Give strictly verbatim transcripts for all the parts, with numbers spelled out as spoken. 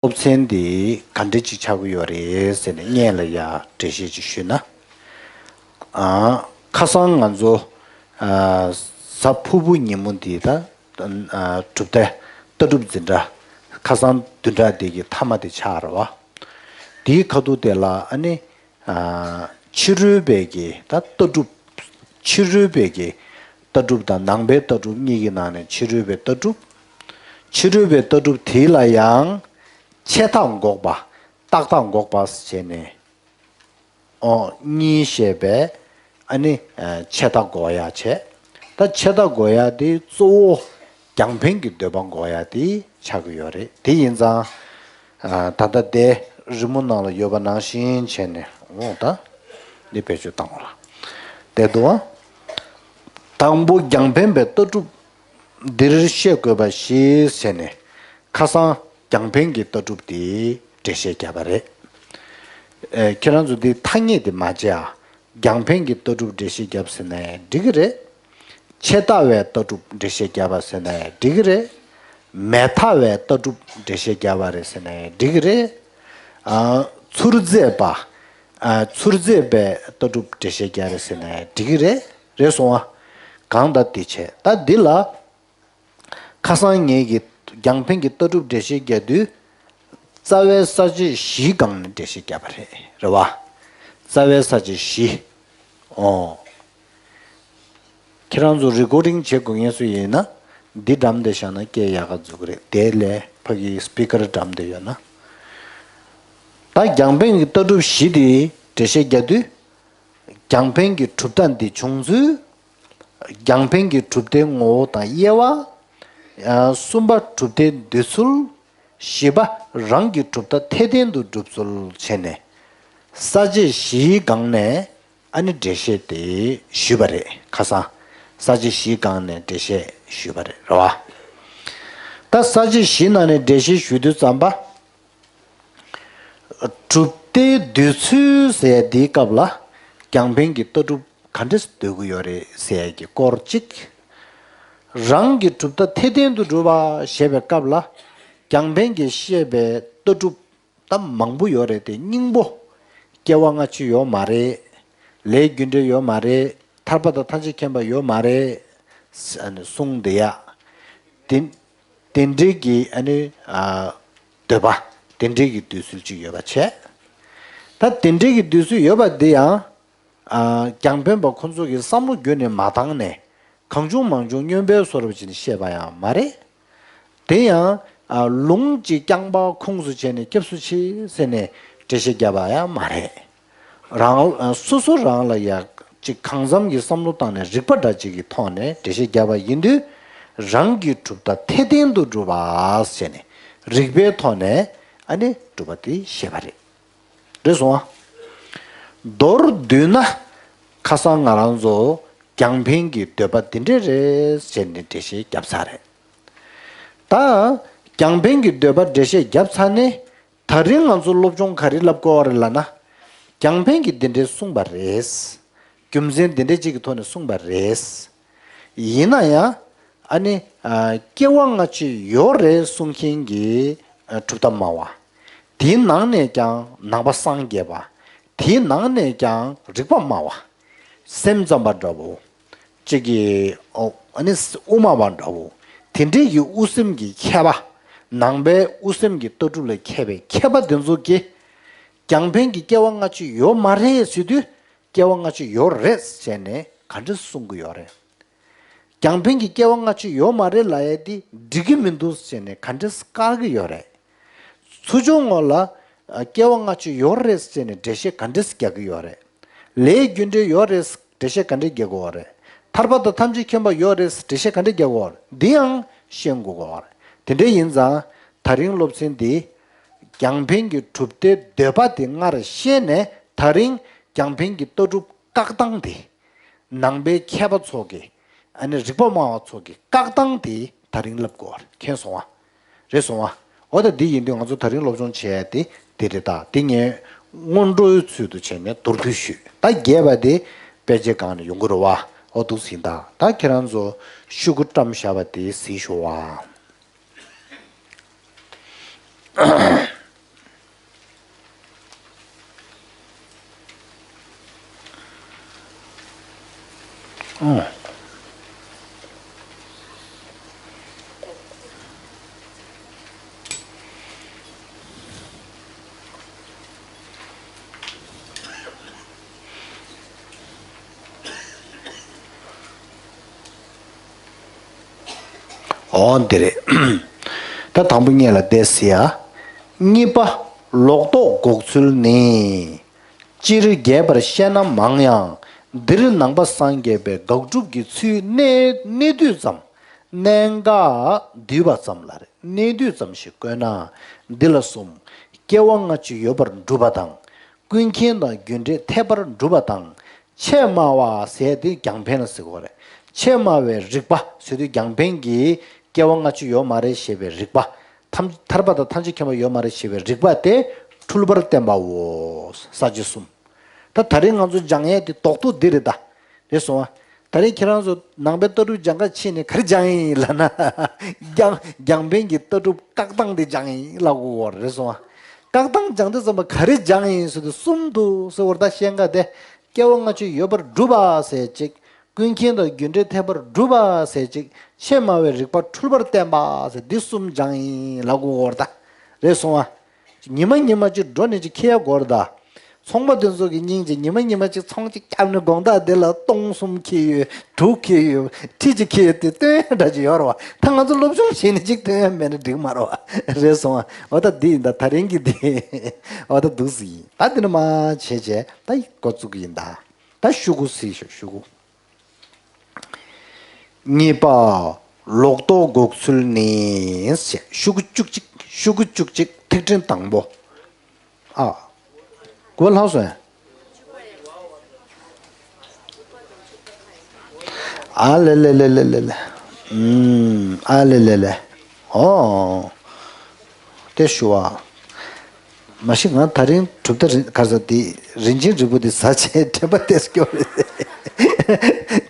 སློབ་ཚན་འདི་ག་འདྲ་ཅིག་ཆགས་ཀྱི་ཡོད་རེད་ཟེར་ནས་སྔོན་ལ་ཡ་འགྲེལ་བཤད་ཅིག་ཞུས་ན། ཨ། ཁ་སང་ང་ཚོ་ཨ། གཟའ་ཕུར་བུ་ཉིན་མོ་འདི་ད་ཨ། གྲུབ་མཐའ་ལྟ་གྲུབ་འཛིན་གྲྭ་ཁ་སང་བདུན་ཕྲག་འདི་གི་མཐའ་མ་དེ་ཆགས་རེད་བ། དེའི་ཁ་ཐུག་དེ་ལ་ཨ་ནི། ཨ། ཕྱི་རོལ་པའི་གི་ད་ལྟ་གྲུབ། ཕྱི་རོལ་པའི་གི་ལྟ་གྲུབ་དང་ནང་པའི་ལྟ་གྲུབ་གཉིས་ཀྱི་ནང་ནས་ཕྱི་རོལ་པའི་ལྟ་གྲུབ། ཕྱི་རོལ་པའི་ལྟ་གྲུབ་དེ་ལ་ཡང་ཆད་མཐའ་འགོག་པ། རྟག་མཐའ་འགོག་པ་ཟེར་ནས། ཨོ། གཉིས་བཤད་པས་ཨ་ནི་ཨ། ཆད་མཐའ་འགོག་ཡ་བྱས། ད་ཆད་མཐའ་འགོག་ཡ་དེ་གཙོ་བོ་རྒྱང་འཕེན་གྱི་འདོད་པ་འགོག་ཡ་དེ་ཆགས་ཀྱི་ཡོད་རེད། དེ་ཡིན་ཙང་ཨ། ད་ལྟ་དེ་རི་མོ་ནང་ལ་ཡོད་པ་ནང་བཞིན་བྱས་ནས་འོ་ད་འདི་བེད་སྤྱོད་བཏང་བ་ལ་དེ་འདུག་ཨ། དང་པོ་རྒྱང་འཕེན་པའི་ལྟ་གྲུབ་འདིར་བཤད་དགོས་པ་ཞིག་བྱས་ནས་ཁ་སང་རྒྱང་འཕེན་གྱི་ལྟ་གྲུབ་དེ་འགྲེལ་བཤད་བརྒྱབ་པ་རེད། ཨེ། ཁྱེད་རང་ཚོ་འདི་ཐ་སྙད་དེ་མ་བརྗེད་ཨ། རྒྱང་འཕེན་གྱི་ལྟ་གྲུབ་འགྲེལ་བཤད་བརྒྱབ་ཟེར་ནའི་འགྲིག་གི་རེད། ཆད་ལྟ་བའི་ལྟ་གྲུབ་འགྲེལ་བཤད་བརྒྱབ་པ་ཟེར་ནའི་འགྲིག་གི་རེད། མེད་མཐའ་བའི་ལྟ་གྲུབ་འགྲེལ་བཤད་བརྒྱབ་པ་རེད་ཟེར་ནའི་འགྲིག་གི་རེད། ཨ། ཚུར་འཛེགས་པ། ཨ། ཚུར་འཛེགས་པའི་ལྟ་གྲུབ་འགྲེལ་བཤད་བརྒྱབ་རེད་ཟེར་ནའི་འགྲིག་གི་རེད། རེད་སོང་ཨ། གང་ལྟར་དེ་བྱས་ད་འདི་ལ། ཁ་སང་ངེད་ཀྱིས་རྒྱང་འཕེན་གྱི་ལྟ་གྲུབ་འགྲེལ་བཤད་རྒྱག་དུས། རྩ་བའི་ས་བཅད་བཞིའི་སྒང་ནས་འགྲེལ་བཤད་བརྒྱབ་པ་རེད། རེད་བ། རྩ་བའི་ས་བཅད་བཞི། ཨོ། ཁྱེད་རང་ཚོ་རི་ཀོར་ཌིང་བྱེད་དགོས་མཁན་ཚོ་ཡིན་ན། འདི་འགྲམ་དེ་བཞག་ན་སྐད་ཡག་ག་འཛུགས་རེད། དེ་ལས་ཕ་གི་སི་པི་ཀར་འགྲམ་དེ་ཡོད་ན། ད་རྒྱང་འཕེན་གྱི་ལྟ་གྲུབ་བཞི་དེ་འགྲེལ་བཤད་རྒྱག་དུས། རྒྱང་འཕེན་གྱི་གྲུབ་མཐའ་འདི་བྱུང་ཚུལ། རྒྱང་འཕེན་གྱི་གྲུབ་མཐའི་ངོ་བོ་དང་དབྱེ་བ། ཨ། གསུམ་པ་གྲུབ་མཐའི་འདོད་ཚུལ། བཞི་པ་རང་གི་གྲུབ་མཐའ་འཐད་ལྡན་དུ་སྒྲུབ་ཚུལ་བྱས་ནས། ས་བཅད་བཞིའི་སྒང་ནས་ཨ་ནི་འགྲེལ་བཤད་དེ་ཞུས་པ་རེད། ཁ་སང་ས་བཅད་བཞིའི་སྒང་ནས་འགྲེལ་བཤད་ཞུས་པ་རེད། རེད་བ། ད་ས་བཅད་བཞིའི་ནང་ནས་འགྲེལ་བཤད་ཞུ་དུས་ཙམ་པ། གྲུབ་མཐའི་འདོད་ཚུལ་ཟེར་དེའི་སྐབས་ལ་རྒྱང་འཕེན་གྱི་ལྟ་གྲུབ་ག་འདྲས་འདོད་ཀྱི་ཡོད་རེད་ཟེར་གྱི་སྐོར་གཅིག་རང་གི་གྲུབ་མཐའ་འཐད་ལྡན་དུ་སྒྲུབ་པ་ཞེས་པའི་སྐབས་ལ་རྒྱང་འཕེན་གྱིས་བཤད་པའི་ལྟ་གྲུབ་ད་མང་པོ་ཡོད་རེད་དེ་སྙིང་པོ། སྐྱེ་བ་སྔ་ཕྱི་ཡོད་མ་རེད། ལས་རྒྱུ་འབྲས་ཡོད་མ་རེད། ཐར་པ་དང་ཐམས་ཅད་མཁྱེན་པ་ཡོད་མ་རེད། ཨ་ནི་གསུངས་བསྡད་ཡ། དེ། དེ་འདྲའི་གི་ཨ་ནི་ཨ། འདོད་པ། དེ་འདྲའི་གི་འདོད་ཚུལ་ཅིག་ཡོད་པ་བྱས། ད་དེ་འདྲའི་གི་འདོད་ཚུལ་ཡོད་པ་འདི་ཡང་ཨ། རྒྱང་འཕེན་པ་ཁོ་ཚོ་གི་བསམ་བློ་བརྒྱུད་ནས་མ་བཏང་ནས་གང་བྱུང་མང་བྱུང་སྨྱོན་པའི་བཟོ་འདྲ་ཅིག་བཤད་པ་ཡང་མ་རེད། དེ་ཡང་ཨ། ལུང་གཅིག་རྐྱང་པ་ཁུངས་སུ་བྱས་ནས་སྐྱབས་སུ་མཆི་ཟེར་ནས་འགྲེལ་བཤད་བརྒྱབ་པ་ཡང་མ་རེད། རང་སོ་སོ་རང་ལ་ཡ་གཅིག་གང་འཚམ་གྱི་བསམ་བློ་བཏང་ནས་རིགས་པ་འདྲ་གཅིག་གི་ཐོག་ནས་འགྲེལ་བཤད་བརྒྱབ་པ་ཡིན་དུས། རང་གི་གྲུབ་མཐའ་འཐད་ལྡན་དུ་སྒྲུབ་པ་ཟེར་ནས་རིགས་པའི་ཐོག་ནས་ཨ་ནི་སྒྲུབ་པ་དེ་བཤད་པ་རེད། རེད་སོང་ཨ། མདོར་བསྡུས་ན། ཁ་སང་ང་རང་ཚོ་རྒྱང་འཕེན་གྱི་འདོད་པ་འདི་འདྲས་རེད་ཟེར་ནས་འགྲེལ་བཤད་བརྒྱབ་ཚར་རེད། ད་རྒྱང་འཕེན་གྱི་འདོད་པ་འགྲེལ་བཤད་བརྒྱབ་ཚར་ནས། ད་རིང་ང་ཚོ་སློབ་སྦྱོང་ག་རེ་བསླབ་དགོས་རེད་ལབ་ན། རྒྱང་འཕེན་གྱིས་འདི་འདྲས་གསུངས་པ་རེད། རྒྱུ་མཚན་འདི་འདྲས་གཅིག་གི་ཐོག་ནས་གསུངས་པ་རེད། ཡིན་ན་ཡང་ཨ་ནི་ཨ། སྐྱེ་བ་སྔ་ཕྱི་ཡོད་རེད་གསུང་མཁན་གྱི་ཨ། གྲུབ་མཐའ་སྨྲ་བ། དེའི་ནང་ནས་ཀྱང་ནང་པ་སངས་རྒྱས་པ། དེའི་ནང་ནས་ཀྱང་རིགས་པ་སྨྲ་བ། སེམས་ཙམ་པ་འདྲ་བོ། གཅིག་གིས་ཨོ། ཨ་ནི་དབུ་མ་པ་འདྲ་བོ། དེ་འདྲས་ཀྱི་དབུ་སེམས་ཀྱི་མཁས་པ། ནང་པའི་དབུ་སེམས་ཀྱི་ལྟ་གྲུབ་ལ་མཁས་པའི་མཁས་པ་དེ་ཚོ་གིས། རྒྱང་འཕེན་གྱི་སྐྱེ་བ་སྔ་ཕྱི་ཡོད་མ་རེད་ཟེར་དུས། སྐྱེ་བ་སྔ་ཕྱི་ཡོད་རེད་ཟེར་ནས་ག་འདྲས་གསུང་གི་ཡོད་རེད། རྒྱང་འཕེན་གྱི་སྐྱེ་བ་སྔ་ཕྱི་ཡོད་མ་རེད་ལབ་ཡ་དེ་འགྲིག་གི་མི་འདུག་ཟེར་ནས་ག་འདྲས་བཀག་གི་ཡོད་རེད། ཚུར་ཕྱོགས་ངོས་ལ་སྐྱེ་བ་སྔ་ཕྱི་ཡོད་རེད་ཟེར་ནས་འགྲེལ་བཤད་ག་འདྲས་རྒྱག་གི་ཡོད་རེད། ལས་རྒྱུ་འབྲས་ཡོད་རེད་འགྲེལ་བཤད་ག་འདྲས་རྒྱག་གི་ཡོད་རེད། ཐར་པ་དང་ཐམས་ཅད་མཁྱེན་པ་ཡོད་རེད་འགྲེལ་བཤད་ག་འདྲས་རྒྱག་གི་ཡོད་རེད་འདི་ཡང་ཤེས་དགོས་ཀྱི་ཡོད་རེད། དེ་འདྲས་ཡིན་ཙང་ད་རིང་སློབ་ཚན་འདི་རྒྱང་འཕེན་གྱི་གྲུབ་མཐའི་འདོད་པ་དེ་སྔར་བཤད་ནས་ད་རིང་རྒྱང་འཕེན་གྱི་ལྟ་གྲུབ་བཀག་སྟངས་དེ། ནང་པའི་མཁས་པ་ཚོ་གིས་ཨ་ནི་རིགས་པ་སྨྲ་བ་ཚོ་གིས་བཀག་སྟངས་དེ་ད་རིང་ལབ་དགོས་པ་མཁྱེན་སོང་ཨ། རེད་སོང་ཨ། འོ་ད་འདི་ཡིན་དུས་ང་ཚོ་ད་རིང་སློབ་སྦྱོང་བྱས་ཏེ་འདི་རེད། ད་འདི་ངས་སྔོན་འགྲོའི་ཚུལ་དུ་བྱས་ནས་མདོར་བསྡུས་ཞུས། ད་རྒྱས་པ་དེ་དཔེ་ཆའི་སྒང་ནས་ཡོང་གི་རེད་བ། འོ་འདུག་ཟིན། ད་ད་ཁྱེད་རང་ཚོ་ཤོག་གུ་བཀྲམ་བཞག་པ་དེ་གཟིགས་ཤོག་ཨ། ཨང་། ཨོ་འདི་རེད། ད་དང་པོ་སྔོན་ལ་བསྡད་ཟེར་ཡ། གཉིས་པ། ལོག་རྟོག་འགོག་ཚུལ་ནི། སྤྱིར་རྒྱས་པར་བཤད་ན་མང་ཡང་། འདིར་ནང་པ་སངས་རྒྱས་པའི་དགག་སྒྲུབ་ཀྱི་ཚུལ་གནད་གནད་བསྡུས་ཙམ། གནད་འགག་བསྡུས་པ་ཙམ་ལ་གནད་བསྡུས་ཙམ་ཞིག་བཀོད་ན། འདི་ལ་གསུམ། སྐྱེ་བ་སྔ་ཕྱི་ཡོད་པར་སྒྲུབ་པ་དང་། ཀུན་མཁྱེན་དང་རྒྱུ་འབྲས་འཐད་པར་སྒྲུབ་པ་དང་། ཆད་སྨྲ་བ་ཟེར་དེ་རྒྱང་འཕེན་ལ་ཟེར་གོ་རེད། ཆད་སྨྲ་བའི་རིགས་པ་ཟེར་དུས་རྒྱང་འཕེན་གྱི་སྐྱེ་བ་སྔ་ཕྱི་ཡོད་མ་རེད་ཞེས་པའི་རིགས་པ། ཐམས་ཐར་པ་དང་ཐམས་ཅད་མཁྱེན་པ་ཡོད་མ་རེད་ཞེས་པའི་རིགས་པ་དེ་འཁྲུལ་པར་བསྟན་པའོ། ས་བཅད་གསུམ། ད་ད་རིང་ང་ཚོ་སྦྱང་ཡས་དེ་རྡོག་རྡོག་འདི་རེད་ད། རེད་སོང་ཨ། ད་རིང་ཁྱེད་རང་ཚོ་ནང་པའི་ལྟ་གྲུབ་སྦྱང་ག་ཕྱིན་ནས་ག་རེ་སྦྱང་ཡིན་ལབ་ན། རྒྱང་རྒྱང་འཕེན་གྱི་ལྟ་གྲུབ་བཀག་སྟངས་དེ་སྦྱང་ཡིན་ལབ་དགོས་རེད་སོང་ཨ། བཀག་སྟངས་སྦྱང་དུས་ཙམ་པ་ག་རེ་སྦྱང་ཡིན་ཟེར་དུས་གསུམ་འདུག་ཟེར་བར་ད་ཤེས་འགའ་དེ། སྐྱེ་བ་སྔ་ཕྱི་ཡོད་པར་སྒྲུབ་པ་ཟེར་གཅིག་ཀུན་མཁྱེན་དང་རྒྱུ་འབྲས་འཐད་པར་སྒྲུབ་པ་ཟེར་གཅིག་ཆད་སྨྲ་བའི་རིགས་པ་འཁྲུལ་པར་བསྟན་པ་ཟེར་འདི་གསུམ་སྦྱང་ཡིན་ལབ་དགོས་རེད་ད། རེད་སོང་ཨ། ཉི་མ་ཉི་མ་གཅིག་འགྲོ་ནས་གཅིག་འཁྱེར་ཡ་དགོས་རེད་ད། ཚོང་པ་དེ་ཚོ་གི་སྙིང་རྗེ། ཉི་མ་ཉི་མ་གཅིག་ཚོང་གཅིག་བརྒྱབ་ནས་དགོང་དག་དེ་ལ་སྟོང་གསུམ་འཁྱེར་ཡོད། དྲུག་འཁྱེར་ཡོད། ཁྲི་གཅིག་འཁྱེར་ཡོད་དེ་སྟོན་ཡ་འདྲ་ཅིག་ཡོད་རེད་བ། ད་ང་ཚོ་སློབ་སྦྱོང་བྱས་ནས་གཅིག་སྟོན་ཡ་མེད་ན་འགྲིག་མ་རེད་བ། རེད་སོང་ཨ། འོ་ད་འདི་ཡིན་ད། ད་རིང་གི་འདི་འོ་ད་འདུག་སེ་ཡིན་ད། འདི་ནས་མར་བྱས་བྱས་ད་འགོ་བཙུགས་ཀྱི་ཡིན་ད། ད་ཤོག་གུ་གཟིགས་ཤོག་ཤོག་གུ། གཉིས་པ། ལོག་རྟོག་འགོག་ཚུལ་ནི། ཤོག་གུ་བཅུ་གཅིག་ཤོག་གུ་བཅུ་གཅིག་ཐིག་ཕྲེང་དང་པོ། ཨ། གོ་ལྷག་སོང་ཡ། ཨ་ལེ་ལེ། ཨུམ། ཨ་ལེ་ལེ་ལེ། ཨོ། དེ་ཞུ་བ། མ་གཞི་ང་ད་རིང་གྲུབ་མཐའ་རིན་ག་རེ་ཟེར་དེ་རིན་ཆེན་རིལ་བུ་དེ་ཟ་བྱས་དྲན་པ་ཏོག་ཙམ་སྐྱོ་རེད།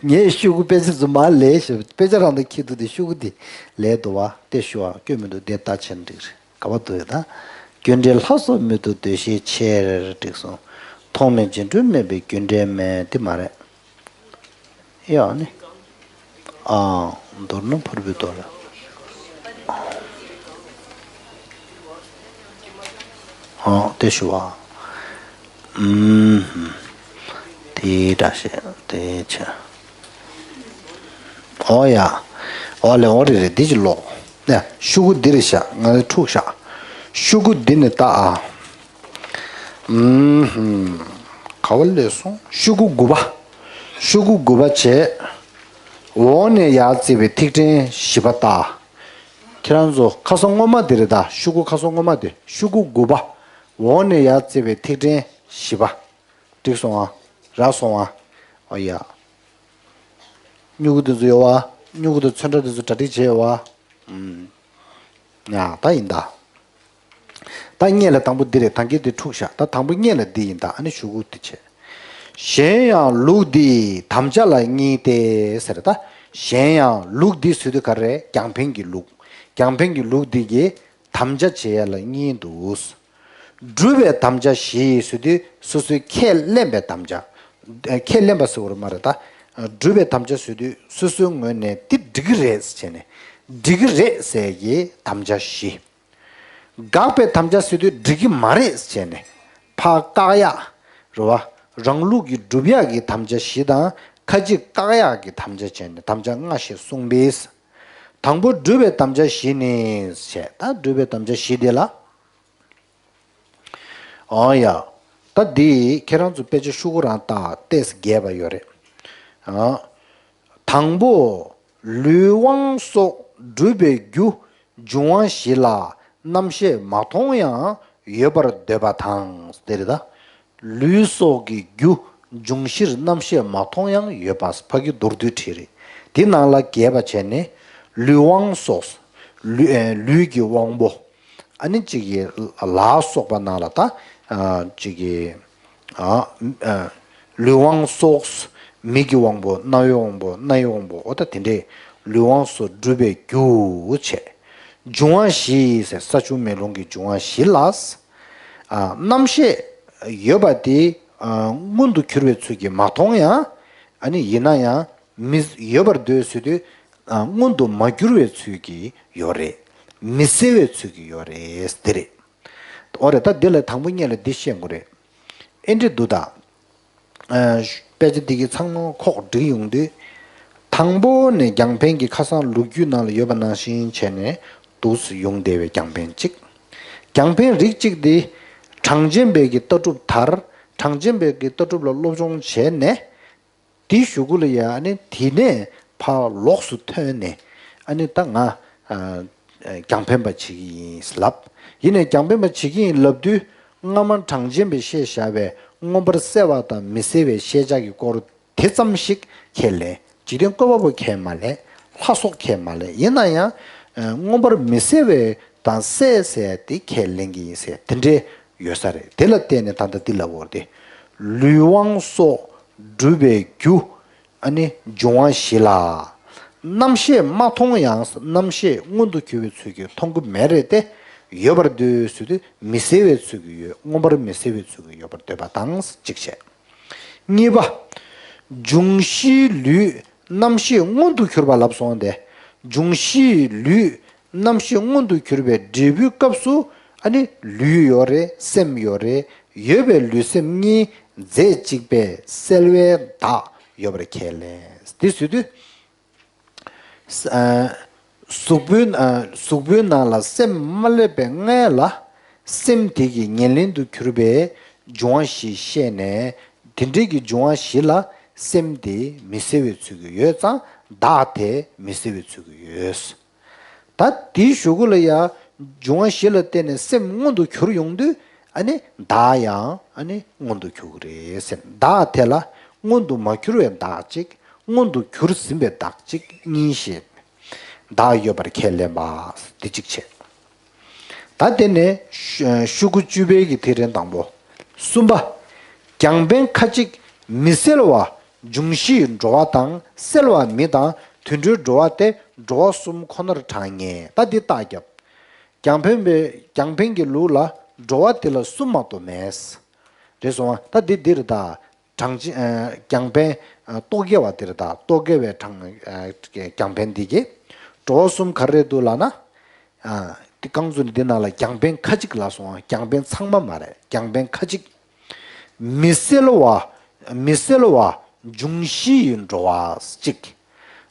ངས་ཤོག་གུ་དཔེ་ཆ་ཚོ་མར་ལས་ཞེས་དཔེ་ཆ་རང་དང་ཁྱི་དུ་དེ་ཤོག་གུ་དེ་ལས་འདུག་བ། དེ་ཞུ་བ་སྐྱོ་མི་འདུག་དེ་ལྟ་ཆེན་འགྲིག་རེད། ག་བ་འདུག་ཡོད་ད། རྒྱུ་འབྲས་ལྷ་སོགས་མི་འདུ་འདོད་ཤེས་ཆེར་འགྲིག་སོང་། ཐོག་མེད་རྗེས་འགྲོ་མེད་པའི་རྒྱུ་འབྲས་མེད་དེ་མ་རེད། ཡང་ནི། ཨ། མདོར་ན་ཕུར་བུའི་མདོ་ལ། ཨ། དེ་ཞུ་བ། ཨུམ། དེ་འདྲ་ཞིག་དེ་ཆ། ཨོ་ཡ། ཨོ་ལེ་ཨོ་རེ་རེ་འདི་ཅི་ལོག་ནས་ཤོག་གུ་འདི་རེ་བཞག་ང་ལ་འཁྲུག་བཞག་ཤོག་གུ་འདི་ནས་ལྟ་ཨ། ཨུམ། ག་བ་ལས་སོང་། ཤོག་གུ་དགུ་པ། ཤོག་གུ་དགུ་པ་བྱས། འོག་ནས་ཡར་བརྩིས་པའི་ཐིག་ཕྲེང་བཞི་པ་ལྟ། ཁྱེད་རང་ཚོ་ཁ་སང་སྔོན་མ་དེ་རེད་ད། ཤོག་གུ་ཁ་སང་སྔོན་མ་དེ་ཤོག་གུ་དགུ་པ། འོག་ནས་ཡར་བརྩིས་པའི་ཐིག་ཕྲེང་བཞི་པ། འགྲིག་སོང་ཨ། རག་སོང་ཨ། ཨོ་ཡ། སྨྱུ་གུ་དེ་ཚོ་ཡོད་བ། སྨྱུ་གུ་དང་ཚོན་ཁྲ་དེ་ཚོ་གྲ་སྒྲིག་བྱས་ཡོད་བ། ཨུམ། ཡ་ད་ཡིན་ད། ད་སྔོན་ལ་དང་པོ་འདི་རེད། ད་གིན་དེ་འཁྲུག་བཞག་ད་དང་པོ་སྔོན་ལ་འདི་ཡིན་ད། ཨ་ནི་ཤོག་གུ་འདི་བྱས། གཞན་ཡང་ལུགས་འདི་དམ་བཅའ་ལ་གཉིས་ཏེ་ཟེར་ད། གཞན་ཡང་ལུགས་འདི་ཟེར་དུས་ག་རེ། རྒྱང་འཕེན་གྱི་ལུགས། རྒྱང་འཕེན་གྱི་ལུགས་འདི་གི་དམ་བཅའ་བྱེད་ཡ་ལ་གཉིས་འདུག་སྒྲུབ་པའི་དམ་བཅའ་བཞི་ཟེར་དུས་སོ་སོའི་ཁས་ལེན་པའི་དམ་བཅའ། ཁས་ལེན་པ་ཟེར་བ་རེད་མ་རེད་ད། སྒྲུབ་པའི་དམ་བཅའ་ཟེར་དུས་སོ་སོའི་ངོས་ནས་འདི་འགྲིག་གི་རེད་ཟེར་བྱས་ནས། འགྲིག་གི་རེད་ཟེར་གྱི་དམ་བཅའ་བཞི། དགག་པའི་དམ་བཅའ་ཟེར་དུས་འགྲིག་གི་མ་རེད་ཟེར་བྱས་ནས། ཕར་བཀག་ཡག་རེད་བ། རང་ལུགས་ཀྱི་སྒྲུབ་ཡག་གི་དམ་བཅའ་བཞི་དང་། ཁ་ཅིག་བཀག་ཡག་གི་དམ་བཅའ་བྱས་ནས་དམ་བཅའ་ལྔ་ཞེས་གསུངས་པས། དང་པོ་སྒྲུབ་པའི་དམ་བཅའ་བཞི་ནི་ཞེས། ད་སྒྲུབ་པའི་དམ་བཅའ་བཞི་དེ་ལ། ཨོ་ཡ། ད་འདི་ཁྱེད་རང་ཚོ་དཔེ་ཆ་ཤོག་གུ་རང་ལྟ། ཏོག་ཙམ་རྒྱས་པ་ཡོད་རེད། ཨ། དང་པོ། ལུས་དབང་སོགས་སྒྲུབ་པའི་རྒྱུ་འབྱུང་བ་བཞི་ལ་རྣམ་ཤེས་མ་མཐོང་ཡང་ཡོད་པར་འདོད་པ་དང་། དེ་རེད་ད། ལུས་སོགས་ཀྱི་རྒྱུ་འབྱུང་གཞིར་རྣམ་ཤེས་མ་མཐོང་ཡང་ཡོད་པ། ཕ་གི་མདོར་བསྡུས་བྲིས་རེད། དེ་ནང་ལ་རྒྱས་པ་བྱས་ནས། ལུས་དབང་སོགས། ལུས་ཨེ་ལུས་ཀྱི་དབང་པོ། ཨ་ནི་གཅིག་གི་ལ་སོགས་པ་ནང་ལ་ད། ཨ་གཅིག་གི་ཨ་ཨ་ལུས་དབང་སོགས། མིག་གི་དབང་པོ། རྣ་བའི་དབང་པོ། སྣའི་དབང་པོ། འོ་ད་དེ་འདྲས་ལུས་དབང་སོགས་སྒྲུབ་པའི་རྒྱུ་བྱས། འབྱུང་བ་བཞི་ཟེར། ས་ཆུ་མེ་རླུང་གི་འབྱུང་བ་བཞི་ལ། ཨ་རྣམ་ཤེས་ཡོད་པ་དེ་ཨ་མངོན་དུ་གྱུར་པའི་ཚུལ་གྱིས་མ་མཐོང་ཡང་། ཨ་ནི་ཡིན་ན་ཡང་། མི་ཡོད་པར་འདོད་ཟེར་དུས། ཨ། མངོན་དུ་མ་གྱུར་བའི་ཚུལ་གྱིས་ཡོད་རེད། མི་གསལ་བའི་ཚུལ་གྱིས་ཡོད་རེད། དེ་རེད། འོ་རེད། ད་འདི་ལ་དང་པོ་ཉིད་ལ་འདི་བཤད་དགོས་རེད། ཨེ་འདྲ་འདུག་ད། ཨ། དཔེ་ཆ་འདི་གི་ཚང་མ་ཁོག་བསྒྲིགས་ཡོང་དུས། དང་པོ་ནས་རྒྱང་འཕེན་གྱི་ཁ་སང་ལོ་རྒྱུས་ནང་ལ་ཡོད་པ་ནང་བཞིན་བྱས་ནས་འདུག་སེ་ཡོང་བསྡད་པའི་རྒྱང་འཕེན་གཅིག་རྒྱང་འཕེན་རིགས་གཅིག་འདི། གྲངས་ཅན་པའི་གི་ལྟ་གྲུབ་དར། གྲངས་ཅན་པའི་གི་ལྟ་གྲུབ་ལ་སློབ་སྦྱོང་བྱས་ནས། དེའི་གཞུག་གུ་ལ་ཡ་ནི་དེ་ནས་ཕར་ལོགས་སུ་ཐོན་ནས། ཨ་ནི་ད་ང་ཨ་རྒྱང་འཕེན་པ་བྱེད་ཀྱི་ཡིན་ལབ། ཡིན་ནས་རྒྱང་འཕེན་པ་བྱེད་ཀྱི་ཡིན་ལབ་དུས། སྔ་མ་གྲངས་ཅན་པས་བཤད་བཞག་པའི་མངོན་པར་གསལ་བ་དང་མི་གསལ་བའི་ཤེས་བྱ་གི་སྐོར་དེ་ཙམ་ཞིག་ཁས་ལེན། འཇིག་རྟེན་བཀོད་པ་པོ་ཁས་མ་ལེན། ལྷ་སོགས་ཁས་མ་ལེན། ཡིན་ན་ཡང་། ཨ། མངོན་པར་མི་གསལ་བའི་དང་གསལ་ཟེར་དེ་ཁས་ལེན་གྱི་ཡིན་ཟེར་དེ་འདྲའི་ཡོད་ས་རེད། དེ་ལ་བརྟེན་ནས་ད་ལྟ་འདི་ལབ་དགོས་ཏེ། ལུས་དབང་སོགས་སྒྲུབ་པའི་རྒྱུ། ཨ་ནི་འབྱུང་བ་བཞི་ལ། རྣམ་ཤེས་མ་མཐོང་ཡང་རྣམ་ཤེས་མངོན་དུ་གྱུར་པའི་ཚུལ་གྱིས་མཐོང་གི་མེད་རེད་དེ། ཡོད་པར་འདོད་ཟེར་དུས་མི་གསལ་བའི་ཚུལ་གྱིས་ཡོད། མངོན་པར་མི་གསལ་བའི་ཚུལ་གྱིས་ཡོད་པར་འདོད་པ་དང་གཅིག་བྱས། གཉིས་པ། འབྱུང་བཞིའི་ལུས་རྣམ་ཤེས་མངོན་དུ་གྱུར་པ་ལབ་སོང་སྟེ། འབྱུང་བཞིའི་ལུས་རྣམ་ཤེས་མངོན་དུ་གྱུར་པའི་འབྲས་བུའི་སྐབས་སུ། ཨ་ནི་ལུས་ཡོད་རེད། སེམས་ཡོད་རེད། ཡོད་པའི་ལུས་སེམས་གཉིས་རྫས་གཅིག་པས་གསལ་བའི་བདག་ཡོད་པར་ཁས་ལེན། འདི་ཟེར་དུས། ཨ། གཟུགས་པོའི། ཨ། གཟུགས་པོའི་ནང་ལ་སེམས་མ་སླེབས་པའི་སྔོན་ལ། སེམས་དེ་གི་ཉེར་ལེན་དུ་གྱུར་པའི་འབྱུང་བ་བཞི་བཤད་ནས། དེ་འདྲའི་གི་འབྱུང་བ་བཞི་ལ་སེམས་དེ་མི་གསལ་བའི་ཚུལ་གྱིས་ཡོད་ཙང་བདག་དེ་མི་གསལ་བའི་ཚུལ་གྱིས་ཡོད། ད་དེའི་གཞུག་གུ་ལ་ཡང་འབྱུང་བ་བཞི་ལ་བརྟེན་ནས་སེམས་མངོན་དུ་གྱུར་ཡོང་དུས། ཨ་ནི་བདག་ཡང་ཨ་ནི་མངོན་དུ་གྱུར་གྱི་རེད་ཟེར། བདག་དེ་ལ་མངོན་དུ་མ་གྱུར་བའི་བདག་ཅིག་མངོན་དུ་གྱུར་ཟིན་པའི་བདག་ཅིག་གཉིས་ཞེས་བདག་ཡོད་པར་ཁས་ལེན་པ། འདི་གཅིག་བྱས། ད་དེ་ནས་ཤུ་ཤུ་གུ་བཅུ་པའི་གི་དེ་རིང་དང་པོ། གསུམ་པ། རྒྱང་འཕེན་ཁ་ཅིག་མི་གསལ་བ་འབྱུང་བཞིའི་འགྲོ་བ་དང་གསལ་བ་མི་དང་དུད་འགྲོའི་འགྲོ་བ་སྟེ་འགྲོ་བ་གསུམ་ཁོ་ནར་གྲངས་ངེས། ད་འདི་རྟགས་རྒྱབ། རྒྱང་འཕེན་པའི་རྒྱང་འཕེན་གྱི་ལུགས་ལ་འགྲོ་བ་དེ་ལ་གསུམ་མ་གཏོགས་མེད། རེད་སོང་ང་། ད་འདི་འདིར་ད། གྲངས་ཅན། ཨ། རྒྱང་འཕེན། ཨ། རྟོག་གེ་བ་དེར་དང་རྟོག་གེ་བའི་གྲངས། ཨ། རྒྱང་འཕེན་འདི་གི་འགྲོ་བ་གསུམ་ག་རེ་འདུག་ལབ་ན། ཨ། འདི་རྐང་བཙུགས་ནས་འདི་ནང་ལ་རྒྱང་འཕེན་ཁ་ཅིག་ལབ་སོང་ང་། རྒྱང་འཕེན་ཚང་མ་མ་རེད། རྒྱང་འཕེན་ཁ་ཅིག་མི་གསལ་བ། མི་གསལ་བ་འབྱུང་བཞིའི་འགྲོ་བ་གཅིག་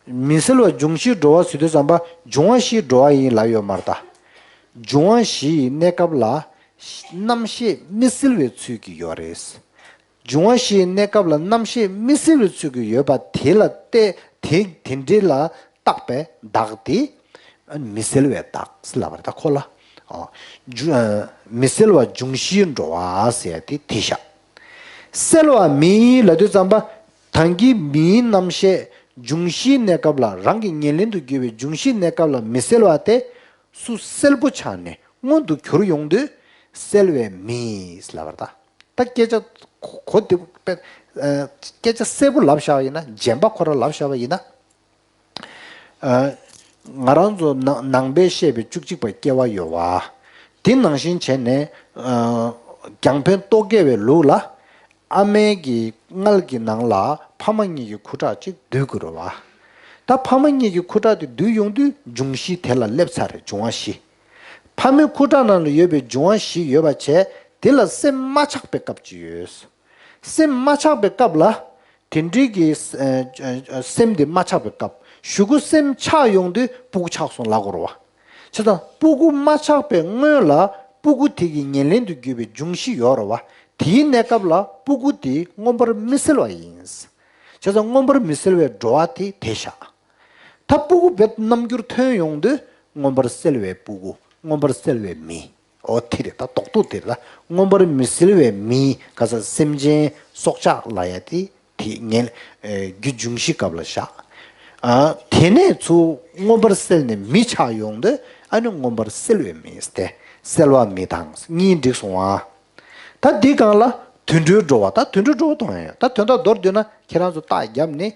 མི་གསལ་བ་འབྱུང་བཞིའི་འགྲོ་བ་ཟེར་དུས་ཙམ་པ་འབྱུང་བ་བཞིའི་འགྲོ་བ་ཡིན་ལབ་ཡོད་མ་རེད་ད། འབྱུང་བ་བཞི་ཡི་གནས་སྐབས་ལ་རྣམ་ཤེས་མི་གསལ་བའི་ཚུལ་གྱིས་ཡོད་རེད། འབྱུང་བ་བཞིའི་གནས་སྐབས་ལ་རྣམ་ཤེས་མི་གསལ་བའི་ཚུལ་གྱིས་ཡོད་པ་དེ་ལ་བལྟས། དེ་དེ་འདྲའི་ལ་བརྟགས་པའི་བདག་དེ་མི་གསལ་བའི་བདག་ལབ་པ་རེད་ད་ཁོ་ལ། ཨོ། འབྱུ། ཨ། མི་གསལ་བ་འབྱུང་བཞིའི་འགྲོ་བ་ཟེར་ཡ་དེ་དེ་བཞག་གསལ་བ་མིན་ལབ་དུས་ཙམ་པ། ད་གིན་མིའི་རྣམ་ཤེས་འབྱུང་བཞིའི་གནས་སྐབས་ལ། རང་གི་ཉེར་ལེན་དུ་གྱུར་པའི་འབྱུང་བཞིའི་གནས་སྐབས་ལ་མི་གསལ་བ་དེ། སུ་གསལ་པོ་ཆགས་ནས་མངོན་དུ་གྱུར་ཡོང་དུས་གསལ་བའི་མིང་ལབ་པ་རེད་ད། ད་སྐད་ཆ་གོ་གོ་དེ་དཔེ། ཨ། སྐད་ཆ་གསལ་པོ་ལབ་བཞག་པ་ཡིན་ན། རྗེན་པ་ཁོ་རང་ལབ་བཞག་པ་ཡིན་ན། ཨ། ང་རང་ཚོ་ནང་ནང་པས་བཤད་པའི་བཅུ་གཅིག་པ་སྐྱེ་བ་ཡོད་པ། དེ་ནང་བཞིན་བྱས་ནས། ཨ། རྒྱང་འཕེན་རྟོག་གེ་བའི་ལུགས་ལ། ཨ་མའི་གི་མངལ་གྱི་ནང་ལ་ཕ་མ་གཉིས་ཀྱི་ཁུ་ཁྲག་ཅིག་འདུས་དགོས་རེད་པ། ད་ཕ་མ་གཉིས་ཀྱི་ཁུ་ཁྲག་དེ་འདུས་ཡོང་དུས་འབྱུང་བཞི་དེ་ལ་སླེབས་ཚར་རེད། འབྱུང་བ་བཞི། ཕ་མའི་ཁུ་ཁྲག་ནང་ལ་ཡོད་པའི་འབྱུང་བ་བཞི་ཡོད་པ་བྱས། དེ་ལ་སེམས་མ་ཆགས་པའི་སྐབས་ཅིག་ཡོད། སེམས་མ་ཆགས་པའི་སྐབས་ལ། དེ་འདྲའི་གི། ཨ། ཨ། སེམས་དེ་མ་ཆགས་པའི་སྐབས། གཞུག་གུ་སེམས་ཆགས་ཡོང་དུས་སྤུ་གུ་ཆགས་སོང་ལབ་དགོས་རེད་པ། བྱས་ཙང་སྤུ་གུ་མ་ཆགས་པའི་སྔོན་ལ་སྤུ་གུ་དེ་གི་ཉེར་ལེན་དུ་གྱུར་པའི་འབྱུང་བཞི་ཡོད་རེད་པ། དེའི་གནས་སྐབས་ལ་སྤུ་གུ་དེ་མངོན་པར་མི་གསལ་བ་ཡིན། བྱས་ཙང་མངོན་པར་མི་གསལ་བའི་འགྲོ་བ་དེ་དེ་བཞག་ད་སྤུ་གུ་རྦད་རྣམ་འགྱུར་ཐོན་ཡོང་དུས་མངོན་པར་གསལ་བའི་སྤུ་གུ། མངོན་པར་གསལ་བའི་མི། འོ་དེ་རེད། ད་རྡོག་རྡོག་དེ་རེད། ད་མངོན་པར་མི་གསལ་བའི་མིང་ག་ས་སེམས་ཅན་སྲོག་ཆགས་ལབ་ཡ་དེ་དེ་ངན། ཨེ། རྒྱུ་འབྱུང་བཞི་སྐབས་ལ་བཞག་ཨ། དེ་ནས་ཚུར་མངོན་པར་གསལ་ནས་མི་ཆགས་ཡོང་དུས་ཨ་ནི་མངོན་པར་གསལ་བའི་མིང་སྟེ། གསལ་བ་མིང་དང་གཉིས་འགྲིག་སོང་ཨ། ད་འདི་སྒང་ལ་དུད་འགྲོའི་འགྲོ་བ། ད་དུད་འགྲོའི་འགྲོ་བ་མཐོང་ཡ་ཡོད། ད་དོན་དག་མདོར་བསྡུས་ན་ཁྱེད་རང་ཚོ་རྟགས་བརྒྱབ་ནས།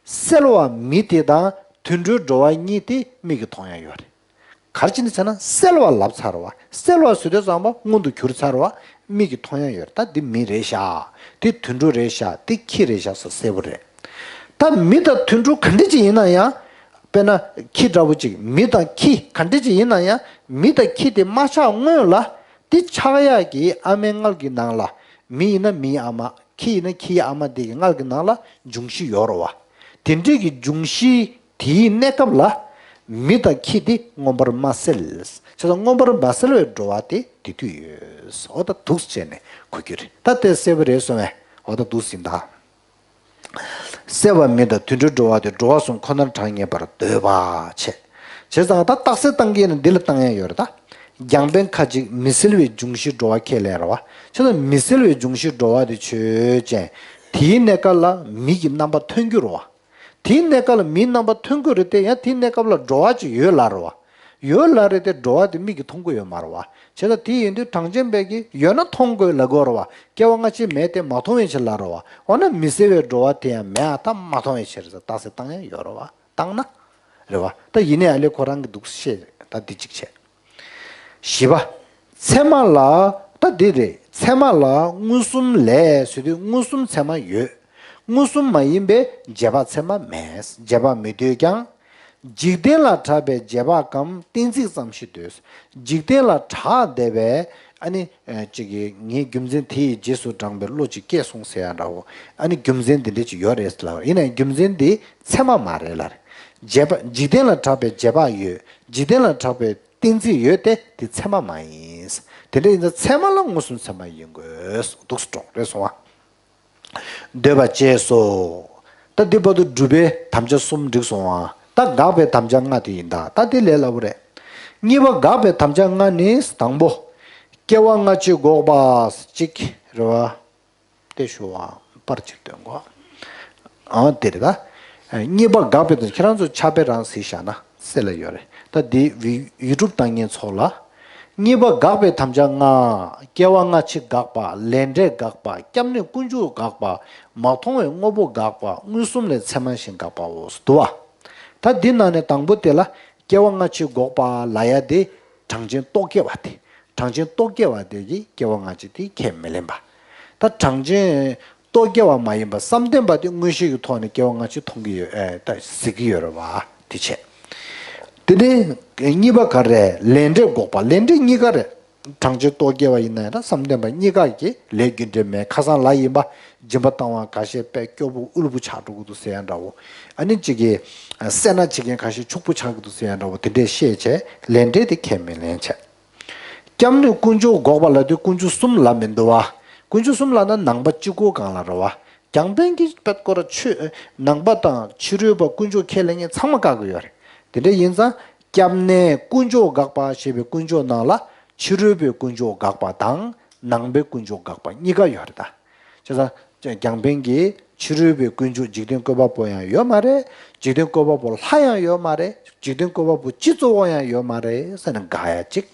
གསལ་བ་མི་དེ་དང་དུད་འགྲོའི་འགྲོ་བ་གཉིས་དེ་མིག་གིས་མཐོང་ཡ་ཡོད་རེད། ག་རེ་བྱས་ནས་བྱས་ན་གསལ་བ་ལབ་ཚར་བ། གསལ་བ་ཟེར་དུས་ཙམ་པ་མངོན་དུ་གྱུར་ཚར་བ། མིག་གིས་མཐོང་ཡ་ཡོད་རེད། ད་འདི་མི་རེད་ཤག་འདི་དུད་འགྲོ་རེད་ཤག་འདི་ཁྱི་རེད་ཤག་ཟེར་གསལ་པོ་རེད། ད་མི་དང་དུད་འགྲོ་ག་འདྲ་ཅིག་ཡིན་ན་ཡང་། དཔེར་ན་ཁྱི་འདྲ་པོ་ཅིག་མི་དང་ཁྱི་ག་འདྲ་ཅིག་ཡིན་ན་ཡང་མི་དང་ཁྱི་དེ་མ་ཆགས་སྔོན་ལ་དེ་ཆགས་ཡག་གི་ཨ་མའི་མངལ་གྱི་ནང་ལ། མི་ཡིན་ན་མིའི་ཨ་མ། ཁྱི་ཡིན་ན་ཁྱིའི་ཨ་མ་དེ་གི་མངལ་གྱི་ནང་ལ་འབྱུང་བཞི་ཡོད་རེད་བ། དེ་འདྲའི་གི་འབྱུང་བཞི་དེའི་གནས་སྐབས་ལ་མི་དང་ཁྱི་དེ་མངོན་པར་མ་གསལ། བྱས་ཙང་མངོན་པར་མ་གསལ་བའི་འགྲོ་བ་དེ་དེ་དུས་ཡོད། འོ་ད་འདུག་སེ་བྱས་ནས་གོ་རྒྱུ་རེད། ད་དེ་གསལ་པོ་རེད་སོང་བས། འོ་ད་འདུག་སེ་ཡིན་ད། གསལ་བ་མི་དང་དུད་འགྲོའི་འགྲོ་བ་དེ་འགྲོ་བ་གསུམ་ཁོ་ནར་གྲངས་ངེས་པར་འདོད་པ་བྱས། བྱས་ཙང་ད་རྟགས་གསལ་བཏང་གི་ཡིན་ན་འདི་ལ་བཏང་ཡ་ཡོད་རེད་ད། རྒྱང་འཕེན་ཁ་ཅིག་མི་གསལ་བའི་འབྱུང་བཞི་འགྲོ་བ་ཁས་ལེན་རེད་བ། བྱས་ཙང་མི་གསལ་བའི་འབྱུང་བཞི་འགྲོ་བ་དེ་ཆོས་ཅན། དེའི་གནས་སྐབས་ལ་མིག་གི་རྣམ་པ་ཐོན་རྒྱུ་རེད་བ། དེའི་གནས་སྐབས་ལ་མིའི་རྣམ་པ་ཐོན་དགོས་རེད་དེ། ཡང་དེའི་གནས་སྐབས་ལ་འགྲོ་བ་ཅིག་ཡོད་ལབ་རེད་བ། ཡོད་ལབ་རེད་དེ་འགྲོ་བ་དེ་མིག་གིས་མཐོང་གི་ཡོད་མ་རེད་བ། བྱས་ཙང་དེ་ཡིན་དུས་གྲངས་ཅན་པས་ཀྱི་ཡོད་ན་མཐོང་དགོས་ལབ་དགོས་རེད་བ། སྐྱེ་བ་སྔ་ཕྱི་མེད་དེ་མ་མཐོང་བའི་ཕྱིར་ལབ་རེད་བ། འོ་ན་མི་གསལ་བའི་འགྲོ་བ་དེ་ཡང་མེད་ཨ། ད་མ་མཐོང་བའི་ཕྱིར་ཟེར་རྟགས་གསལ་བཏང་ཡ་ཡོད་རེད་བ། བཏང་ན་རེད་བ། ད་ཡིན་ནའི་ཨ་ལས་ཁོ་རང་གི་འདུག་སེ་བཤད་རེད། ད་འདི་གཅིག་བྱས། བཞི་པ། ཚད་མ་ལ། ད་འདི་རེད། ཚད་མ་ལ་མངོན་སུམ་ལས་ཟེར་དུས་མངོན་སུམ་ཚད་མ་ཡོད། མངོན་སུམ་མ་ཡིན་པའི་རྗེས་དཔག་ཚད་མ་མེད། རྗེས་དཔག་མི་འདོད་ཀྱང་། འཇིག་རྟེན་ལ་གྲགས་པའི་རྗེས་དཔག་གམ་གཏན་ཚིགས་ཙམ་ཞིག་འདོད། འཇིག་རྟེན་ལ་གྲགས་བསྡད་པའི་ཨ་ནི་ཅིག་གིས་ངའི་རྒྱུ་མཚན་དེ་ཡི་རྗེས་སུ་འབྲངས་པའི་བློ་ཅིག་སྐྱེས་སོང་ཟེར་ཡ་འདྲ་བོ། ཨ་ནི་རྒྱུ་མཚན་འདི་འདྲ་ཅིག་ཡོད་རེད་ཟེར་ལབ། ཡིན་ནའི་རྒྱུ་མཚན་འདི་ཚད་མ་མ་རེད་ལབ། རྗེས་དཔག་འཇིག་རྟེན་ལ་གྲགས་པའི་རྗེས་དཔག་ཡོད། འཇིག་རྟེན་ལ་གྲགས་པའི་གཏན་ཚིགས་ཡོད་དེ་དེ་ཚད་མ་མ་ཡིན། དེ་འདྲ་ཡིན་ཙང་ཚད་མ་ལ་མངོན་སུམ་ཚད་མ་ཡིན་དགོས། འདུག་སེ་འགྲོ་རེད་སོང་བ། འདོད་པ་བཅས་སོ། ད་འདི་བར་དུ་སྒྲུབ་པའི་དམ་བཅའ་གསུམ་འགྲིག་སོང་བ། ད་དགག་པའི་དམ་བཅའ་ལྔ་དེ་ཡིན་ད། ད་འདི་ལས་སླ་པོ་རེད། གཉིས་པ་དགག་པའི་དམ་བཅའ་ལྔ་ནི། དང་པོ། སྐྱེ་བ་སྔ་ཕྱི་འགོག་པ་གཅིག་རེད་བ། དེ་ཞུ་བ་པར་ཅིག་སྟོན་གོ། ཨང་དེ་རེད་ད། གཉིས་པ་དགག་པའི་དོན་ཁྱེད་རང་ཚོ་ཕྱག་དཔེ་རང་གཟིགས་བཞག་ན་གསལ་ལ་ཡོད་རེད། ད་འདི་ཡུ་ཊུབ་ལྟ་མཁན་ཚོ་ལ། གཉིས་པ་དགག་པའི་དམ་བཅའ་ལྔ། སྐྱེ་བ་སྔ་ཕྱི་དགག་པ། ལས་འབྲས་དགག་པ། སྐྱབས་གནས་དཀོན་མཆོག་དགག་པ། མ་མཐོང་བའི་དངོས་པོ་དགག་པ། མངོན་སུམ་ལས་ཚད་མ་གཞན་དགག་པའོ། འདུག་བ། ད་འདི་ནང་ནས་དང་པོ་དེ་ལ་སྐྱེ་བ་སྔ་ཕྱི་འགོག་པ་ལབ་ཡ་དེ། གྲངས་ཅན་རྟོག་གེ་བ་དེ། གྲངས་ཅན་རྟོག་གེ་བ་དེ་གིས་སྐྱེ་བ་སྔ་ཕྱི་དེ་ཁས་མི་ལེན་པ། ད་གྲངས་ཅན་རྟོག་གེ་བ་མ་ཡིན་པ་བསམ་གཏན་པ་དེ་མངོན་ཤེས་ཀྱི་ཐོག་ནས་སྐྱེ་བ་སྔ་ཕྱི་མཐོང་གི་ཡོད། ཨེ། ད་གཟིགས་ཀྱི་ཡོད་རེད་བ། དེ་བྱས། དེ་ནས་གཉིས་པ་ག་རེ། ལས་འབྲས་འགོག་པ། ལས་འབྲས་གཉིས་ཀ་རེད། གྲངས་ཅན་རྟོག་གེ་བ་ཡིན་ན་ཡང་ད་བསམ་གཏན་པ་གཉིས་ཀ་གི་ལས་རྒྱུ་འབྲས་མེད། ཁ་སང་ལབ་ཡིན་པ། སྦྱིན་པ་བཏང་བ་ཁ་ཤས་དཔེ་སྐྱོ་པོ་དབུལ་པོ་ཆགས་འགྲོ་གི་འདུག་ཟེར་ཡ་འདྲ་བོ། ཨ་ནི་གཅིག་གིས་སེར་སྣ་བྱེད་མཁན་ཁ་ཤས་ཕྱུག་པོ་ཆགས་ཀྱི་འདུག་ཟེར་ཡ་འདྲ་བོ། དེ་འདྲས་བཤད་བྱས་ལས་འབྲས་དེ་ཁས་མི་ལེན་བྱས། སྐྱབས་གནས་དཀོན་མཆོག་འགོག་པ་ལབ་དུས་དཀོན་མཆོག་གསུམ་ལབ་མི་འདུག་བ། དཀོན་མཆོག་གསུམ་ལབ་ན་ནང་པ་གཅིག་པོའི་སྒང་ལ་རེད་བ། རྒྱང་འཕེན་གྱི་དཔེ་སྐོར་ཆོས་ནང་པ་དང་ཕྱི་རོལ་པ་དཀོན་མཆོག་ཁས་ལེན་མཁན་ཚང་མ་བཀག་གི་ཡོད་རེད། དེ་འདྲ་ཡིན་ཙང་སྐྱབས་གནས་དཀོན་མཆོག་དགག་པ་ཞེས་པའི་དཀོན་མཆོག་ནང་ལ་ཕྱི་རོལ་པའི་དཀོན་མཆོག་དགག་པ་དང་ནང་པའི་དཀོན་མཆོག་དགག་པ་གཉིས་ཀ་ཡོད་རེད་ད། བྱས་ཙང་རྒྱང་འཕེན་གྱིས་ཕྱི་རོལ་པའི་དཀོན་མཆོག་འཇིག་རྟེན་བཀོད་པ་པོ་ཡང་ཡོད་མ་རེད། འཇིག་རྟེན་བཀོད་པ་པོ་ལྷ་ཡང་ཡོད་མ་རེད། འཇིག་རྟེན་བཀོད་པ་པོ་སྤྱི་གཙོ་བོ་ཡང་ཡོད་མ་རེད་ཟེར་ནས་དགག་ཡ་གཅིག་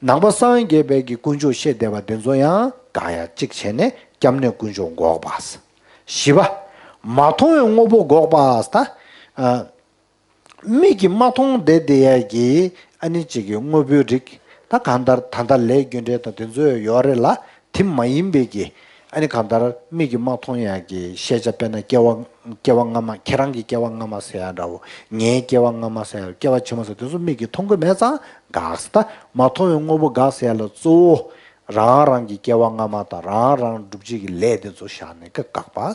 ནང་པ་སངས་རྒྱས་པའི་གི་དཀོན་མཆོག་བཤད་བསྡད་པ་འདི་ཚོ་ཡང་དགག་ཡ་གཅིག་བྱས་ནས་སྐྱབས་གནས་དཀོན་མཆོག་འགོག་པ། བཞི་པ། མ་མཐོང་བའི་དངོས་པོ་འགོག་པ། ད་ཨ། མིག་གིས་མ་མཐོང་བསྡད་བསྡད་ཡ་གི་ཨ་ནི་གཅིག་གི་དངོས་པོའི་རིགས། ད་གང་ལྟར་ད་ལྟ་ལས་རྒྱུ་འབྲས་དང་དེ་ཚོ་ཡོད་རེད་ལ། དེ་མ་ཡིན་པའི་གི་ཨ་ནི་གང་ལྟར་མིག་གིས་མ་མཐོང་ཡ་གི་ཤེས་བྱ། དཔེར་ན་སྐྱེ་བ་སྐྱེ་བ་སྔ་མ། ཁྱེད་རང་གི་སྐྱེ་བ་སྔ་མ་ཟེར་ཡ་འདྲ་བོ། ངའི་སྐྱེ་བ་སྔ་མ་ཟེར་ཡ། སྐྱེ་བ་ཕྱི་མ་ཟེར། དེ་ཚོ་མིག་གིས་མཐོང་གི་མེད་ཙང་དགག་ཟེར། ད་མ་མཐོང་བའི་དངོས་པོ་དགག་ཟེར་ཡ་ལ་གཙོ་བོ་རང་རང་གི་སྐྱེ་བ་སྔ་མ་དང་རང་རང་སྒྲུབ་བྱེད་ཀྱི་ལས་དེ་ཚོ་བཞག་ནས་ཀ་དགག་པ།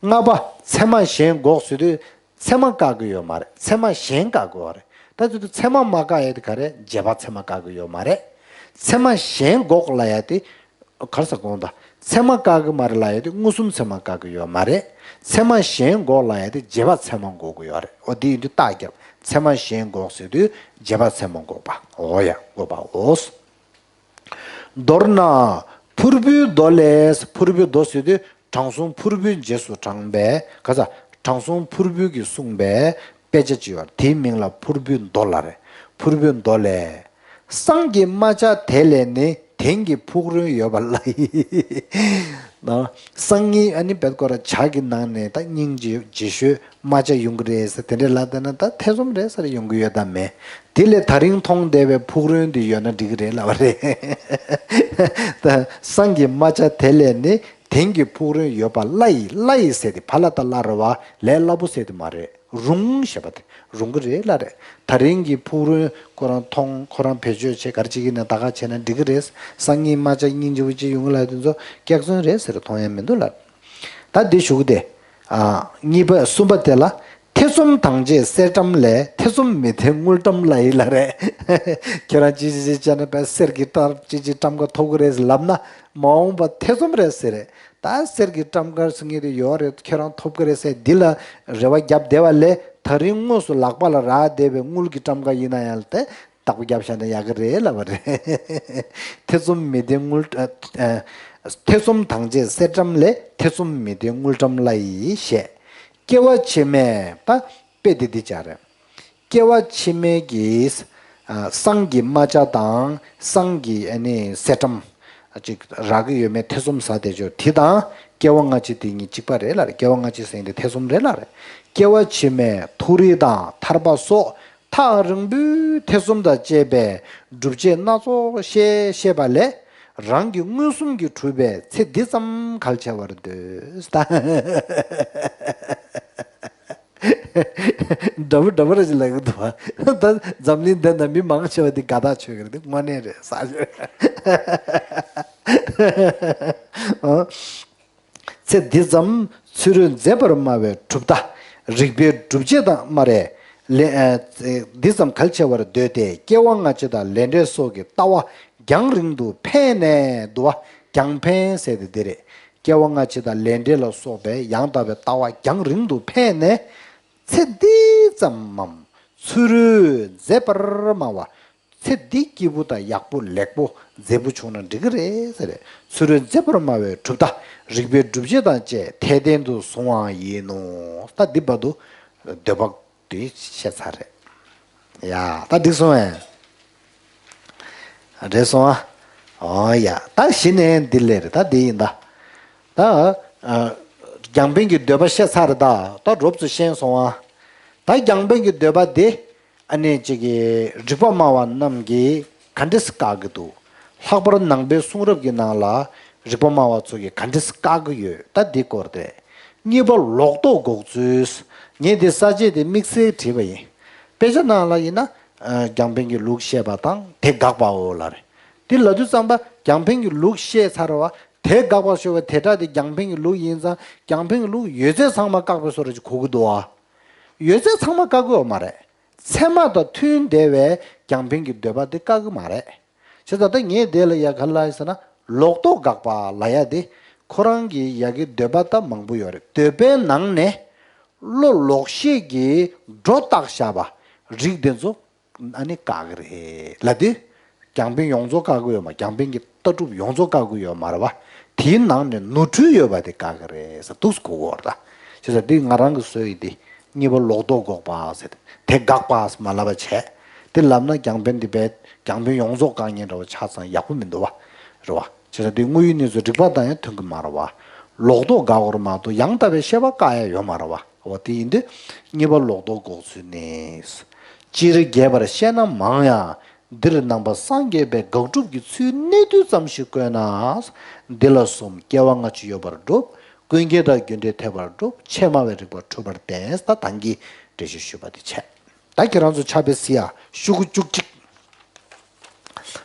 ལྔ་པ། ཚད་མ་གཞན་འགོག་ཟེར་དུས་ཚད་མ་བཀག་གི་ཡོད་མ་རེད། ཚད་མ་གཞན་བཀག་གི་ཡོད་རེད། ད་དེ་དུས་ཚད་མ་མ་བཀག་ཡ་དེ་ག་རེ། རྗེས་དཔག་ཚད་མ་བཀག་གི་ཡོད་མ་རེད། ཚད་མ་གཞན་འགོག་ལབ་ཡ་དེ་ག་རེ་ཟེར་དགོས་ད། ཚད་མ་བཀག་གི་མ་རེད་ལབ་ཡ་དེ་མངོན་སུམ་ཚད་མ་བཀག་གི་ཡོད་མ་རེད། ཚད་མ་གཞན་འགོག་ལབ་ཡ་དེ་རྗེས་དཔག་ཚད་མ་འགོག་གི་ཡོད་རེད། འོ་དེ་ཡིན་དུས་རྟགས་རྒྱབ། ཚད་མ་གཞན་འགོག་ཟེར་དུས་རྗེས་དཔག་ཚད་མ་འགོག་པ། འོ་ཡ། འགོག་པའོ། མདོར་ན་ཕུར་བུའི་མདོ་ལས། ཕུར་བུའི་མདོ་ཟེར་དུས་དྲང་སྲོང་ཕུར་བུའི་རྗེས་སུ་འབྲངས་པའི། ག་ས། དྲང་སྲོང་ཕུར་བུ་གིས་གསུངས་པའི་དཔེ་ཆ་ཅིག་ཡོད་རེད། དེའི་མིང་ལ་ཕུར་བུའི་མདོ་ལབ་རེད། ཕུར་བུའི་མདོ་ལས། བསང་གི་རྨ་བྱ་དེ་ལས་ནི། དེང་གི་ཕུག་རོན་ཡོད་པ་ལ་ཡི། ན། བསང་གི་ཨ་ནི་བེད་ཀོ་ར་ཇ་གི་ནང་ནས་ད་སྙིང་རྗེ་རྗེ་ཤོས་རྨ་བྱ་ཡོང་གི་རེད་ཟེར། དེ་འདྲས་ལབ་བསྡད་ན་ད་ཐེ་ཚོམ་རེད་ཟེར། ཡོང་གི་ཡོད་དམ་མེད། དེ་ལས་ད་རིང་མཐོང་བསྡད་པའི་ཕུག་རོན་དེ་ཡོད་ན་འགྲིག་གི་རེད་ལབ་པ་རེད། ད་བསང་གི་རྨ་བྱ་དེ་ལས་ནི། དེང་གི་ཕུག་རོན་ཡོད་པ་སླ་ཡི། སླ་ཡི་ཟེར་དེ་བ་ལ་ཏ་སླ་རེད་བ། ལས་སླ་པོ་ཟེར་དེ་མ་རེད། རུང་ཞེས་པ་དེ་རུང་གི་རེད་ལ་རེད། ད་རིང་གི་ཕུག་རོན་ཁོ་རང་མཐོང་ཁོ་རང་བེད་སྤྱོད་བྱེད་གར་ཅིག་ཡིན་ན་ད་ག་བྱས་ན་འགྲིག་གི་རེད། སང་ཉིན་རྨ་བྱ་སྙིང་རྗེ་པོ་ཅིག་ཡོང་གི་ལ་དེ་ཚོ་སྐྱག་རྫུན་རེད་ཟེར་མཐོང་ཡ་མི་འདུག་ལ། ད་འདི་ཞུ་གི་དེ། ཨ། གཉིས་པ་གསུམ་པ་དེ་ལ་ཐེ་ཚོམ་དང་བཅས་གསེར་ཊམ་ལས། ཐེ་ཚོམ་མི་ཐེ་དངུལ་ཊམ་སླ་ཡི་ལ་རེད། ཁྱེད་རང་ཅི་ཅི་ཅི་བྱས་ན་པའི་གསེར་གྱི་ཊམ་ཅི་ཅི་ཊམ་ཀ་ཐོབ་གི་རེད་ལབ་ན་མ་འོངས་པ་ཐེ་ཚོམ་རེད་ཟེར་རེད། ད་གསེར་གྱི་ཊམ་ཀ་སུ་ངེས་དེ་ཡོད་རེད། ཁྱེད་རང་ཐོབ་གི་རེད་ཟེར་འདི་ལ་རེ་བ་བརྒྱབ་བསྡད་པ་ལས་ད་རིང་དངོས་སུ་ལག་པ་ལ་རག་བསྡད་པའི་དངུལ་གྱི་ཊམ་ཀ་ཡིན་ན་ཡང་ལ་དེ། བདག་པོ་རྒྱབ་བཞག་ན་ཡག་གི་རེད་ལབ་པ་རེད། ཐེ་ཚོམ་མི་ཐེ་དངུལ་ཨ། ཨ། ཐེ་ཚོམ་དང་བཅས་གསེར་ཊམ་ལས། ཐེ་ཚོམ་མི་ཐེ་དངུལ་ཊམ་སླ་ཡི་ཞེས། སྐྱེ་བ་ཕྱི་མའི་པ། དཔེ་དེ་འདི་ཅག་རེད། སྐྱེ་བ་ཕྱི་མའི་གི། ཨ། སང་གི་རྨ་བྱ་དང་སང་གི་ཨ་ནི་གསེར་ཊམ་ཅིག་རག་གི་ཡོད་མེད་ཐེ་ཚོམ་ཟ་བསྡད་ཆོག་དེ་དང་སྐྱེ་བ་སྔ་ཕྱི་དེ་གཉིས་གཅིག་པ་རེད་ལ་རེད། སྐྱེ་བ་སྔ་ཕྱི་ཟེར་དེ་ཐེ་ཚོམ་རེད་ལ་རེད། སྐྱེ་བ་ཕྱི་མའི་མཐོ་རིས་དང་ཐར་པ་སོགས། ཐག་རིང་པོའི་ཐེ་ཚོམ་དང་བཅས་པའི་སྒྲུབ་བྱེད་སྣ་ཚོགས་ཤེས་ཤེས་པ་ལས། རང་གི་མངོན་སུམ་གྱིས་གྲུབ་པའི་ཚེ་འདི་ཙམ་གལ་ཆེ་བར་འདོད། ད་འདྲ་པོ་འདྲ་པོ་ར་ཅིག་ལབ་གི་འདུག་བ། ད་འཛམ་གླིང་འདི་ན་མི་མང་ཆེ་བ་འདི་དགའ་ཐག་ཆོད་གི་རེད། འདི་དངོས་གནས་རེད་ས་ཞོད། ཚེ་འདི་ཙམ་ཚུ་རོལ་མཛེས་པར་སྨྲ་བའི་གྲུབ་མཐའ། རིག་པའི་སྒྲུབ་བྱེད་དང་སྨ་རེ། ལས། ཨ། འདི་ཙམ་གལ་ཆེ་བར་འདོད་དེ། སྐྱེ་བ་སྔ་ཕྱི་དང་ལས་འབྲས་སོགས་ཀྱི་ལྟ་བ་རྒྱང་རིང་དུ་འཕེན་ནས་འདུག་བ། རྒྱང་འཕེན་ཟེར་དེ་འདི་རེད། སྐྱེ་བ་སྔ་ཕྱི་དང་ལས་འབྲས་ལ་སོགས་པའི་ཡང་དག་པའི་ལྟ་བ་རྒྱང་རིང་དུ་འཕེན་ནས། ཚེ་འདི་ཙམ་མམ། ཚུ་རོལ་མཛེས་པར་སྨྲ་བ། ཚེ་འདི་སྐྱིད་པོ་དང་ཡག་པོ་ལེགས་པོ་མཛེས་པོ་བྱུང་ན་འགྲིག་གི་རེད་ཟེར། ཚུ་རོལ་མཛེས་པར་སྨྲ་བའི་གྲུབ་མཐའ། རིག་པའི་སྒྲུབ་བྱེད་དང་བཅས་འཐད་ལྡན་དུ་བཟུང་བ་ཡིན་ནོ། ད་འདི་བར་དུ་འདོད་པ་འདི་བཤད་ཚར་རེད། ཡ། ད་འགྲིག་སོང་ངས། རེད་སོང་ཨ། ཨོ་ཡ། ད་གཞི་ནས་འདི་ལས་རེད། ད་འདི་ཡིན་ད། ད། ཨ། རྒྱང་འཕེན་གྱི་འདོད་པ་བཤད་ཚར་རེད་ད། ད་རོབ་ཙམ་ཤེས་སོང་ཨ། ད་རྒྱང་འཕེན་གྱི་འདོད་པ་འདི། ཨ་ནི་གཅིག་གི་རིག་པ་སྨྲ་བ་རྣམས་ཀྱིས་ག་འདྲས་བཀག་གི་འདུག་ལྷག་པར་ནང་པའི་གསུང་རབ་ཀྱི་ནང་ལ་རིག་པ་སྨྲ་བ་ཚོ་གིས་ག་འདྲས་བཀག་གི་ཡོད། ད་འདི་སྐོར་དེ། གཉིས་པ་ལོག་རྟོག་འགོག་ཚུལ། ངས་འདི་ས་བཅད་དེ་དམིགས་བསལ་བྲིས་པ་ཡིན། དཔེ་ཆ་ནང་ལ་ཡིན་ན། ཨ། རྒྱང་འཕེན་གྱི་ལུགས་བཤད་པ་དང་དེ་དགག་པའོ་ལབ་རེད། འདི་ལབ་དུས་ཙམ་པ་རྒྱང་འཕེན་གྱི་ལུགས་བཤད་ཚར་བ་དེ་དགག་པ་ཞུ་བ་དེ་འདྲ་དེ་རྒྱང་འཕེན་གྱི་ལུགས་ཡིན་ཙང་རྒྱང་འཕེན་གྱི་ལུགས་ཡོད་ཚད་ཚང་མ་བཀག་པའི་བཟོ་འདྲ་ཅིག་གོ་གི་འདུག་ཨ། ཡོད་ཚད་ཚང་མ་བཀག་གི་ཡོད་མ་རེད། ཚད་མ་དང་མཐུན་བསྡད་པའི་རྒྱང་འཕེན་གྱི་འདོད་པ་དེ་བཀག་གི་མ་རེད། བྱས་ཙང་ད་ངས་དེ་ལ་ཡ་ག་ལ་ཡིན་ཟེར་ན་ལོག་རྟོག་དགག་པ་ལབ་ཡ་དེ་ཁོ་རང་གི་ཡ་གི་འདོད་པ་ད་མང་པོ་ཡོད་རེད། འདོད་པའི་ནང་ནས་བློ་ལོག་ཤེས་ཀྱིས་སྒྲོ་བཏགས་བཞག་པ་རིགས་དེ་ཚོ་ཨ་ནི་བཀག་གི་རེད་ལབ་དུས། རྒྱང་འཕེན་ཡོངས་རྫོགས་བཀག་གི་ཡོད་མ། རྒྱང་འཕེན་གྱི་ལྟ་གྲུབ་ཡོངས་རྫོགས་བཀག་གི་ཡོད་མ་རེད་བ། དེའི་ནང་ནས་ནོར་འཁྲུལ་ཡོད་པ་དེ་བཀག་གི་རེད་ཟེར་འདུག་གོ་གོ་ར། བྱས་ཙང་འདི་ང་རང་གི་བཟོ་ཡི་འདི་གཉིས་པ་ལོག་རྟོག་འགོག་པ་ཟེར་དེ་བཀག་པ་ཟེར་མ་ལབ་པ་བྱས། དེ་ལབ་ན་རྒྱང་འཕེན་འདི་བས་རྒྱང་འཕེན་ཡོངས་རྫོགས་བཀག་ཉེན་འདྲ་བ་ཆ་ཚང་ཡག་པོ་མི་འདུག་བ། རེད་བ། བྱས་ཙང་འདི་དངོས་ཡོད་གནས་ཚུལ་རིག་པ་དང་ཡང་མཐུན་གི་མ་རེད་བ། ལོག་རྟོག་དགག་པར་མ་གཏོགས་ཡང་དག་པའི་བཤད་པ་བཀག་ཡ་ཡོད་མ་རེད་བ། འོ་དེ་ཡིན་དུས་གཉིས་པ་ལོག་རྟོག་འགོག་ཚུལ་ནི། སྤྱིར་རྒྱས་པར་བཤད་ན་མང་ཡང་། འདིར་ནང་པ་སངས་རྒྱས་པའི་དགག་སྒྲུབ་ཀྱི་ཚུལ་གནད་བསྡུས་ཙམ་ཞིག་བཀོད་ན། འདི་ལ་གསུམ། སྐྱེ་བ་སྔ་ཕྱི་ཡོད་པར་སྒྲུབ། ཀུན་མཁྱེན་དང་རྒྱུ་འབྲས་འཐད་པར་སྒྲུབ། ཕྱེ་སྨྲ་བའི་རིགས་པ་འཁྲུལ་པར་བསྟན། ད་དང་གི་འགྲེལ་བཤད་ཞུས་པ་དེ་བྱས། ད་ཁྱེད་རང་ཚོ་ཕྱག་དཔེ་གཟིགས་ཡ། ཤོག་གུ་བཅུ་གཅིག་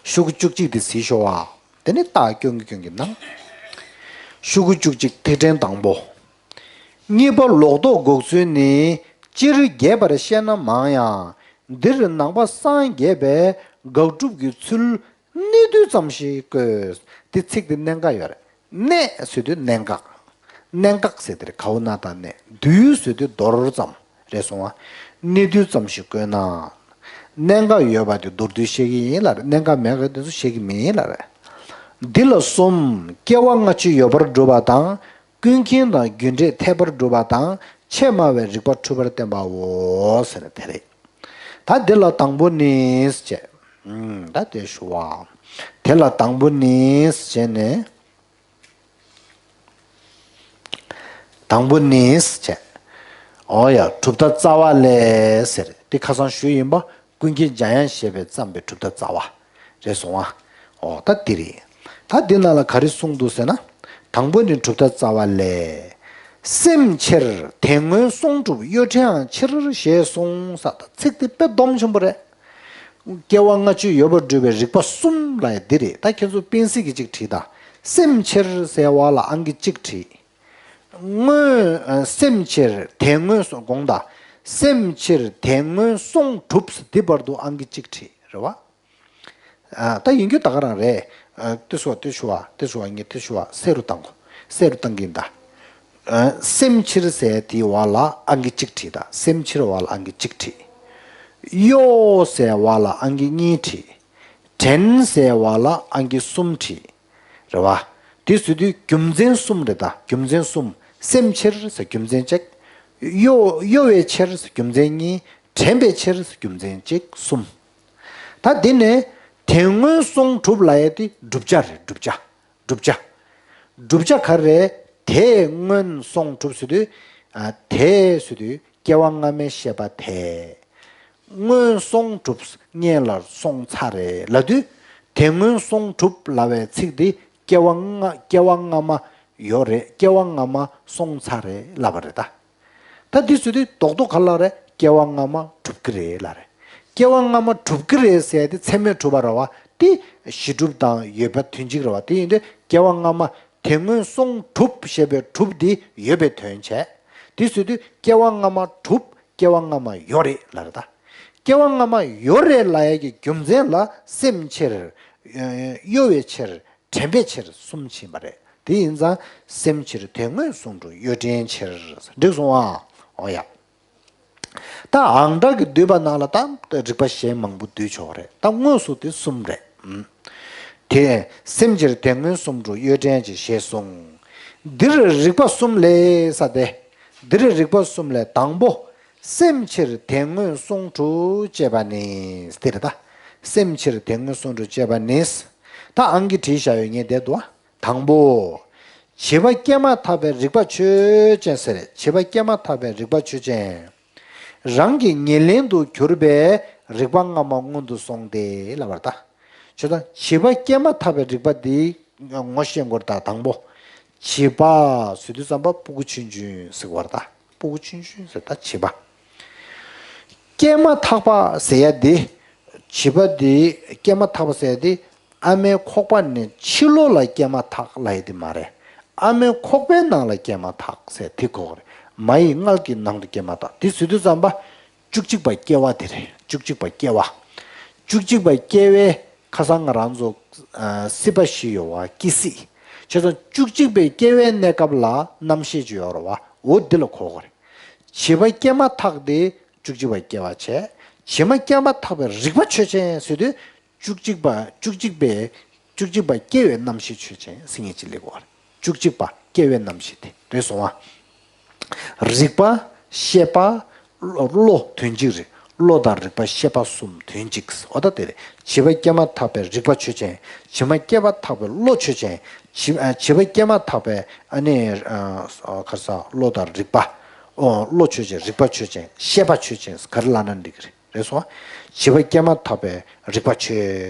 ཤོག་གུ་བཅུ་གཅིག་དེ་གཟིགས་ཤོག་ཨ། དེ་ནི་རྟགས་སྐྱོན་གྱི་སྐྱོན་གྱི་ནང་། ཤོག་གུ་བཅུ་གཅིག་ཐིག་ཕྲེང་དང་པོ། གཉིས་པ་ལོག་རྟོག་འགོག་ཚུལ་ནི། སྤྱིར་རྒྱས་པར་བཤད་ན་མང་ཡང་། འདིར་ནང་པ་སངས་རྒྱས་པའི་དགག་སྒྲུབ་ཀྱི་ཚུལ་གནད་བསྡུས་ཙམ་ཞིག་བཀོད། དེ་ཚིག་དེ་གནད་འགག་ཡོད་རེད། གནད་ཟེར་དུས་གནད་འགག་གནད་འགག་ཟེར་དེ་རེད། གའུ་ན་ད་གནད། བསྡུས་ཟེར་དུས་མདོར་ཙམ་རེད་སོང་བ། གནད་བསྡུས་ཙམ་ཞིག་བཀོད་ན། གནད་འགག་ཡོད་པ་དེ་མདོར་བསྡུས་བཤད་ཀྱི་ཡིན་ལ་རེད། གནད་འགག་མེད་པ་དེ་ཚོ་བཤད་ཀྱི་མིན་ལ་རེད། འདི་ལ་གསུམ། སྐྱེ་བ་སྔ་ཕྱི་ཡོད་པར་སྒྲུབ་པ་དང་། ཀུན་མཁྱེན་དང་རྒྱུ་འབྲས་འཐད་པར་སྒྲུབ་པ་དང་། ཕྱེ་སྨྲ་བའི་རིགས་པ་འཁྲུལ་པར་བསྟན་པའོ་ཟེར་ན་དེ་རེད། ད་འདི་ལ་དང་པོ་ནི་ཟེར་བྱས། ཨུམ། ད་དེ་ཞུ་བ། དེ་ལ་དང་པོ་ནི་ཟེར་བྱས་ནས། དང་པོ་ནི་ཟེར་བྱས། འོ་ཡ། གྲུབ་མཐའ་རྩ་བ་ལས་ཟེར་དེ་ཁ་སང་ཞུས་ཡིན་པ། ཀུན་མཁྱེན་འཇམ་དབྱངས་བཞད་པས་བརྩམས་པའི་གྲུབ་མཐའ་རྩ་བ་རེད་སོང་ཨ། འོ་ད་འདི་རེད། ད་འདི་ནང་ལ་ག་རེ་གསུངས་འདུག་ཟེར་ན། དང་པོ་ནི་གྲུབ་མཐའ་རྩ་བ་ལས། སེམས་ཕྱིར་དོན་མངོན་སོང་གྲུབ་གཡོ་བྲལ་ཡང་ཕྱིར་ཞེས་གསུངས་ས། ད་ཚིག་དེ་དཔེ་སྡོམ་ཆེན་པོ་རེད། སྐྱེ་བ་སྔ་ཕྱི་ཡོད་པར་སྒྲུབ་པའི་རིགས་པ་གསུམ་ལ་ཡང་འདི་རེད། ད་ཁྱེད་ཚོ་པེན་སིལ་གྱིས་གཅིག་བྲིས་དང་། སེམས་ཕྱིར་ཟེར་བ་ལ་ཨང་ཀི་གཅིག་བྲིས། སྔོན། སེམས་ཕྱིར་དོན་མངོན་སོང་དགོངས་དག། སེམས་ཕྱིར་དོན་མངོན་སོང་གྲུབ་འདི་བར་དུ་ཨང་ཀི་གཅིག་བྲིས་རེད་བ། ཨ། ད་ཡིན་རྒྱུ་ད་ག་རང་རེད། ཨ། ཏི་སུ་བ་ཏི་ཤུ་བ་ཏི་སུ་བ་ངེ་ཏི་ཤུ་བ་སེ་རུ་བཏང་གོ། སེ་རུ་བཏང་གིན་ད། ཨ། སེམས་ཕྱིར་ཟེར་དེའི་བར་ལ་ཨང་ཀི་གཅིག་བྲིས་དང་། སེམས་ཕྱིར་བར་ལ་ཨང་ཀི་གཅིག་བྲིས། གཡོ་ཟེར་བར་ལ་ཨང་ཀི་གཉིས་བྲིས། དྲན་ཟེར་བར་ལ་ཨང་ཀི་གསུམ་བྲིས། རེད་བ། དེ་ཟེར་དུས་རྒྱུ་མཚན་གསུམ་རེད་ད། རྒྱུ་མཚན་གསུམ། སེམས་ཕྱིར་ཟེར་རྒྱུ་མཚན་གཅིག། གཡོ། གཡོ་བའི་ཕྱིར་ཟེར་རྒྱུ་མཚན་གཉིས། དྲན་པའི་ཕྱིར་ཟེར་རྒྱུ་མཚན་གཅིག་གསུམ། ད་འདི་ནས་དོན་མངོན་སོང་གྲུབ་ལབ་ཡ་དེ་བསྒྲུབ་བྱ་རེད། བསྒྲུབ་བྱ། བསྒྲུབ་བྱ། བསྒྲུབ་བྱ་ག་རེ་རེད། དོན་མངོན་སོང་གྲུབ་ཟེར་དུས། ཨ། དོན་ཟེར་དུས་སྐྱེ་བ་སྔ་མའི་ཤེས་པ་དེ། མངོན་སོང་གྲུབ་སྔོན་ལ་སོང་ཚར་རེད་ལབ་དུས། དོན་མངོན་སོང་གྲུབ་ལབ་པའི་ཚིག་འདི་སྐྱེ་བ་སྔ་སྐྱེ་བ་སྔ་མ་ཡོད་རེད། སྐྱེ་བ་སྔ་མ་སོང་ཚར་རེད་ལབ་པ་རེད་ད། ད་འདི་ཟེར་དུས་རྡོག་རྡོག་ག་ལ་རེད། སྐྱེ་བ་སྔ་མ་གྲུབ་ཀྱི་རེད་ལབ་རེད། སྐྱེ་བ་སྔ་མ་གྲུབ་ཀྱི་རེད་ཟེར་དེ་མཚན་མེད་གྲུབ་པ་རེད་བ། དེ་གཞི་གྲུབ་དང་ཡོད་པ་དོན་གཅིག་རེད་བ། དེ་ཡིན་དུས་སྐྱེ་བ་སྔ་མ་དོན་མངོན་སོང་གྲུབ་ཞེས་པའི་གྲུབ་དེ་ཡོད་པའི་དོན་བྱས། དེ་ཟེར་དུས་སྐྱེ་བ་སྔ་མ་གྲུབ། སྐྱེ་བ་སྔ་མ་ཡོད་རེད་ལབ་རེད་ད། སྐྱེ་བ་སྔ་མ་ཡོད་རེད་ལབ་ཡ་གི་རྒྱུ་མཚན་ལ་སེམས་ཕྱིར། གཡོ་བའི་ཕྱིར། དྲན་པའི་ཕྱིར་གསུམ་ཕྱིན་པ་རེད། དེ་ཡིན་ཙང་སེམས་ཕྱིར་དོན་མངོན་སོང་གྲུབ་གཡོ་བྲལ་ཕྱིར། འགྲིག་སོང་ཨ། འོ་ཡ། ད་ཨང་གྲངས་ཀྱི་བསྡུས་པ་ནང་ལ་ད་རིགས་པ་གཞན་མང་པོ་བསྡུས་ཆོག་རེད། ད་དངོས་སུ་དེ་གསུམ་རེད། ཨུམ། དེ་སེམས་ཕྱིར་དོན་མངོན་སོང་གྲུབ་གཡོ་བྲལ་གྱི་ཞེས་གསུངས། འདིར་རིགས་པ་གསུམ་ལས་ས་དེ། འདིར་རིགས་པ་གསུམ་ལས་དང་པོ། སེམས་ཕྱིར་དོན་མངོན་སོང་གྲུབ་ཅེས་པ་ནི། འདི་རེད་ད། སེམས་ཕྱིར་དོན་མངོན་སོང་གྲུབ་ཅེས་པ་ནི། ད་ཨང་ཀི་བྲིས་བཞག་ཡོད་ངེས་བསྡད་འདུག་ཨ། དང་པོ། བྱིས་པ་སྐྱེས་མ་ཐག་པའི་རིག་པ་ཆོས་ཅན་ཟེར་རེད། བྱིས་པ་སྐྱེས་མ་ཐག་པའི་རིག་པ་ཆོས་ཅན། རང་གི་ཉེར་ལེན་དུ་གྱུར་པའི་རིག་པ་སྔ་མ་སྔོན་དུ་སོང་སྟེ་ལབ་པ་རེད་ད། བྱས་ཙང་བྱིས་པ་སྐྱེས་མ་ཐག་པའི་རིག་པ་འདི་ངོ་ཤེས་དགོས་རེད་ད། དང་པོ། བྱིས་པ་ཟེར་དུས་ཙམ་པ་སྤུ་གུ་ཆུང་ཆུང་ཟེར་དགོས་རེད་ད། སྤུ་གུ་ཆུང་ཆུང་ཟེར་ད་བྱིས་པ། སྐྱེས་མ་ཐག་པ་ཟེར་ཡ་འདི། བྱིས་པ་འདི་སྐྱེས་མ་ཐག་པ་ཟེར་ཡ་འདི། ཨ་མའི་ཁོག་པ་ནས་ཕྱི་ལོགས་ལ་སྐྱེས་མ་ཐག་ལབ་ཡ་འདི་མ་རེད། ཨ་མའི་ཁོག་པའི་ནང་ལ་སྐྱེས་མ་ཐག་ཟེར་དེ་གོ་གི་རེད། མ་ཡི་མངལ་གྱི་ནང་དུ་སྐྱེས་མ་ཐག་འདི་ཟེར་དུས་ཙམ་པ། བཅུ་གཅིག་པ་སྐྱེ་བ་དེ་རེད། བཅུ་གཅིག་པ་སྐྱེ་བ། བཅུ་གཅིག་པ་སྐྱེ་བའི་ཁ་སང་ང་རང་ཚོ། ཨ། སྲིད་པ་བཞི་ཡོད་བ། སྐྱེ་སྲིད། བྱས་ཙང་བཅུ་གཅིག་པའི་སྐྱེ་བའི་གནས་སྐབས་ལ་རྣམ་ཤེས་ཅིག་ཡོད་རེད་བ། འོ་འདི་ལ་གོ་དགོས་རེད། བྱིས་པ་སྐྱེས་མ་ཐག་དེ་བཅུ་གཅིག་པ་སྐྱེ་བ་བྱས། བྱིས་པ་སྐྱེས་མ་ཐག་པའི་རིག་པ་ཆོས་ཅན་ཟེར་དུས། བཅུ་གཅིག་པ། བཅུ་གཅིག་པའི། བཅུ་གཅིག་པ་སྐྱེ་བའི་རྣམ་ཤེས་ཆོས་ཅན་ཟེར་མཁན་ཅིག་སླེབས་ཡོད་རེད། བཅུ་གཅིག་པ་སྐྱེ་བའི་རྣམ་ཤེས་དེ་རེད་སོང་ཨ། རིག་པ། ཤེས་པ། བློ། བློ་དོན་གཅིག་རེད། བློ་དང་རིག་པ་ཤེས་པ་གསུམ་དོན་གཅིག་འོ་ད་དེ་རེད། བྱིས་པ་སྐྱེས་མ་ཐག་པའི་རིག་པ་ཆོས་ཅན། བྱིས་པ་སྐྱེས་མ་ཐག་པའི་བློ་ཆོས་ཅན། བྱིས། ཨ། བྱིས་པ་སྐྱེས་མ་ཐག་པའི་ཨ་ནི། ཨ། ག་རེ་ཟ། བློ་དང་རིག་པ། ཨོ། བློ་ཆོས་ཅན། རིག་པ་ཆོས་ཅན། ཤེས་པ་ཆོས་ཅན་ག་རེ་ལབ་ན་འགྲིག་གི་རེད། རེད་སོང་ཨ། བྱིས་པ་སྐྱེས་མ་ཐག་པའི་རིག་པ་ཆོས་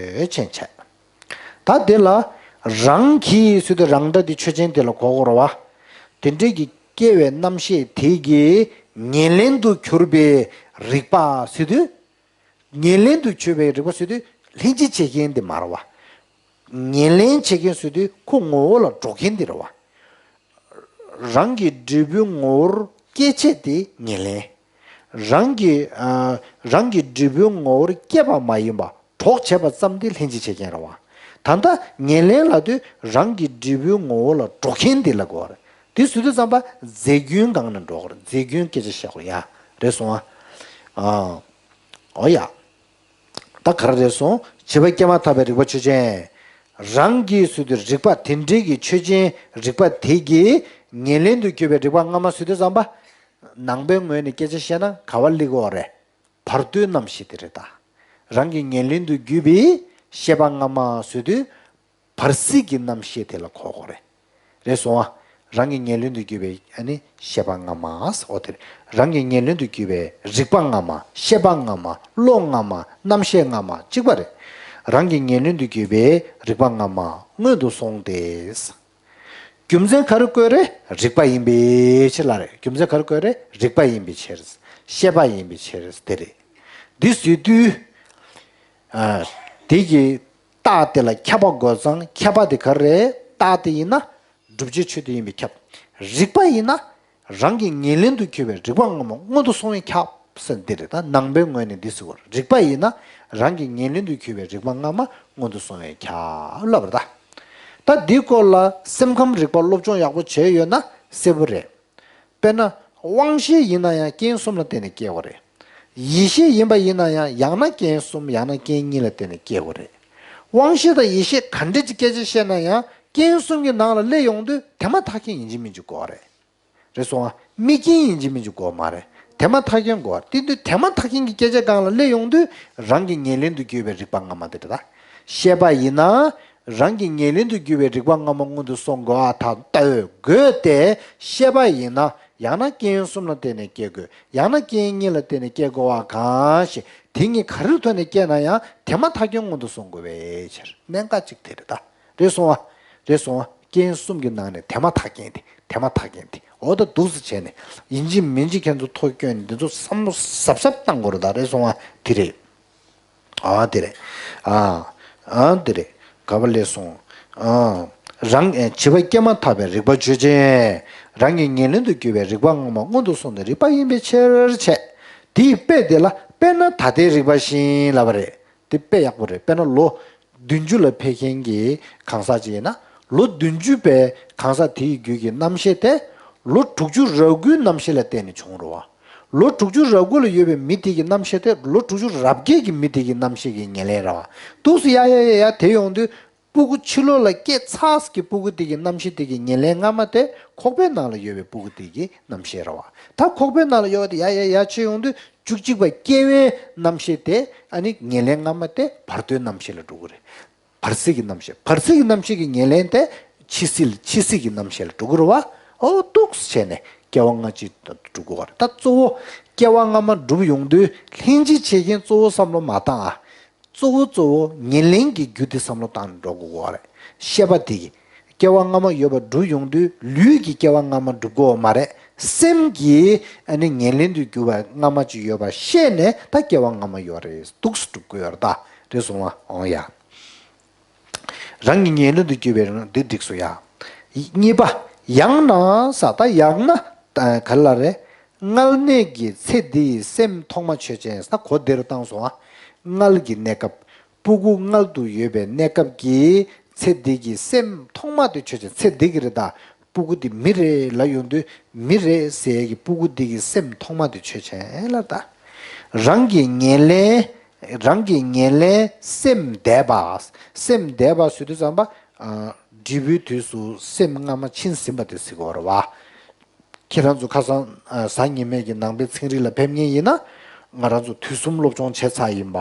ཅན་བྱས། ད་དེ་ལ་རང་གི་ཟེར་དུས་རང་སྒྲ་དེ་ཆོས་ཅན་དེ་ལ་གོ་དགོས་རེད་བ། དེ་འདྲའི་གི་སྐྱེ་བའི་རྣམ་ཤེས་དེ་གི་ཉེར་ལེན་དུ་གྱུར་པའི་རིག་པ་ཟེར་དུས། ཉེར་ལེན་དུ་གྱུར་པའི་རིག་པ་ཟེར་དུས་ལྷན་ཅིག་བྱེད་མཁན་དེ་མ་རེད་བ། ཉེར་ལེན་བྱེད་མཁན་ཟེར་དུས་ཁོ་ངོ་བོ་ལ་འགྲོ་མཁན་དེ་རེད་བ། རང་གི་འབྲས་བུའི་ངོ་བོར་སྐྱེད་བྱེད་དེ་ཉེར་ལེན། རང་གི། ཨ། རང་གི་འབྲས་བུའི་ངོ་བོར་སྐྱེས་པ་མ་ཡིན་པ་གྲོགས་བྱས་པ་ཙམ་དེ་ལྷན་ཅིག་བྱེད་མཁན་རེད་བ། ད་ལྟ་ཉེར་ལེན་ལབ་དུས་རང་གི་འབྲས་བུའི་ངོ་བོ་ལ་འགྲོ་མཁན་དེ་ལ་གོ་བ་རེད། དེ་ཟེར་དུས་ཙམ་པ་རྫས་རྒྱུན་སྒང་ནས་འགྲོ་དགོས་རེད། རྫས་རྒྱུན་སྐད་ཆ་བཤད་དགོས་ཡ། རེད་སོང་ཨ། ཨ། འོ་ཡ། ད་ག་རེ་རེད་སོང་། བྱིས་པ་སྐྱེས་མ་ཐག་པའི་རིག་པ་ཆོས་ཅན། རང་གི་ཟེར་དུས་རིག་པ་དེ་འདྲའི་གི་ཆོས་ཅན་རིག་པ་དེ་གི་ཉེར་ལེན་དུ་གྱུར་པའི་རིག་པ་སྔ་མ་ཟེར་དུས་ཙམ་པ། ནང་པའི་ངོས་ནས་སྐད་ཆ་བཤད་ན་ག་བ་སླེབས་ཀྱི་ཡོད་རེད། བར་དོའི་རྣམ་ཤེས་དེ་རེད་ད། རང་གི་ཉེར་ལེན་དུ་གྱུར་པའི་ཤེས་པ་སྔ་མ་ཟེར་དུས། བར་སྲིད་ཀྱི་རྣམ་ཤེས་དེ་ལ་གོ་དགོས་རེད། རེད་སོང་ཨ། རང་གི་ཉེར་ལེན་དུ་གྱུར་པའི་ཨ་ནི་ཤེས་པ་སྔ་མ་ཟེར་འོ་དེ་རེད། རང་གི་ཉེར་ལེན་དུ་གྱུར་པའི་རིག་པ་སྔ་མ། ཤེས་པ་སྔ་མ། བློ་སྔ་མ། རྣམ་ཤེས་སྔ་མ་གཅིག་པ་རེད། རང་གི་ཉེར་ལེན་དུ་གྱུར་པའི་རིག་པ་སྔ་མ་སྔོན་དུ་སོང་སྟེ། རྒྱུ་མཚན་ག་རེ་བཀོད་རེད། རིག་པ་ཡིན་པའི་ཕྱིར་ལ་རེད། རྒྱུ་མཚན་ག་རེ་བཀོད་རེད། རིག་པ་ཡིན་པའི་ཕྱིར། ཤེས་པ་ཡིན་པའི་ཕྱིར་དེ་རེད། འདི་ཟེར་དུས། ཨ། དེ་གི་རྟགས་དེ་ལ་ཁྱབ་པ་དགོས་ཙང་ཁྱབ་པ་དེ་ག་རེ་རེད། རྟགས་དེ་ཡིན་ན་བསྒྲུབ་བྱའི་ཆོས་དེ་ཡིན་པས་ཁྱབ། རིག་པ་ཡིན་ན་རང་གི་ངོས་ལེན་དུ་གྱུར་པའི་རིག་པ་སྔ་མ་སྔོན་དུ་སོང་བས་ཁྱབ་ཟེར་འདི་རེད། ད་ནང་པའི་ངོས་ནས་འདི་ཟེར་བ་རེད། རིག་པ་ཡིན་ན་རང་གི་ངོས་ལེན་དུ་གྱུར་པའི་རིག་པ་སྔ་མ་སྔོན་དུ་སོང་བས་ཁྱབ་ལབ་པ་རེད། ད་འདིའི་སྐོར་ལ་སེམས་ཁམས་རིག་པ་སློབ་སྦྱོང་ཡག་པོ་བྱས་ཡོད་ན་གསལ་པོ་རེད། དཔེར་ན། དབང་ཤེས་ཡིན་ན་ཡང་རྐྱེན་གསུམ་ལ་བརྟེན་ནས་སྐྱེ་བ་རེད། ཡིད་ཤེས་ཡིན་པ་ཡིན་ན་ཡང་ཡང་ན་རྐྱེན་གསུམ་ཡང་ན་རྐྱེན་གཉིས་ལ་བརྟེན་ནས་སྐྱེ་བ་རེད། དབང་ཤེས་དང་ཡིད་ཤེས་ག་འདྲ་ཅིག་སྐད་ཆ་བཤད་ན་ཡང་རྐྱེན་གསུམ་གྱི་ནང་ལ་སླེབས་ཡོང་དུས་དེ་མ་ཐག་རྐྱེན་ཡིན་གཅིག་མིན་གཅིག་དགོས་པ་རེད། རེད་སོང་ཨ། དམིགས་རྐྱེན་ཡིན་གཅིག་མིན་གཅིག་དགོས་པ་མ་རེད། དེ་མ་ཐག་རྐྱེན་དགོས་པ་རེད། དེ་དུས་དེ་མ་ཐག་རྐྱེན་གྱི་སྐད་ཆ་སྒང་ལ་སླེབས་ཡོང་དུས་རང་གི་ངོས་ལེན་དུ་གྱུར་པའི་རིག་པ་སྔ་མ་དེ་རེད་ད། ཤེས་པ་ཡིན་ན། རང་གི་ངོས་ལེན་དུ་གྱུར་པའི་རིག་པ་སྔ་མ་སྔོན་དུ་སོང་དགོས་པ་དང་ལྟ་བའི་དགོས་ཏེ། ཤེས་པ་ཡིན་ན་ཡང་ན་རྐྱེན་གསུམ་ལ་བརྟེན་ནས་སྐྱེ་དགོས། ཡང་ན་རྐྱེན་གཉིས་ལ་བརྟེན་ནས་སྐྱེ་དགོས་པ་གང་ཞིག་དེ་གཉིས་ག་རེའི་ཐོག་ནས་སྐྱེས་ན་ཡང་དེ་མ་ཐག་རྐྱེན་སྔོན་དུ་སོང་དགོས་པའི་ཕྱིར་གནད་འགག་ཅིག་དེ་རེད་ད། རེད་སོང་བ། རེད་སོང་བ། རྐྱེན་གསུམ་གྱི་ནང་ནས་དེ་མ་ཐག་རྐྱེན་དེ་དེ་མ་ཐག་རྐྱེན་དེ་འོ་ད་འདུག་སེ་བྱས་ནས་ཡིན་གཅིག་མིན་གཅིག་ཁྱེད་ཚོ་ཐོག་བསྐྱོན་ནས་འདི་ཚོ་བསམ་བློ་གཟབ་གཟབ་བཏང་དགོས་རེད་ད། རེད་སོང་བ། དེ་རེད། ཨ་དེ་རེད། ཨ་ཨ་དེ་རེད། ག་པ་ལས་སོང་། ཨ་རང་ཨེ་བྱིས་པ་སྐྱེས་མ་ཐག་པའི་རིག་པ་ཆོས་ཅན། རང་གི་ངོས་ལེན་དུ་གྱུར་པའི་རིག་པ་སྔ་མ་སྔོན་དུ་སོང་ནས་རིག་པ་ཡིན་པའི་ཕྱིར་བྱས། དེའི་དཔེ་དེ་ལ་དཔེར་ན་ད་ལྟའི་རིག་པ་བཞིན་ལབ་པ་རེད། དེ་དཔེ་ཡག་པོ་རེད། དཔེར་ན་ལོ་བདུན་ཅུ་ལ་ཕེབས་མཁན་གྱི་གང་ཟག་ཅིག་ཡིན་ན། ལོ་བདུན་ཅུ་པའི་གང་ཟག་དེའི་རྒྱུད་ཀྱི་རྣམ་ཤེས་དེ་ལོ་དྲུག་ཅུ་རེ་དགུའི་རྣམ་ཤེས་ལ་བརྟེན་ནས་བྱུང་རེད་བ། ལོ་དྲུག་ཅུ་རེ་དགུ་ལ་ཡོད་པའི་མི་དེ་གི་རྣམ་ཤེས་དེ་ལོ་དྲུག་ཅུ་རེ་བརྒྱད་ཀྱི་མི་དེ་གི་རྣམ་ཤེས་ཀྱི་ངོས་ལེན་རེད་བ། འདུག་སེ་ཡ་ཡ་ཡ་ཡ་དེ་ཡོང་དུས་སྤུ་གུ་ཕྱི་ལོགས་ལ་སྐྱེས་ཚར་གྱི་སྤུ་གུ་དེ་གི་རྣམ་ཤེས་དེ་གི་ངོས་ལེན་སྔ་མ་དེ་ཁོག་པའི་ནང་ལ་ཡོད་པའི་སྤུ་གུ་དེ་གི་རྣམ་ཤེས་རེད་བ། ད་ཁོག་པའི་ནང་ལ་ཡོད་པ་དེ་ཡ་ཡ་ཡ་ཕྱིར་ཡོང་དུས་བཅུ་གཅིག་པ་སྐྱེ་བའི་རྣམ་ཤེས་དེ་ཨ་ནི་ངོས་ལེན་སྔ་མ་དེ་བར་དོའི་རྣམ་ཤེས་ལ་འགྲོ་གི་རེད། བར་སྲིད་ཀྱི་རྣམ་ཤེས། བར་སྲིད་ཀྱི་རྣམ་ཤེས་ཀྱི་ངོས་ལེན་དེ་འཆི་སྲིད་འཆི་སྲིད་ཀྱི་རྣམ་ཤེས་ལ་འགྲོ་གི་རེད་བ། ཨོ་འདུག་སེ་བྱས་ནས་སྐྱེ་བ་སྔ་ཕྱི་འགྲོ་གི་རེད། ད་གཙོ་བོ་སྐྱེ་བ་སྔ་མ་འགྲུབ་ཡོང་དུས་ལྷན་ཅིག་བྱེད་མཁན་གཙོ་བོ་བསམ་བློ་མ་བཏང་ཨ། གཙོ་བོ་གཙོ་བོ་ངོས་ལེན་གྱི་རྒྱུ་དེ་བསམ་བློ་བཏང་ནས་འགྲོ་དགོས་ཀྱི་རེད། ཤེས་པ་དེ་གི་སྐྱེ་བ་སྔ་མ་ཡོད་པ་འགྲུབ་ཡོང་དུས་ལུས་ཀྱི་སྐྱེ་བ་སྔ་མ་འགྲུབ་དགོས་པ་མ་རེད། སེམས་ཀྱི་ཨ་ནི་ངོས་ལེན་དུ་གྱུར་པ་སྔ་མ་ཅིག་ཡོད་པ་ཤེས་ནས་ད་སྐྱེ་བ་སྔ་མ་ཡོད་རེད་འདུག་སེ་སྒྲུབ་དགོས་ཡོད་རེད་ད། རེད་སོང་བ། འོང་ཡ། རང་གི་ངོས་ལེན་དུ་གྱུར་པའི་རང་འདི་འགྲིག་སོང་ཡ། གཉིས་པ། ཡང་ན་ས་ད་ཡང་ན་ག་ལ་རེད། མངལ་གནས་ཀྱི་ཚེ་འདིའི་སེམས་ཐོག་མ་ཆོས་ཅན། ད་གོ་བདེ་རུ་བཏང་སོང་ཨ། མངལ་གྱི་གནས་སྐབས། སྤུ་གུ་མངལ་དུ་ཡོད་པའི་གནས་སྐབས་ཀྱི་ཚེ་འདི་གི་སེམས་ཐོག་མ་དེ་ཆོས་ཅན། ཚེ་འདི་གི་རེད་ད། སྤུ་གུ་དེ་མི་རེད་ལབ་ཡོང་དུས་མི་རེད་ཟེར་ཡས་ཀྱི་སྤུ་གུ་འདི་གི་སེམས་ཐོག་མ་དེ་ཆོས་ཅན་ལབ་ད། རང་གི་ངོས་ལེན། རང་གི་ངོས་ལེན་སེམས་འདས་པ། སེམས་འདས་པ་ཟེར་དུས་ཙམ་པ། ཨ། འབྲས་བུའི་དུས་སུ་སེམས་སྔ་མ་ཕྱིན་ཟིན་པ་དེ་ཟེར་གྱི་ཡོད་རེད་བ། ཁྱེད་རང་ཚོ་ཁ་སང་ཨ་གཟའ་ཉི་མའི་གི་ནང་པའི་ཚན་རིག་ལ་ཕེབས་མཁན་ཡིན་ན། ང་རང་ཚོ་དུས་གསུམ་སློབ་སྦྱོང་བྱས་ཚར་ཡིན་པ།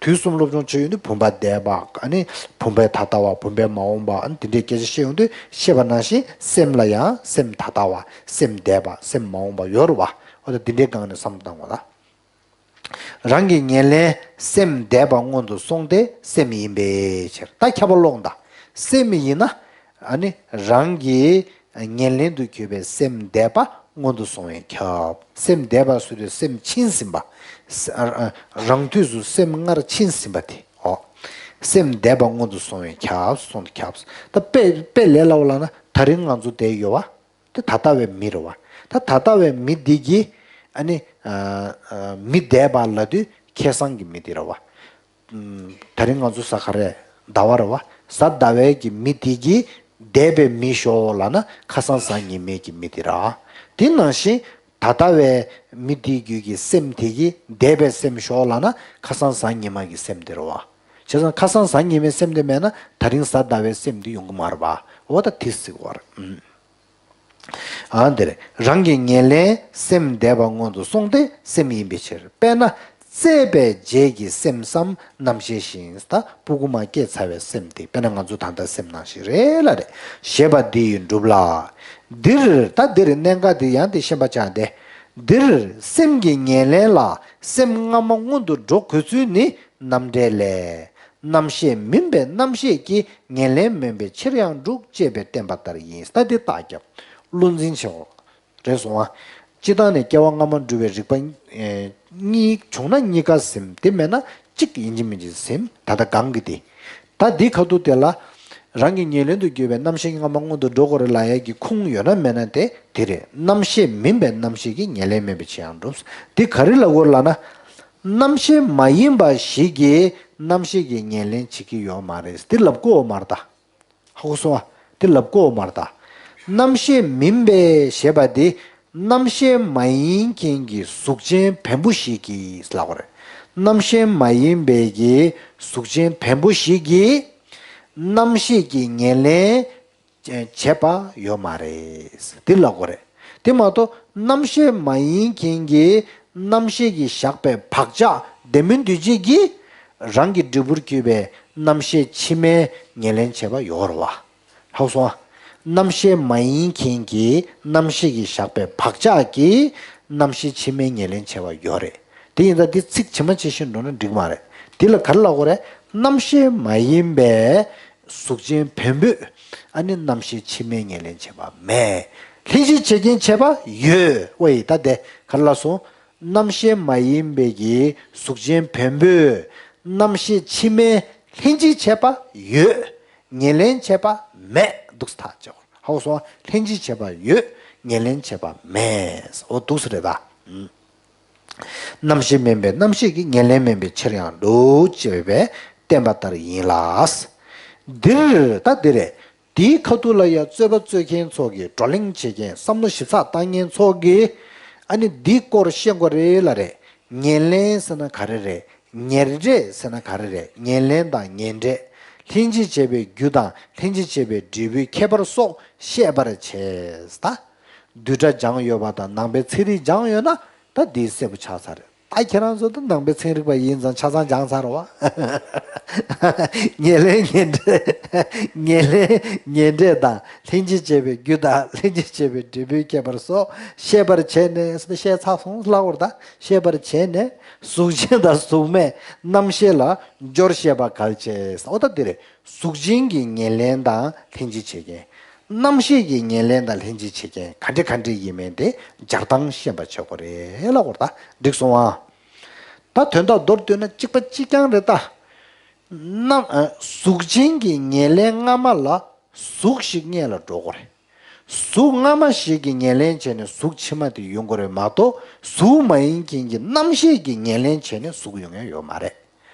དུས་གསུམ་སློབ་སྦྱོང་བྱས་ཡོད་དུས་བུམ་པ་འདས་པ། ཨ་ནི་བུམ་པའི་ད་ལྟ་བ། བུམ་པའི་མ་འོངས་པ། ཨ་ནི་དེ་འདྲའི་སྐད་ཆ་བཤད་ཡོང་དུས་བཤད་པ་ནང་བཞིན་སེམས་ལ་ཡང་སེམས་ད་ལྟ་བ། སེམས་འདས་པ། སེམས་མ་འོངས་པ་ཡོད་རེད་བ། འོ་ད་དེ་འདྲའི་སྒང་ནས་བསམ་བློ་བཏང་དགོས་ད། རང་གི་ངོས་ལེན་སེམས་འདས་པ་སྔོན་དུ་སོང་སྟེ་སེམས་ཡིན་པའི་ཕྱིར། ད་ཁྱབ་པ་ཀློང་ད། སེམས་ཡིན་ན། ཨ་ནི་རང་གི་ངོས་ལེན་དུ་གྱུར་པའི་སེམས་འདས་པ་སྔོན་དུ་སོང་བས་ཁྱབ། སེམས་འདས་པ་ཟེར་དུས་སེམས་ཕྱིན་ཟིན་པ། ས་ཨ་ཨ་རང་དུས་སུ་སེམས་སྔར་ཕྱིན་ཟིན་པ་དེ། འོ། སེམས་འདས་པ་སྔོན་དུ་སོང་བས་ཁྱབ། སོང་དུ་ཁྱབ། ད་དཔེ་དཔེ་ལས་སླ་བོ་ལབ་ན་ད་རིང་ང་ཚོ་བསྡད་ཡོད་བ། དེ་ད་ལྟ་བའི་མི་རེད་བ། ད་ད་ལྟ་བའི་མི་འདི་གི་ཨ་ནི་ཨ་ཨ་མི་འདས་པ་ལབ་དུས་ཁ་སང་གི་མི་འདི་རེད་བ། ཨུམ། ད་རིང་ང་ཚོ་གཟའ་ག་རེ། ཟླ་བ་རེད་བ། གཟའ་ཟླ་བའི་གི་མི་འདི་གི་འདས་པའི་མི་ཤོག་ལབ་ན་ཁ་སང་གཟའ་ཉི་མའི་གི་མི་འདི་རེད། དེ་ནང་བཞིན་ད་ལྟ་བའི་མི་འདིའི་རྒྱུད་ཀྱི་སེམས་དེ་གི་འདས་པའི་སེམས་ཤོག་ལབ་ན་ཁ་སང་གཟའ་ཉི་མ་གི་སེམས་འདི་རེད་བ། བྱས་ཙང་ཁ་སང་གཟའ་ཉི་མའི་སེམས་འདི་མེད་ན་ད་རིང་གཟའ་ཟླ་བའི་སེམས་འདི་ཡོང་གི་མ་རེད་བ། འོ་ད་དེ་ཟེར་བ་རེད། ཨ་འདིར་རང་གི་ངོས་ལེན་སེམས་འདས་པ་སྔོན་དུ་སོང་སྟེ་སེམས་ཡིན་པའི་ཕྱིར། དཔེར་ན་བཙས་པའི་རྗེས་ཀྱི་སེམས་སམ་རྣམ་ཤེས་བཞིན་ད་སྤུ་གུ་མ་སྐྱེས་ཚར་བའི་སེམས་དེ། དཔེར་ན་ང་ཚོ་ད་ལྟ་སེམས་ནང་བཞིན་རེད་ལ་རེད། ཞེས་པ་འདི་ཡིས་འགྲུབ་ལ། འདིར་ད་འདིར་གནད་འགག་འདི་ཡང་དེ་ཤེས་པ་ཆགས་ཏེ། འདིར་སེམས་ཀྱི་ངོས་ལེན་ལ་སེམས་སྔ་མ་སྔོན་དུ་འགྲོ་དགོས་ཚུལ་ནི། རྣམ་འགྲེལ་ལས། རྣམ་ཤེས་མིན་པའི་རྣམ་ཤེས་ཀྱིས་ཉེར་ལེན་མིན་པའི་ཕྱིར་ཡང་འགྲུབ་ཅེས་པས་བསྟན་པ་ལྟར་ཡིན། ད་འདི་རྟགས་རྒྱབ། བློ་འཛིན་བྱེད་འོ། རེད་སོང་ང་། སྤྱིར་བཏང་ནས་སྐྱེ་བ་སྔ་མ་འགྲུབ་པའི་རིགས་པ་གཉིས་བྱུང་ན་གཉིས་ཀ་ཟིན། དེ་མེད་ན་གཅིག་ཡིན་གཅིག་མིན་གཅིག་ཟིན། ད་ལྟ་གང་གི་དེ། ད་འདི་ཁ་ཐུག་དེ་ལ། རང་གི་ཉེར་ལེན་དུ་གྱུར་པའི་རྣམ་ཤེས་སྔ་མ་སྔོན་དུ་འགྲོ་དགོས་རེད་ལབ་ཡས་ཀྱི་ཁུངས་ཡོད་ན་མེད་ན་དེ་དེ་རེད། རྣམ་ཤེས་མིན་པའི་རྣམ་ཤེས་ཀྱིས་ཉེར་ལེན་མིན་པའི་ཕྱིར་ཡང་འགྲུབ། དེ་ག་རེ་ལབ་དགོས་ལབ་ན། རྣམ་ཤེས་མ་ཡིན་པ་ཞིག་གིས་རྣམ་ཤེས་ཀྱི་ཉེར་ལེན་བྱེད་ཀྱི་ཡོད་མ་རེད། དེ་ལབ་དགོས་མ་རེད་ད། ཧ་གོ་སོང་ཨ། དེ་ལབ་དགོས་མ་རེད་ད། རྣམ་ཤེས་མིན་པའི་ཞེས་པ་དེ་རྣམ་ཤེས་མ་ཡིན་མཁན་གྱི་གཟུགས་ཅན་བེམ་པོ་ཞིག་གིས་ལབ་དགོས་རེད། རྣམ་ཤེས་མ་ཡིན་པའི་གི་གཟུགས་ཅན་བེམ་པོ་ཞིག་གིས་རྣམ་ཤེས་ཀྱི་ཉེར་ལེན་བྱས་པ་ཡོད་མ་རེད། དེ་ལབ་དགོས་རེད། དེ་མ་གཏོགས་རྣམ་ཤེས་མ་ཡིན་མཁན་གྱི་རྣམ་ཤེས་ཀྱིས་བཞག་པའི་བག་ཆགས་ལྡན་མིན་འདུས་བྱས་ཀྱིས་རང་གི་འབྲས་བུར་གྱུར་པའི་རྣམ་ཤེས་ཕྱི་མའི་ཉེར་ལེན་བྱས་པ་ཡོད་རེད་བ། ཧ་གོ་སོང་ཨ། རྣམ་ཤེས་མ་ཡིན་མཁན་གྱི་རྣམ་ཤེས་ཀྱིས་བཞག་པའི་བག་ཆགས་ཀྱིས་རྣམ་ཤེས་ཕྱི་མའི་ཉེར་ལེན་བྱས་པ་ཡོད་རེད། དེ་ཡིན་ཙང་འདི་ཚིག་ཇི་མ་ཇི་བཞིན་འགྲོ་ན་འགྲིག་མ་རེད། དེ་ལ་ག་རེ་ལབ་དགོས་རེད། རྣམ་ཤེས་མ་ཡིན་པའི་གཟུགས་ཅན་བེམ་པོས་ཨ་ནི་རྣམ་ཤེས་ཕྱི་མའི་ཉེར་ལེན་བྱས་པ་མེད། ལྷན་ཅིག་བྱེད་རྐྱེན་བྱས་པ་ཡོད། ཨོ་ཡི་ད་དེ་ག་རེ་ལབ་སོང་། རྣམ་ཤེས་མ་ཡིན་པའི་གི་གཟུགས་ཅན་བེམ་པོས་རྣམ་ཤེས་ཕྱི་མའི་ལྷན་ཅིག་བྱས་པ་ཡོད། ཉེར་ལེན་བྱས་པ་མེད། འདུག་སེ་ཐག་བཅད། ཧ་གོ་སོང་། ལྷན་ཅིག་བྱས་པ་ཡོད། ཉེར་ལེན་བྱས་པ་མེད། འོ་འདུག་སེ་རེད་ད། རྣམ་ཤེས་མིན་པའི་རྣམ་ཤེས་ཀྱིས་ཉེར་ལེན་མིན་པའི་ཕྱིར་ཡང་འགྲུབ་ཅེས་པས་བསྟན་པ་ལྟར་ཡིན་ལ། འདིར་ད་འདི་རེད། དེའི་ཁ་ཐུག་ལ་ཡང་རྩོད་པ་རྩོད་མཁན་ཚོ་གིས་བགྲོ་གླེང་བྱེད་མཁན་བསམ་བློ་ཞིབ་ཚགས་བཏང་མཁན་ཚོ་གིས་ཨ་ནི་འདིའི་སྐོར་བཤད་དགོས་རེད་ལབ་རེད། ཉེར་ལེན་ཟེར་ན་ག་རེ་རེད། ཉེར་འདྲེས་ཟེར་ན་ག་རེ་རེད། ཉེར་ལེན་དང་ཉེར་འདྲེས། ལྷན་ཅིག་བྱས་པའི་རྒྱུ་དང་ལྷན་ཅིག་བྱས་པའི་འབྲས་བུའི་ཁྱད་པར་སོགས་བཤད་པར་བྱེད་ད། བསྡུས་གྲྭ་སྦྱངས་ཡོད་པ་དང་ནང་པའི་ཚན་རིག་སྦྱངས་ཡོད་ན་ད་འདི་གསལ་པོ་ཆགས་ཚར་རེད། ད་ཁྱེད་རང་ཚོ་ད་ནང་པའི་ཚན་རིག་པ་ཡིན་ཙང་ཆ་ཚང་སྦྱངས་ཚར་བ། ཉེར་ལེན་ཉེར་འདྲེས། ཉེར་ལེན་ཉེར་འདྲེས་དང་ལྷན་ཅིག་བྱས་པའི་རྒྱུ་དང་ལྷན་ཅིག་བྱས་པའི་འབྲས་བུའི་ཁྱད་པར་སོགས་བཤད་པར་བྱས་ནས། བཤད་ཚར་སོང་ལབ་དགོས་རེད་ད། བཤད་པར་བྱས་ནས་གཟུགས་ཅན་དང་གཟུགས་མེད་རྣམ་ཤེས་ལ་སྦྱོར་བཤད་པ་གལ་ཆེ། འོ་ད་འདི་རེད། གཟུགས་ཅན་གྱི་ཉེར་ལེན་དང་ལྷན་ཅིག་བྱེད་མཁན། རྣམ་ཤེས་ཀྱི་ཉེར་ལེན་དང་ལྷན་ཅིག་བྱེད་མཁན་ག་འདྲ་ག་འདྲ་ཡིན་མིན་དེ་སྦྱར་སྟངས་ཤེས་པ་བྱེད་དགོས་རེད་ལབ་དགོས་རེད་ད། འགྲིག་སོང་ཨ། ད་དོན་དག་མདོར་བསྡུས་ན་གཅིག་པ་གཅིག་རྐྱང་རེད་ད། རྣམ་ཨ། གཟུགས་ཅན་གྱི་ཉེར་ལེན་སྔ་མ་ལ་གཟུགས་ཤིག་སྔོན་ལ་འགྲོ་དགོས་རེད། གཟུགས་སྔ་མ་ཞིག་གི་ཉེར་ལེན་བྱས་ནས་གཟུགས་ཕྱི་མ་དེ་ཡོང་དགོས་རེད་མ་གཏོགས། གཟུགས་མ་ཡིན་མཁན་གྱི་རྣམ་ཤེས་ཀྱི་ཉེར་ལེན་བྱས་ནས་གཟུགས་ཡོང་ཡ་ཡོད་མ་རེད།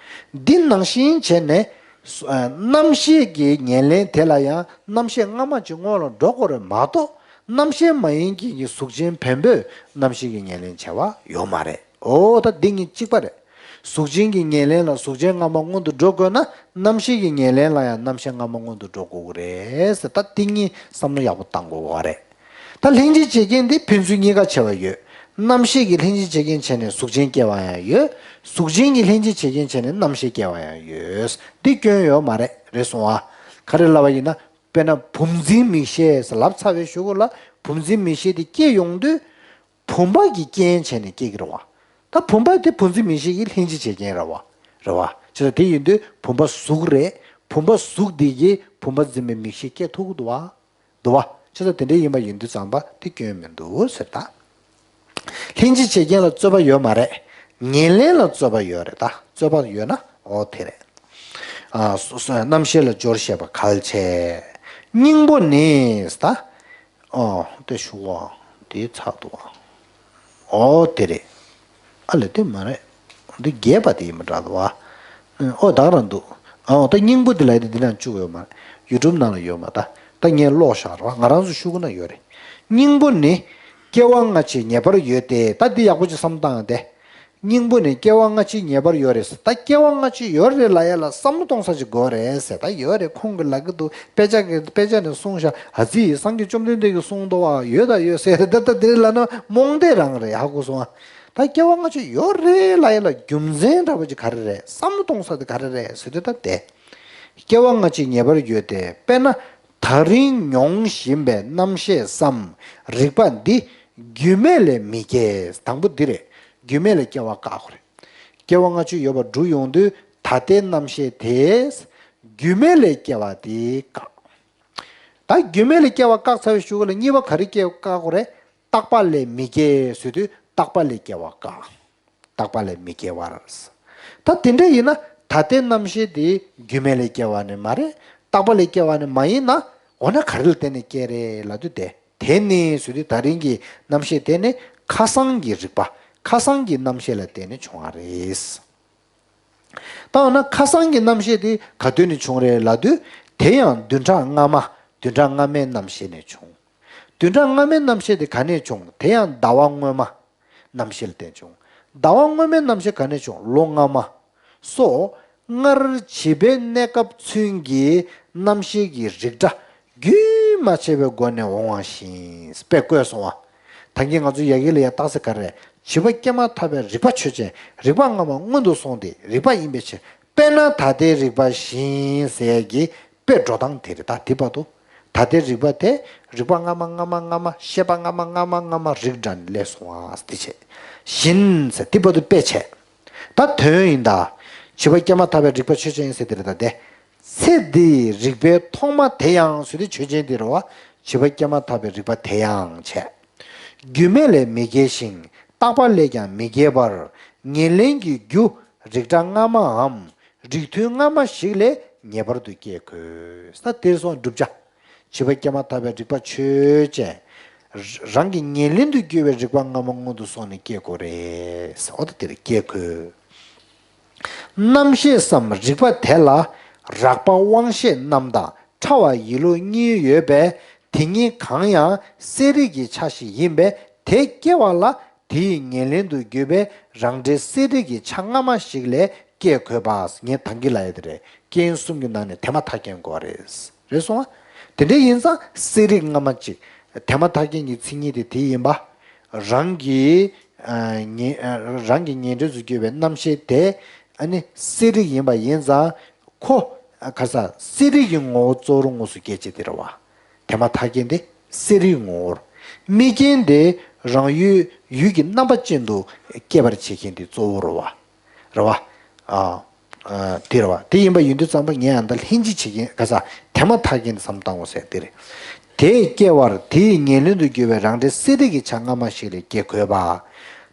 འདི་ནང་བཞིན་བྱས་ནས། ཨ། རྣམ་ཤེས་ཀྱི་ཉེར་ལེན་དེ་ལ་ཡང་རྣམ་ཤེས་སྔ་མ་ཅིག་སྔོན་ལ་འགྲོ་དགོས་རེད་མ་གཏོགས། རྣམ་ཤེས་མ་ཡིན་མཁན་གྱི་གཟུགས་ཅན་བེམ་པོས་རྣམ་ཤེས་ཀྱི་ཉེར་ལེན་བྱས་པ་ཡོད་མ་རེད། འོ་ད་འདི་གཉིས་གཅིག་པ་རེད། གཟུགས་ཅན་གྱི་ཉེར་ལེན་ལ་གཟུགས་ཅན་སྔ་མ་སྔོན་དུ་འགྲོ་དགོས་ན། རྣམ་ཤེས་ཀྱི་ཉེར་ལེན་ལ་ཡང་རྣམ་ཤེས་སྔ་མ་སྔོན་དུ་འགྲོ་དགོས་ཀྱི་རེད་ཟེར། ད་འདི་གཉིས་བསམ་བློ་ཡག་པོ་བཏང་དགོས་པ་རེད། ད་ལྷན་ཅིག་བྱེད་རྐྱེན་འདི་ཕན་ཚུན་གཉིས་ཀ་བྱས་པ་ཡོད། རྣམ་ཤེས་ཀྱིས་ལྷན་ཅིག་བྱེད་རྐྱེན་བྱས་ནས་གཟུགས་ཅན་སྐྱེ་བ་ཡང་ཡོད། གཟུགས་ཅན་གྱིས་ལྷན་ཅིག་བྱེད་རྐྱེན་བྱས་ནས་རྣམ་ཤེས་སྐྱེ་བ་ཡང་ཡོད། འདི་སྐྱོན་ཡོད་མ་རེད། རེད་སོང་ཨ། ག་རེ་ལབ་པ་ཡིན་ན། དཔེར་ན་བུམ་འཛིན་མིག་ཤེས་ལབ་ཚར་བའི་གཞུག་གུ་ལ་བུམ་འཛིན་མིག་ཤེས་དེ་སྐྱེ་ཡོང་དུས། བུམ་པ་གི་རྐྱེན་བྱས་ནས་སྐྱེ་གི་རེད་བ། ད་བུམ་པ་དེ་བུམ་འཛིན་མིག་ཤེས་ཀྱི་ལྷན་ཅིག་བྱེད་རྐྱེན་རེད་བ། རེད་བ། བྱས་ཙང་དེ་ཡིན་དུས་བུམ་པ་གཟུགས་རེད། བུམ་པ་གཟུགས་འདི་གིས་བུམ་པ་འཛིན་པའི་མིག་ཤེས་སྐྱེ་ཐུབ་ཀྱི་འདུག་བ། འདུག་བ། བྱས་ཙང་དེ་འདྲ་ཡིན་པ་ཡིན་དུས་ཙམ་པ་དེ་སྐྱོན་མི་འདུག་ཟེར་ད། ལྷན་ཅིག་བྱེད་རྐྱེན་ལ་རྩོད་པ་ཡོད་མ་རེད། ཉེར་ལེན་ལ་རྩོད་པ་ཡོད་རེད་ད། རྩོད་པ་ཡོད་ན་འོ་དེ་རེད། ཨ། སོ་སོའི་རྣམ་ཤེས་ལ་སྦྱོར་བཤད་པ་གལ་ཆེ། སྙིང་པོ་ནི་ད། ཨོ། དེ་ཞུ་བ། དེའི་ཚགས་འདུག་བ། ཨོ་དེ་རེད། ཨ་ལས་དེ་མ་རེད། འདི་རྒྱས་པ་དེ་ཡིན་པ་འདྲ་འདུག་བ། ཨོ་ད་ག་རང་འདུག་ཨོ་ད་སྙིང་པོ་དེ་ལ་དེ་འདི་ནང་བཅུག་ཡོད་མ་རེད། ཡུ་ཊུབ་ནང་ལ་ཡོད་མ་ད། ད་ངས་ཀློག་བཞག་རེད་བ། ང་རང་ཚོ་ཤོག་གུ་ན་ཡོད་རེད། སྙིང་པོ་ནི་སྐྱེ་བ་སྔ་ཕྱི་ངེས་པར་ཡོད་དེ། ད་འདི་ཡག་པོ་ཅིག་བསམ་བཏང་སྟེ། སྙིང་པོ་ནི་སྐྱེ་བ་སྔ་ཕྱི་ངེས་པར་ཡོད་རེད་ཟེར། ད་སྐྱེ་བ་སྔ་ཕྱི་ཡོད་རེད་ལབ་ཡ་ལ་བསམ་བློ་གཏོང་ས་ཅིག་དགོས་རེད་ཟེར། ད་ཡོད་རེད། ཁོང་གིས་ལབ་ཀྱི་འདུག་དཔེ་ཆ་གི་དཔེ་ཆ་ནས་གསུངས་ཤག་ཨ་ཙི། སངས་རྒྱས་བཅོམ་ལྡན་འདས་ཀྱིས་གསུངས་འདུག་བ། ཡོད་ད་ཡོད་ཟེར། ད་ད་དེ་ལབ་ན་རྨོངས་དད་རང་རེད། ཧ་གོ་སོང་ཨ། ད་སྐྱེ་བ་སྔ་ཕྱི་ཡོད་རེད་ལབ་ཡ་ལ་རྒྱུ་མཚན་འདྲ་པོ་ཅིག་ག་རེ་རེད། བསམ་བློ་གཏོང་ས་དེ་ག་རེ་རེད་ཟེར་དུས། ད་དེ་སྐྱེ་བ་སྔ་ཕྱི་ངེས་པར་ཡོད་དེ། དཔེར་ན། ད་རིང་མྱོང་བཞིན་པའི་རྣམ་ཤེས་སམ། རིག་པ་འདི་རྒྱུ་མེད་ལས་མི་སྐྱེ། དང་པོ་འདི་རེད། རྒྱུ་མེད་ལས་སྐྱེ་བ་བཀག་དགོས་རེད། སྐྱེ་བ་སྔ་ཕྱི་ཡོད་པར་སྒྲུབ་ཡོང་དུས། ད་ལྟའི་རྣམ་ཤེས་དེས་རྒྱུ་མེད་ལས་སྐྱེ་བ་དེ་བཀག་ད་རྒྱུ་མེད་ལས་སྐྱེ་བ་བཀག་ཚར་བའི་གཞུག་གུ་ལ་གཉིས་པ་ག་རེ་སྐྱེ་བཀག་དགོས་རེད། རྟག་པ་ལས་མི་སྐྱེ་ཟེར་དུས་རྟག་པ་ལས་སྐྱེ་བ་བཀག་རྟག་པ་ལས་མི་སྐྱེ་བར། ད་དེ་འདྲ་ཡིན་ན་ད་ལྟའི་རྣམ་ཤེས་དེ་རྒྱུ་མེད་ལས་སྐྱེ་བ་ནི་མ་རེད། རྟག་པ་ལས་སྐྱེ་བ་ནི་མ་ཡིན་ན། འོ་ན་ག་རེ་ལ་བརྟེན་ནས་སྐྱེ་རེད་ལབ་དུས་དེ། དེ་ནི་ཟེར་དུས་ད་རིང་གི་རྣམ་ཤེས་དེ་ནི་ཁ་སང་གི་རིག་པ། ཁ་སང་གི་རྣམ་ཤེས་ལ་བརྟེན་ནས་བྱུང་བ་རེད། ད་འོ་ན་ཁ་སང་གི་རྣམ་ཤེས་དེ་ག་དུས་ནས་བྱུང་རེད་ལབ་དུས། དེ་ཡང་བདུན་ཕྲག་སྔ་མ། བདུན་ཕྲག་སྔ་མའི་རྣམ་ཤེས་ནས་བྱུང་། བདུན་ཕྲག་སྔ་མའི་རྣམ་ཤེས་དེ་ག་ནས་བྱུང་། དེ་ཡང་ཟླ་བ་སྔོན་མ། རྣམ་ཤེས་ལ་བརྟེན་བྱུང་། ཟླ་བ་སྔོན་མའི་རྣམ་ཤེས་ག་ནས་བྱུང་། ལོ་སྔ་མ། སོ། སྔར་བྱིས་པའི་གནས་སྐབས་ཚུན་གྱི་རྣམ་ཤེས་ཀྱི་རིགས་འདྲ་རྒྱུན་མ་ཆད་པའི་སྒོ་ནས་འོང་བ་བཞིན་དཔེ་བཀོད་སོང་བ། ད་གིན་ང་ཚོ་ཡ་གི་ལ་ཡ་རྟགས་གསལ་ག་རེ། བྱིས་པ་སྐྱེས་མ་ཐག་པའི་རིག་པ་ཆོས་ཅན། རིག་པ་སྔ་མ་སྔོན་དུ་སོང་སྟེ་རིག་པ་ཡིན་པའི་ཕྱིར། དཔེར་ན་ད་ལྟའི་རིག་པ་བཞིན་ཟེར་ཡ་གི་དཔེ་འགྲོ་སྟངས་དེ་རེད། ད་དེ་བར་དུ། ད་ལྟའི་རིག་པ་དེ། རིག་པ་སྔ་མ་སྔ་མ་སྔ་མ་ཤེས་པ་སྔ་མ་སྔ་མ་སྔ་མ་རིགས་འདྲ་ནས་སླེབས་སོང་བ་དེ་བྱས། བཞིན་ཟེར་དེ་བར་དུ་དཔེ་བྱས། ད་དོན་ཡིན་ད། བྱིས་པ་སྐྱེས་མ་ཐག་པའི་རིག་པ་ཆོས་ཅན་ཡིན་ཟེར་དེ་རེད་ད་དེ། ཚེ་འདིའི་རིག་པའི་ཐོག་མ་དེ་ཡང་ཟེར་དུས་ཆོས་ཅན་དེ་རེད་བ། བྱིས་པ་སྐྱེས་མ་ཐག་པའི་རིག་པ་དེ་ཡང་བྱས། རྒྱུ་མེད་ལས་མི་སྐྱེ་ཞིང་རྟག་པ་ལས་ཀྱང་མི་སྐྱེ་བར། ཉེར་ལེན་གྱི་རྒྱུ་རིགས་འདྲ་སྔ་མའམ། རིགས་མཐུན་སྔ་མ་ཞིག་ལས་ངེས་པར་དུ་སྐྱེ་དགོས། ས་དེར་སོང་བསྒྲུབ་བྱ། བྱིས་པ་སྐྱེས་མ་ཐག་པའི་རིག་པ་ཆོས་ཅན། རང་གི་ཉེར་ལེན་དུ་གྱུར་པའི་རིག་པ་སྔ་མ་སྔོན་དུ་སོང་ནས་སྐྱེ་དགོས་རེད། འོ་ད་དེར་སྐྱེ་དགོས། རྣམ་ཤེས་སམ་རིག་པ་དེ་ལ་རགས་པ་དབང་ཤེས་རྣམས་དང་ཕྲ་བ་ཡིད་བློ་གཉིས་ཡོད་པས། དེ་གཉིས་གང་ཡང་གསལ་རིག་གི་ཆ་ཞིག་ཡིན་པས་དེ་སྐྱེ་བ་ལ་དེའི་ཉེར་ལེན་དུ་གྱུར་པའི་རང་འབྲས་གསལ་རིག་གི་ཆ་སྔ་མ་ཞིག་ལས་སྐྱེ་དགོས་པ། ངས་ད་གིན་ལབ་ཡ་དེ་རེད། རྐྱེན་གསུམ་གྱི་ནང་ནས་དེ་མ་ཐག་རྐྱེན་དགོས་པ་རེད། རེད་སོང་ང་། དེ་འདྲ་ཡིན་ཙང་གསལ་རིག་སྔ་མ་གཅིག་དེ་མ་ཐག་རྐྱེན་གྱི་མཚན་ཉིད་དེ་དེ་ཡིན་པ། རང་གི་ཨ་ཉེ་ཨ་རང་གི་ཉེ་འབྲེལ་དུ་གྱུར་པའི་རྣམ་ཤེས་དེ་ཨ་ནི་གསལ་རིག་ཡིན་པ་ཡིན་ཙང་། ཁོ་ཨ་ག་ས་གསལ་རིག་གི་ངོ་བོ་གཙོ་བོར་དངོས་སུ་སྐྱེ་བྱེད་དེ་རེད་བ། དེ་མ་ཐག་རྐྱེན་དེ་གསལ་རིག་ངོ་བོར། དམིགས་རྐྱེན་དེ་རང་ཡུལ་ཡུལ་གྱི་རྣམ་པ་ཅན་དུ་སྐྱེད་པར་བྱེད་མཁན་དེ་གཙོ་བོ་རེད་བ། རེད་བ། ཨ། ཨ། དེ་རེད་བ། དེ་ཡིན་པ་ཡིན་དུས་ཙམ་པ་ངས་ཨ་ད་ལྷན་ཅིག་བྱེད་མཁན་ག་ས་དེ་མ་ཐག་རྐྱེན་དེ་བསམ་བཏང་དགོས་ཟེར་དེ་རེད། དེས་སྐྱེ་བར་དེའི་ཉེར་ལེན་དུ་གྱུར་པའི་རང་འབྲས་གསལ་རིག་གི་ཆ་སྔ་མ་ཞིག་ལས་སྐྱེ་དགོས་པ།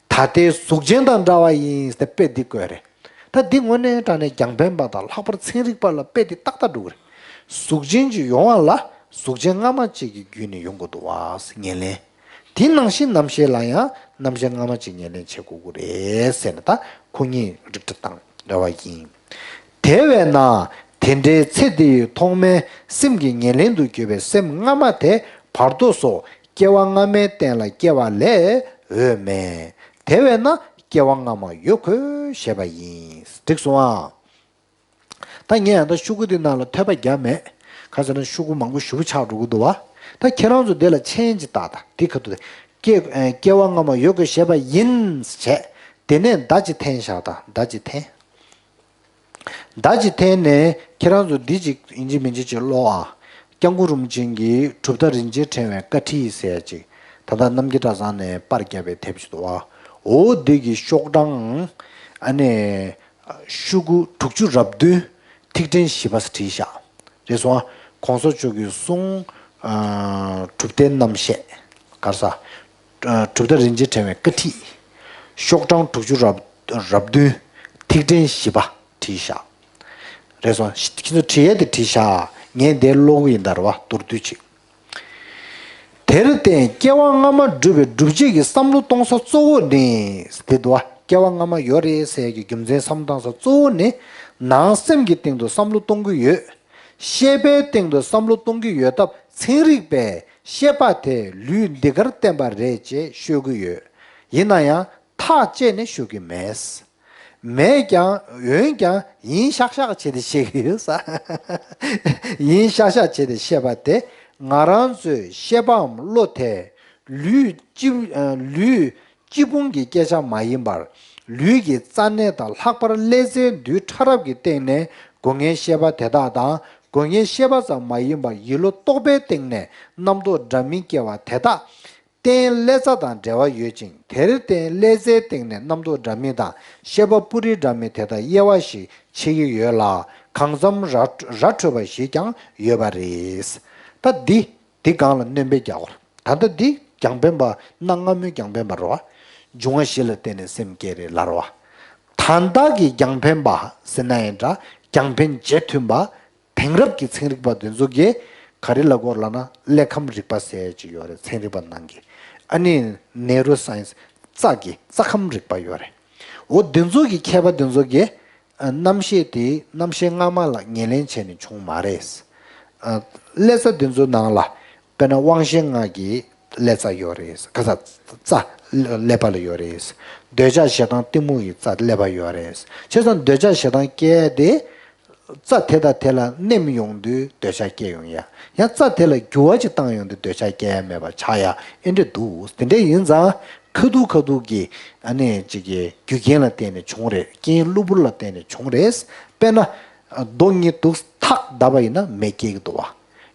ད་ལྟའི་གཟུགས་ཅན་དང་འདྲ་བ་ཡིན་ཟེར་དཔེ་འདི་བཀོད་རེད། ད་འདི་དངོས་གནས་དྲང་གནས་རྒྱང་འཕེན་པ་དང་ལྷག་པར་ཚན་རིག་པ་ལ་དཔེ་འདི་ཏག་ཏག་འགྲོ་གི་རེད། གཟུགས་ཅན་གྱི་ཡོང་བ་ལ་གཟུགས་ཅན་སྔ་མ་གཅིག་གི་བརྒྱུད་ནས་ཡོང་དགོས་འདུག་བ་ཟེར་ཉེར་ལེན། དེ་ནང་བཞིན་རྣམ་ཤེས་ལ་ཡང་རྣམ་ཤེས་སྔ་མ་གཅིག་ཉེར་ལེན་བྱེད་དགོས་ཀྱི་རེད་ཟེར་ནས་ད་ཁོ་གཉིས་རིགས་འདྲ་དང་འདྲ་བ་ཡིན། དེ་བས་ན་དེ་འདྲའི་ཚེ་འདིའི་ཐོག་མའི་སེམས་ཀྱི་ཉེར་ལེན་དུ་གྱུར་པའི་སེམས་སྔ་མ་དེ་བར་དོ་སོགས་སྐྱེ་བ་སྔ་མའི་རྟེན་ལ་སྐྱེ་བ་ལས་འོས་མེད། དེ་བས་ན་སྐྱེ་བ་སྔ་མ་ཡོད་དགོས་ཞེས་པ་ཡིན། འགྲིག་སོང་ཨ། ད་ངས་ཡང་ད་ཤོག་གུ་འདི་ནང་ལ་ཐོད་པ་བརྒྱབ་མེད། ག་ཟེར་ན་ཤོག་གུ་མང་པོ་ཞེ་པོ་ཆགས་འགྲོ་གི་འདུག་བ། ད་ཁྱེད་རང་ཚོ་འདི་ལ་མཆན་ཅིག་བཏགས་དང་འདི་ག་དུས་སྐྱེ་ཨ་སྐྱེ་བ་སྔ་མ་ཡོད་དགོས་ཞེས་པ་ཡིན་བྱས། དེ་ནས་མདའ་ཅིག་འཐེན་བཞག་དང་མདའ་ཅིག་འཐེན། མདའ་ཅིག་འཐེན་ནས་ཁྱེད་རང་ཚོ་འདི་ཅིག་ཡིན་གཅིག་མིན་གཅིག་ཅིག་ཀློག་ཨ། སྐྱབས་མགོན་རིན་པོ་ཆེ་གིས་གྲུབ་མཐའ་རིན་ཆེན་ཕྲེང་བའི་བཀའ་ཁྲིད་ཟེར་ཡ་ཅིག་ད་ལྟ་རྣམ་རྒྱལ་གྲྭ་ཚང་ནས་པར་བརྒྱབ་པའི་དེབ་ཅིག་འདུག་ཨ། འོ་འདི་གི་ཤོག་གྲངས་ཨ་ནི། ཤོག་གུ་དྲུག་ཅུ་རེ་བདུན། ཐིག་ཕྲེང་བཞི་པ་བྲིས་བཞག་རེད་སོང་ཨ། གོང་ས་མཆོག་གི་གསུང་། ཨ། གྲུབ་མཐའི་རྣམ་བཤད། ག་རེ་ཟ། ཨ། གྲུབ་མཐའ་རིན་ཆེན་ཕྲེང་བའི་བཀའ་ཁྲིད། ཤོག་གྲངས་དྲུག་ཅུ་རེ་བདུན། ཐིག་ཕྲེང་བཞི་པ་བྲིས་བཞག་རེད་སོང་ཨ། ཁྱེད་ཚོ་བྲིས་ཡས་དེ་བྲིས་བཞག་ངས་འདིར་ཀློག་གི་ཡིན་ད་རེད་བ། མདོར་བསྡུས་ཅིག་དེར་བརྟེན་སྐྱེ་བ་སྔ་མ་སྒྲུབ་པའི་སྒྲུབ་བྱེད་ཀྱི་བསམ་བློ་གཏོང་ས་གཙོ་བོ་ནི། དེ་འདུག་བ། སྐྱེ་བ་སྔ་མ་ཡོད་རེད་ཟེར་ཡག་གི་རྒྱུ་མཚན་བསམ་བློ་གཏོང་ས་གཙོ་བོ་ནི། ནང་སེམས་ཀྱི་སྟེང་དུ་བསམ་བློ་གཏོང་གི་ཡོད། ཤེས་པའི་སྟེང་དུ་བསམ་བློ་གཏོང་གི་ཡོད་སྟབས་ཚན་རིག་པས་ཤེས་པ་དེ་ལུས་འདི་གར་བརྟེན་པ་རེད་ཅེས་ཤོད་ཀྱི་ཡོད། ཡིན་ན་ཡང་ཐག་བཅད་ནས་ཤོད་ཀྱི་མེད། མེད་ཀྱང་། འོན་ཀྱང་ཡིན་ཤག་ཤག་བྱས་ཏེ་བཤད་ཀྱི་ཡོད་ས། ཡིན་ཤག་ཤག་བྱས་ཏེ་བཤད་པ་དེ་ང་རང་ཚོའི་ཤེས་པའམ་བློ་དེ་ལུས་སྤྱི། ལུས་སྤྱི་ཕུང་གི་སྐད་ཆ་མ་ཡིན་པར། ལུས་ཀྱི་རྩ་གནད་དང་ལྷག་པར་ཀླད་རྩའི་རྡུལ་ཕྲ་རབ་ཀྱི་སྟེང་ནས་སྒོ་ལྔའི་ཤེས་པ་དེ་དག་དང་། སྒོ་ལྔའི་ཤེས་པ་ཙམ་མ་ཡིན་པར་ཡིད་བློ་རྟོག་པའི་སྟེང་ནས་རྣམ་རྟོག་འདྲ་མིན་སྐྱེ་བ་དེ་དག་རྟེན་ཀླད་རྩ་དང་འབྲེལ་བ་ཡོད་ཅིང་། དེར་བརྟེན་ཀླད་རྩའི་སྟེང་ནས་རྣམ་རྟོག་འདྲ་མིན་དང་ཤེས་པ་སྤུ་རིས་འདྲ་མིན་དེ་དག་དབྱེ་བ་ཞིག་ཕྱེ་གི་ཡོད་ལ། གང་འཚམ་ར་ར་འཕྲོད་པ་ཞིག་ཀྱང་ཡོད་པ་རེད། ད་འདི་འདི་སྒང་ལ་སྣོན་པའི་རྒྱ་སྐོར། ད་ལྟ་འདི་རྒྱང་འཕེན་པ་གནའ་སྔ་མོའི་རྒྱང་འཕེན་པ་རེད་བ། འབྱུང་བ་བཞི་ལ་བརྟེན་ནས་སེམས་སྐྱེ་རེད་ལབ་རེད་བ། ད་ལྟ་གི་རྒྱང་འཕེན་པ་ཟེར་ན་ཡང་འདྲ། རྒྱང་འཕེན་རྗེས་མཐུན་པ། དེང་རབས་ཀྱི་ཚན་རིག་པ་འདི་ཚོ་གིས་ག་རེ་ལབ་ཀྱི་ཡོད་ལབ་ན། ཀླད་ཁམས་རིག་པ་ཟེར་ཡག་ཅིག་ཡོད་རེད། ཚན་རིག་པ་ནང་གི། ཨ་ནི་ནེ་རོ་སའེན་སི། རྩ་གི་རྩ་ཁམས་རིག་པ་ཡོད་རེད། འོ་འདི་ཚོ་གི་མཁས་པ་འདི་ཚོ་གིས་ཨ་རྣམ་ཤེས་དེ་རྣམ་ཤེས་སྔ་མ་ལ་ངོས་ལེན་བྱས་ནས་བྱུང་མ་རེད། ཨ་ཀླད་རྩ་འདི་ཚོ་ནང་ལ་དཔེར་ན་དབང་ཤེས་ལྔ་གི་ཀླད་རྩ་ཡོད་རེད། ག་ས། རྩ་ཀླད་པ་ལ་ཡོད་རེད། འདོད་ཆགས་ཞེ་སྡང་གཏི་མུག་གི་རྩ་ཀླད་པ་ཡོད་རེད། བྱས་ཙང་འདོད་ཆགས་ཞེ་སྡང་སྐྱེ་ཡག་དེ་རྩ་དེ་དང་དེ་ལ་ནེམ་ཡོང་དུས་འདོད་ཆགས་སྐྱེ་ཡོང་ཡག། ཡང་རྩ་དེ་ལ་འགྱུར་བ་ཅིག་བཏང་ཡོང་དུས་འདོད་ཆགས་སྐྱེ་ཡག་མེད་པ་ཆགས་ཡག་ཨེ་འདྲ་འདུག། དེ་འདྲ་ཡིན་ཙང་ཁ་ཐུག་ཁ་ཐུག་གི་ཨ་ནི་ཅིག་གི་རྒྱུ་རྐྱེན་ལ་བརྟེན་ནས་བྱུང་རེད། རྐྱེན་གློ་བུར་ལ་བརྟེན་ནས་བྱུང་རེད། དཔེར་ན་རྡོ་གཉིས་འདུག་ཐག་བརྡབས་པ་ཡིན་ན་མེ་སྐྱེ་གི་འདུག་བ།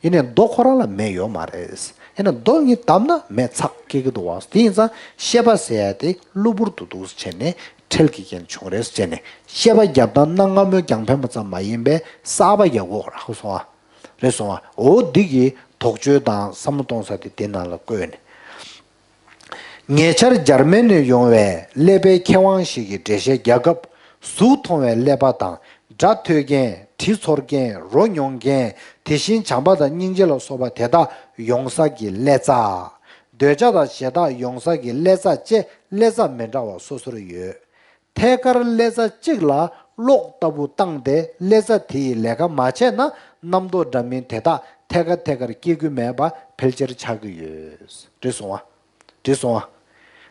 ཡིན་ནའི་རྡོ་ཁོ་རང་ལ་མེ་ཡོད་མ་རེད། ཡིན་ན་རྡོ་གཉིས་བརྡབས་ན་མེ་ཚག་སྐྱེ་གི་འདུག་བ། དེ་ཡིན་ཙང་ཤེས་པ་ཟེར་ཡག་དེ་གློ་བུར་དུ་འདུག་བྱས་ནས་འཕྲལ་གྱི་རྐྱེན་བྱུང་རེད་བྱས་ནས་ཤེས་པ་རྒྱབ་སྟངས་གནའ་སྔ་མོའི་རྒྱང་འཕེན་པ་ཙམ་མ་ཡིན་པའི་གསར་པ་རྒྱག་དགོས་རག་སོང་བ། རེད་སོང་བ། འོ་འདི་གི་དོགས་གཅོད་དང་བསམ་བློ་གཏོང་ས་དེ་དེ་ནང་ལ་བཀོད་ནས། ཉེ་ཆར་འཇར་མན་ནས་ཡོང་བའི་ཀླད་པའི་མཁས་དབང་ཞིག་གིས་འགྲེལ་བཤད་རྒྱག་སྐབས། གཟུགས་མཐོང་བའི་ཀླད་པ་དང་། སྒྲ་ཐོས་མཁན། དྲི་ཚོར་མཁན། རོ་མྱོང་མཁན། དེ་བཞིན་བྱམས་པ་དང་སྙིང་རྗེ་ལ་སོགས་པ་དེ་དག་ཡོང་ས་གི་ཀླད་རྩ། འདོད་ཆགས་དང་ཞེ་སྡང་ཡོང་ས་གི་ཀླད་རྩ་བཅས་ཀླད་རྩ་མི་འདྲ་བ་སོ་སོར་ཡོད། ཐད་ཀར་ཀླད་རྩ་གཅིག་ལ་གློག་ལྟ་བུ་བཏང་སྟེ་ཀླད་རྩ་དེ་ཡི་ལས་ཀ་མ་བྱས་ན། རྣམ་རྟོག་འདྲ་མིན་དེ་དག་ཐད་ཀར་ཐད་ཀར་སྐྱེ་རྒྱུ་མེད་པ་ཕལ་ཆེར་ཆགས་ཀྱི་ཡོད། རེད་སོང་བ། འགྲིག་སོང་ཨ།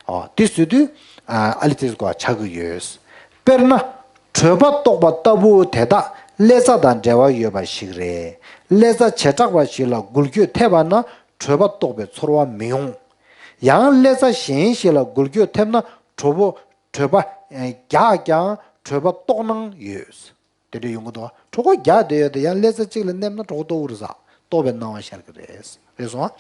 ཨོ་དེ་བཟོས་དུས་ཨ་ཨ་ལི་ཏིས་གོ་ཆགས་ཀྱི་ཡོད། དཔེར་ན། དྲོད་པ་གཏོགས་པ་ལྟ་བུ་དེ་དག་ཀླད་རྩ་དང་འབྲེལ་བ་ཡོད་པ་ཞིག་རེད། ཀླད་རྩ་བྱེ་བྲག་པ་ཞིག་ལ་འགུལ་སྐྱོད་ཐེབས་པ་ན་དྲོད་པ་གཏོགས་པའི་ཚོར་བ་མི་ཡོང་། ཡང་ཀླད་རྩ་གཞན་ཞིག་ལ་འགུལ་སྐྱོད་ཐེབས་ན་དྲོད་པོ་དྲོད་པ་རྒྱག་ཀྱང་དྲོད་པ་གཏོགས་སྣང་ཡོད། དེ་འདྲ་ཡོང་གི་འདུག་གྲོད་ཁོག་རྒྱགས་བསྡད་ཡོད་དེ་ཡང་ཀླད་རྩ་གཅིག་ལ་མནན་ན་གྲོད་ཁོག་ལྟོགས་ཀྱི་རེད་ཟེར། ལྟོགས་པའི་སྣང་བ་ཤར་གྱི་རེད། རེད་སོང་ཨ།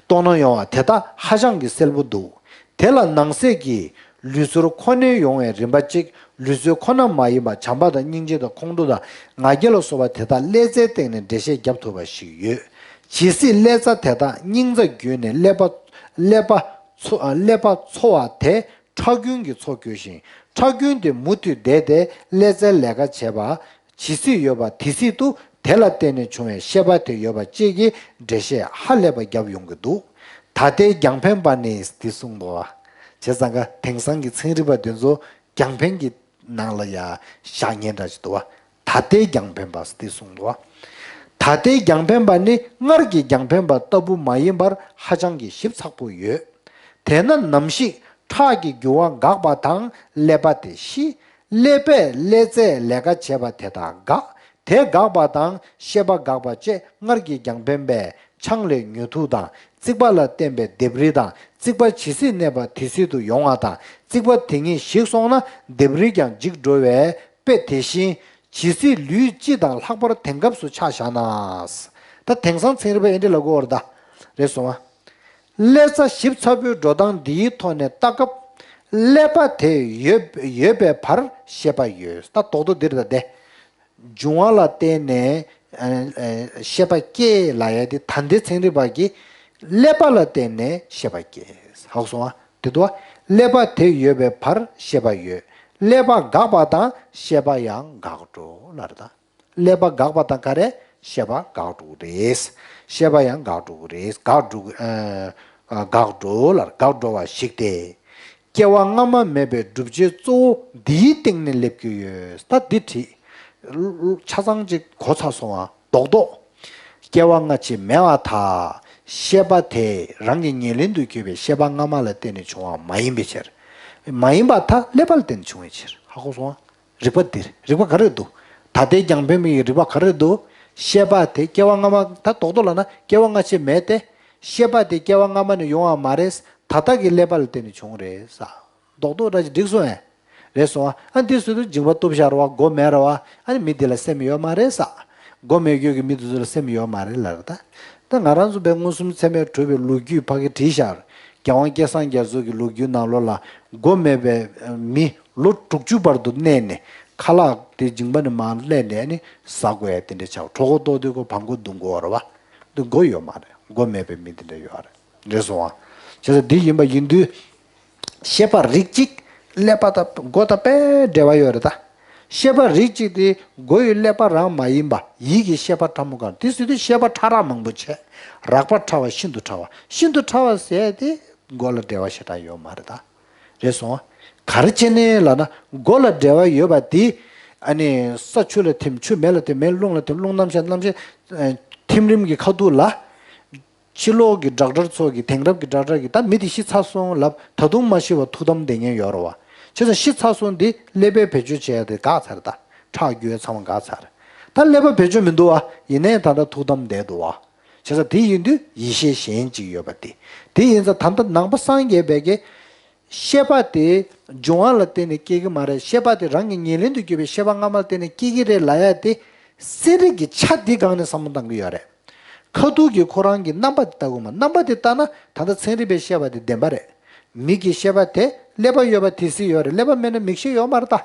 ལྟོགས་སྣང་ཡོང་བ་དེ་དག་ཧ་ཅང་གི་གསལ་པོ་འདུག་དེ་ལ་ནང་གསེས་ཀྱི་ལུས་ཚོར་ཁོ་ནའི་ཡོང་བའི་རིམ་པ་གཅིག་ལུས་ཚོར་ཁོ་ན་མ་ཡིན་པ་བྱམས་པ་དང་སྙིང་རྗེ་དང་ཁོང་ཁྲོ་དང་ང་རྒྱལ་ལ་སོགས་པ་དེ་དག་ཀླད་རྩའི་སྟེང་ནས་འགྲེལ་བཤད་བརྒྱབ་ཐུབ་པ་ཞིག་ཡོད། ཇི་སྲིད་ཀླད་རྩ་དེ་དག་སྙིང་རྩ་བརྒྱུད་ནས་ཀླད་པ་ཀླད་པ་ཚོ་ཀླད་པ་ཚོ་བ་དེ། ཁྲག་རྒྱུན་གྱི་ཚོགས་བསྐྱོད་ཅིང་ཁྲག་རྒྱུན་དེ་མུ་མཐུད་བསྡད་དེ་ཀླད་རྩའི་ལས་ཀ་བྱེད་པ་ཇི་སྲིད་ཡོད་པ་དེ་སྲིད་དུ་དེ་ལ་བརྟེན་ནས་བྱུང་བའི་ཤེས་པ་དེ་ཡོད་པ་བཅས་ཀྱི་འགྲེལ་བཤད་ཧ་ལས་པ་བརྒྱབ་ཡོང་གི་འདུག་ད་ལྟའི་རྒྱང་འཕེན་པ་ནི་འདི་གསུངས་འདུག་བ། བྱས་ཙང་ཀ་དེང་སང་གི་ཚན་རིག་པ་དེ་ཚོ་རྒྱང་འཕེན་གྱི་ནང་ལ་ཡ་བཞག་ཉེན་འདྲ་ཞིག་འདུག་བ། ད་ལྟའི་རྒྱང་འཕེན་པ་འདི་གསུངས་འདུག་བ། ད་ལྟའི་རྒྱང་འཕེན་པ་ནི་སྔར་གྱི་རྒྱང་འཕེན་པ་ལྟ་བུ་མ་ཡིན་པར་ཧ་ཅང་གི་ཞིབ་ཚགས་པོ་ཡོད། དེས་ན་ནམ་ཞིག་ཁྲག་གི་རྒྱུ་བ་འགགས་པ་དང་ཀླད་པ་དེ་ཤི། ཀླད་པས་ཀླད་རྩའི་ལས་ཀ་བྱེད་པ་དེ་དག་འགག་དེ་འགག་པ་དང་ཤེས་པ་འགག་པ་བཅས་སྔར་གྱི་རྒྱང་འཕེན་པས་ཆང་ལས་མྱུར་མཐུག་དང་རྩིག་པ་ལ་བརྟེན་པའི་ལྡེབས་རིས་དང་རྩིག་པ་ཇི་སྲིད་གནས་པ་དེ་སྲིད་དུ་ཡོང་བ་དང་རྩིག་པ་དེ་ཉིད་ཞིག་སོང་ན་ལྡེབས་རིས་ཀྱང་འཇིག་འགྲོ་བའི་དཔེ་དེ་བཞིན་ཇི་སྲིད་ལུས་སྤྱི་དང་ལྷག་པར་དེང་སྐབས་སུ་ཆ་བཞག་ན། ད་དེང་སང་ཚན་རིག་པ་ཨེ་འདྲ་ལབ་ཀྱི་ཡོད་རེད་ད། རེད་སོང་ཨ། ཀླད་རྩ་ཞིབ་ཚགས་པོའི་འགྲོ་སྟངས་འདིའི་ཐོག་ནས་ལྟ་སྐབས། ཀླད་པ་དེ་ཡོད་ཡོད་པའི་བར་ཤེས་པ་ཡོད། ད་རྡོག་རྡོག་འདིར་ད་དེ། འབྱུང་བ་ལ་བརྟེན་ནས་ཨ་ཨ་ཤེས་པ་སྐྱེ་ལབ་ཡ་དེ་ད་ལྟའི་ཚན་རིག་པ་གིས་ཀླད་པ་ལ་བརྟེན་ནས་ཤེས་པ་སྐྱེ། ཧ་གོ་སོང་ཨ། དེ་དུ་བ། ཀླད་པ་དེ་ཡོད་པའི་བར་ཤེས་པ་ཡོད། ཀླད་པ་འགག་པ་དང་ཤེས་པ་ཡང་འགག་འགྲོ་ལབ་རེད་ད། ཀླད་པ་འགག་པ་དང་ག་རེ་ཤེས་པ་འགག་འགྲོ་གི་རེད། ཤེས་པ་ཡང་འགག་འགྲོ་གི་རེད། འགག་འགྲོ་གི་ཨ་ཨ་འགག་འགྲོ་ལ་འགག་འགྲོ་བ་ཞིག་སྟེ། སྐྱེ་བ་སྔ་མ་མེད་པའི་བསྒྲུབ་བྱའི་གཙོ་བོ་འདིའི་སྟེང་ནས་སླེབས་ཀྱི་ཡོད། ད་འདི་བྲིས། ཆ་ཚང་ཅིག་གོ་ཚར་སོང་བ་རྡོག་རྡོག་སྐྱེ་བ་སྔ་ཕྱི་མེད་པར་ཐལ། ཤེས་པ་དེ་རང་གི་ཉེར་ལེན་དུ་གྱུར་པའི་ཤེས་པ་སྔ་མ་ལ་བརྟེན་ནས་བྱུང་བ་མ་ཡིན་པའི་ཕྱིར། མ་ཡིན་པར་ཐལ། ཀླད་པ་ལ་བརྟེན་ནས་བྱུང་བའི་ཕྱིར། ཧ་གོ་སོང་ཨ། རིགས་པ་འདིར་རིགས་པ་ག་རེ་འདུག་ད་ལྟའི་རྒྱང་འཕེན་པའི་རིགས་པ་ག་རེ་འདུག་ཤེས་པ་དེ་སྐྱེ་བ་སྔ་མ་ད་རྡོག་རྡོག་ལབ་ན་སྐྱེ་བ་སྔ་ཕྱི་མེད་དེ། ཤེས་པ་དེ་སྐྱེ་བ་སྔ་མ་ནས་ཡོང་བ་མ་རེད། ད་ལྟ་གི་ཀླད་པ་ལ་བརྟེན་ནས་བྱུང་རེད་ས། རྡོག་རྡོག་འདྲ་ཅིག་འགྲིག་སོང་ཨེ། རེད་སོང་ཨ། ཨ་འདི་སུ་དུ་འཇིགས་པ་གཏུབ་བཞག་ར་བ་མགོ་མེད་ར་བ། ཨ་ནི་མི་འདི་ལ་སེམས་ཡོད་མ་རེད་ས། མགོ་མེད་རྒྱུ་གི་མི་འདི་ཚོ་ལ་སེམས་ཡོད་མ་རེད་ལབ་ར་ད། ད་ང་རང་ཚོ་བས་མངོན་སུམ་ཚད་མས་གྲུབ་པའི་ལོ་རྒྱུས་ཕ་གི་བྲིས་ཤག་རྒྱལ་དབང་སྐལ་བཟང་རྒྱ་མཚོ་གི་ལོ་རྒྱུས་ནང་ལོགས་ལ་མགོ་མེད་པའི་མི་ལོ་དྲུག་ཅུ་བར་དུ་གནས་ནས་ཁ་ལག་དེ་མཇིང་པ་ནས་མར་སླས་ནས་ནི་ཟ་དགོས་ཡ་དེ་འདྲ་ཆགས། གྲོད་ཁོག་ལྟོགས་དུས་ཁོ་བ་མགོ་བརྡུང་དགོས་རེད་བ། འདི་མགོ་ཡོད་མ་རེད། མགོ་མེད་པའི་མི་དེ་འདྲ་ཡོད་རེད། རེད་སོང་བ། བྱས་ཙང་འདི་ཡིན་པ་ཡིན་དུས། ཤེས་པ་རིགས་གཅིག་ཀླད་པ་དང་མགོ་དང་དཔེ་འབྲེལ་བ་ཡོད་རེད་ད། ཤེས་པ་རིགས་གཅིག་དེ་མགོ་ཡི་ཀླད་པ་རང་མ་ཡིན་པ་ཡིད་ཀྱི་ཤེས་པ་ཕྲ་མོ་གང་དེ་ཟེར་དུས་ཤེས་པ་ཕྲ་རགས་མང་པོ་བྱས། རགས་པ་ཕྲ་བ་ཤིན་ཏུ་ཕྲ་བ། ཤིན་ཏུ་ཕྲ་བ་ཟེར་དེ་མགོ་ལ་འབྲེལ་བ་ཞེ་དྲག་ཡོད་མ་རེད་ད། རེད་སོང་། ག་རེ་བྱས་ནས་ལབ་ན་མགོ་ལ་འབྲེལ་བ་ཡོད་པ་དེ། ཨ་ནི་ས་ཆུ་ལ་ཐིམ། ཆུ་མེ་ལ་ཐིམ། མེ་རླུང་ལ་ཐིམ། རླུང་གནམ་གཤིས། གནམ་གཤིས་ཐིམ་རིམ་གྱི་ཁ་ཐུག་ལ། ཕྱི་ལོགས་ཀྱི་ཌོག་ཊར་ཚོ་གིས། དེང་རབས་ཀྱི་ཌོག་ཊར་གིས་ད་མི་དེ་ཤི་ཚར་སོང་ལབ། ད་དུང་མ་ཤི་བར་ཐུགས་དམ་བསྡད་མཁན་ཡོད་རེད་བ། བྱས་ཙང་ཤི་ཚར་སོང་དེ་ཀླད་པས་བེད་སྤྱོད་བྱས་ཏེ་འགག་ཚར། ད་ཁྲག་རྒྱུ་ཚང་མ་འགག་ཚར། ད་ཀླད་པ་བེད་སྤྱོད་མི་འདུག་བ། ཡིན་ནའི་ད་ལྟ་ཐུགས་དམ་བསྡད་འདུག་བ། བྱས་ཙང་དེ་ཡིན་དུས་ཡིད་ཤེས་གཞན་གཅིག་ཡོད་པ་དེ། དེ་ཡིན་ཙང་ད་ལྟ་ནང་པ་སངས་རྒྱས་པའི་གི་ཤེས་པ་དེ་འབྱུང་བ་ལ་བརྟེན་ནས་སྐྱེ་གི་མ་རེད། ཤེས་པ་དེ་རང་གི་ཉེར་ལེན་དུ་གྱུར་པའི་ཤེས་པ་སྔ་མ་ལ་བརྟེན་ནས་སྐྱེ་གི་རེད་ལབ་ཡ་དེ། ཚན་རིག་གི་ཆ་འདི་སྒང་ནས་བསམ་བློ་བཏང་གི་ཡོད་རེད། ཁ་ཐུག་གི་ཁོ་རང་གི་རྣམ་པ་དེ་ལྟ་དགོས་མ། རྣམ་པ་དེ་ལྟ་ན་ད་ལྟ་ཚན་རིག་པའི་བཤད་པ་དེ་བདེན་པ་རེད། མིག་གི་ཤེས་པ་དེ། ཀླད་པ་ཡོད་པ་དེ་སྲིད་ཡོད་རེད། ཀླད་པ་མེད་ན་མིག་ཤེས་ཡོད་མ་རེད་ད།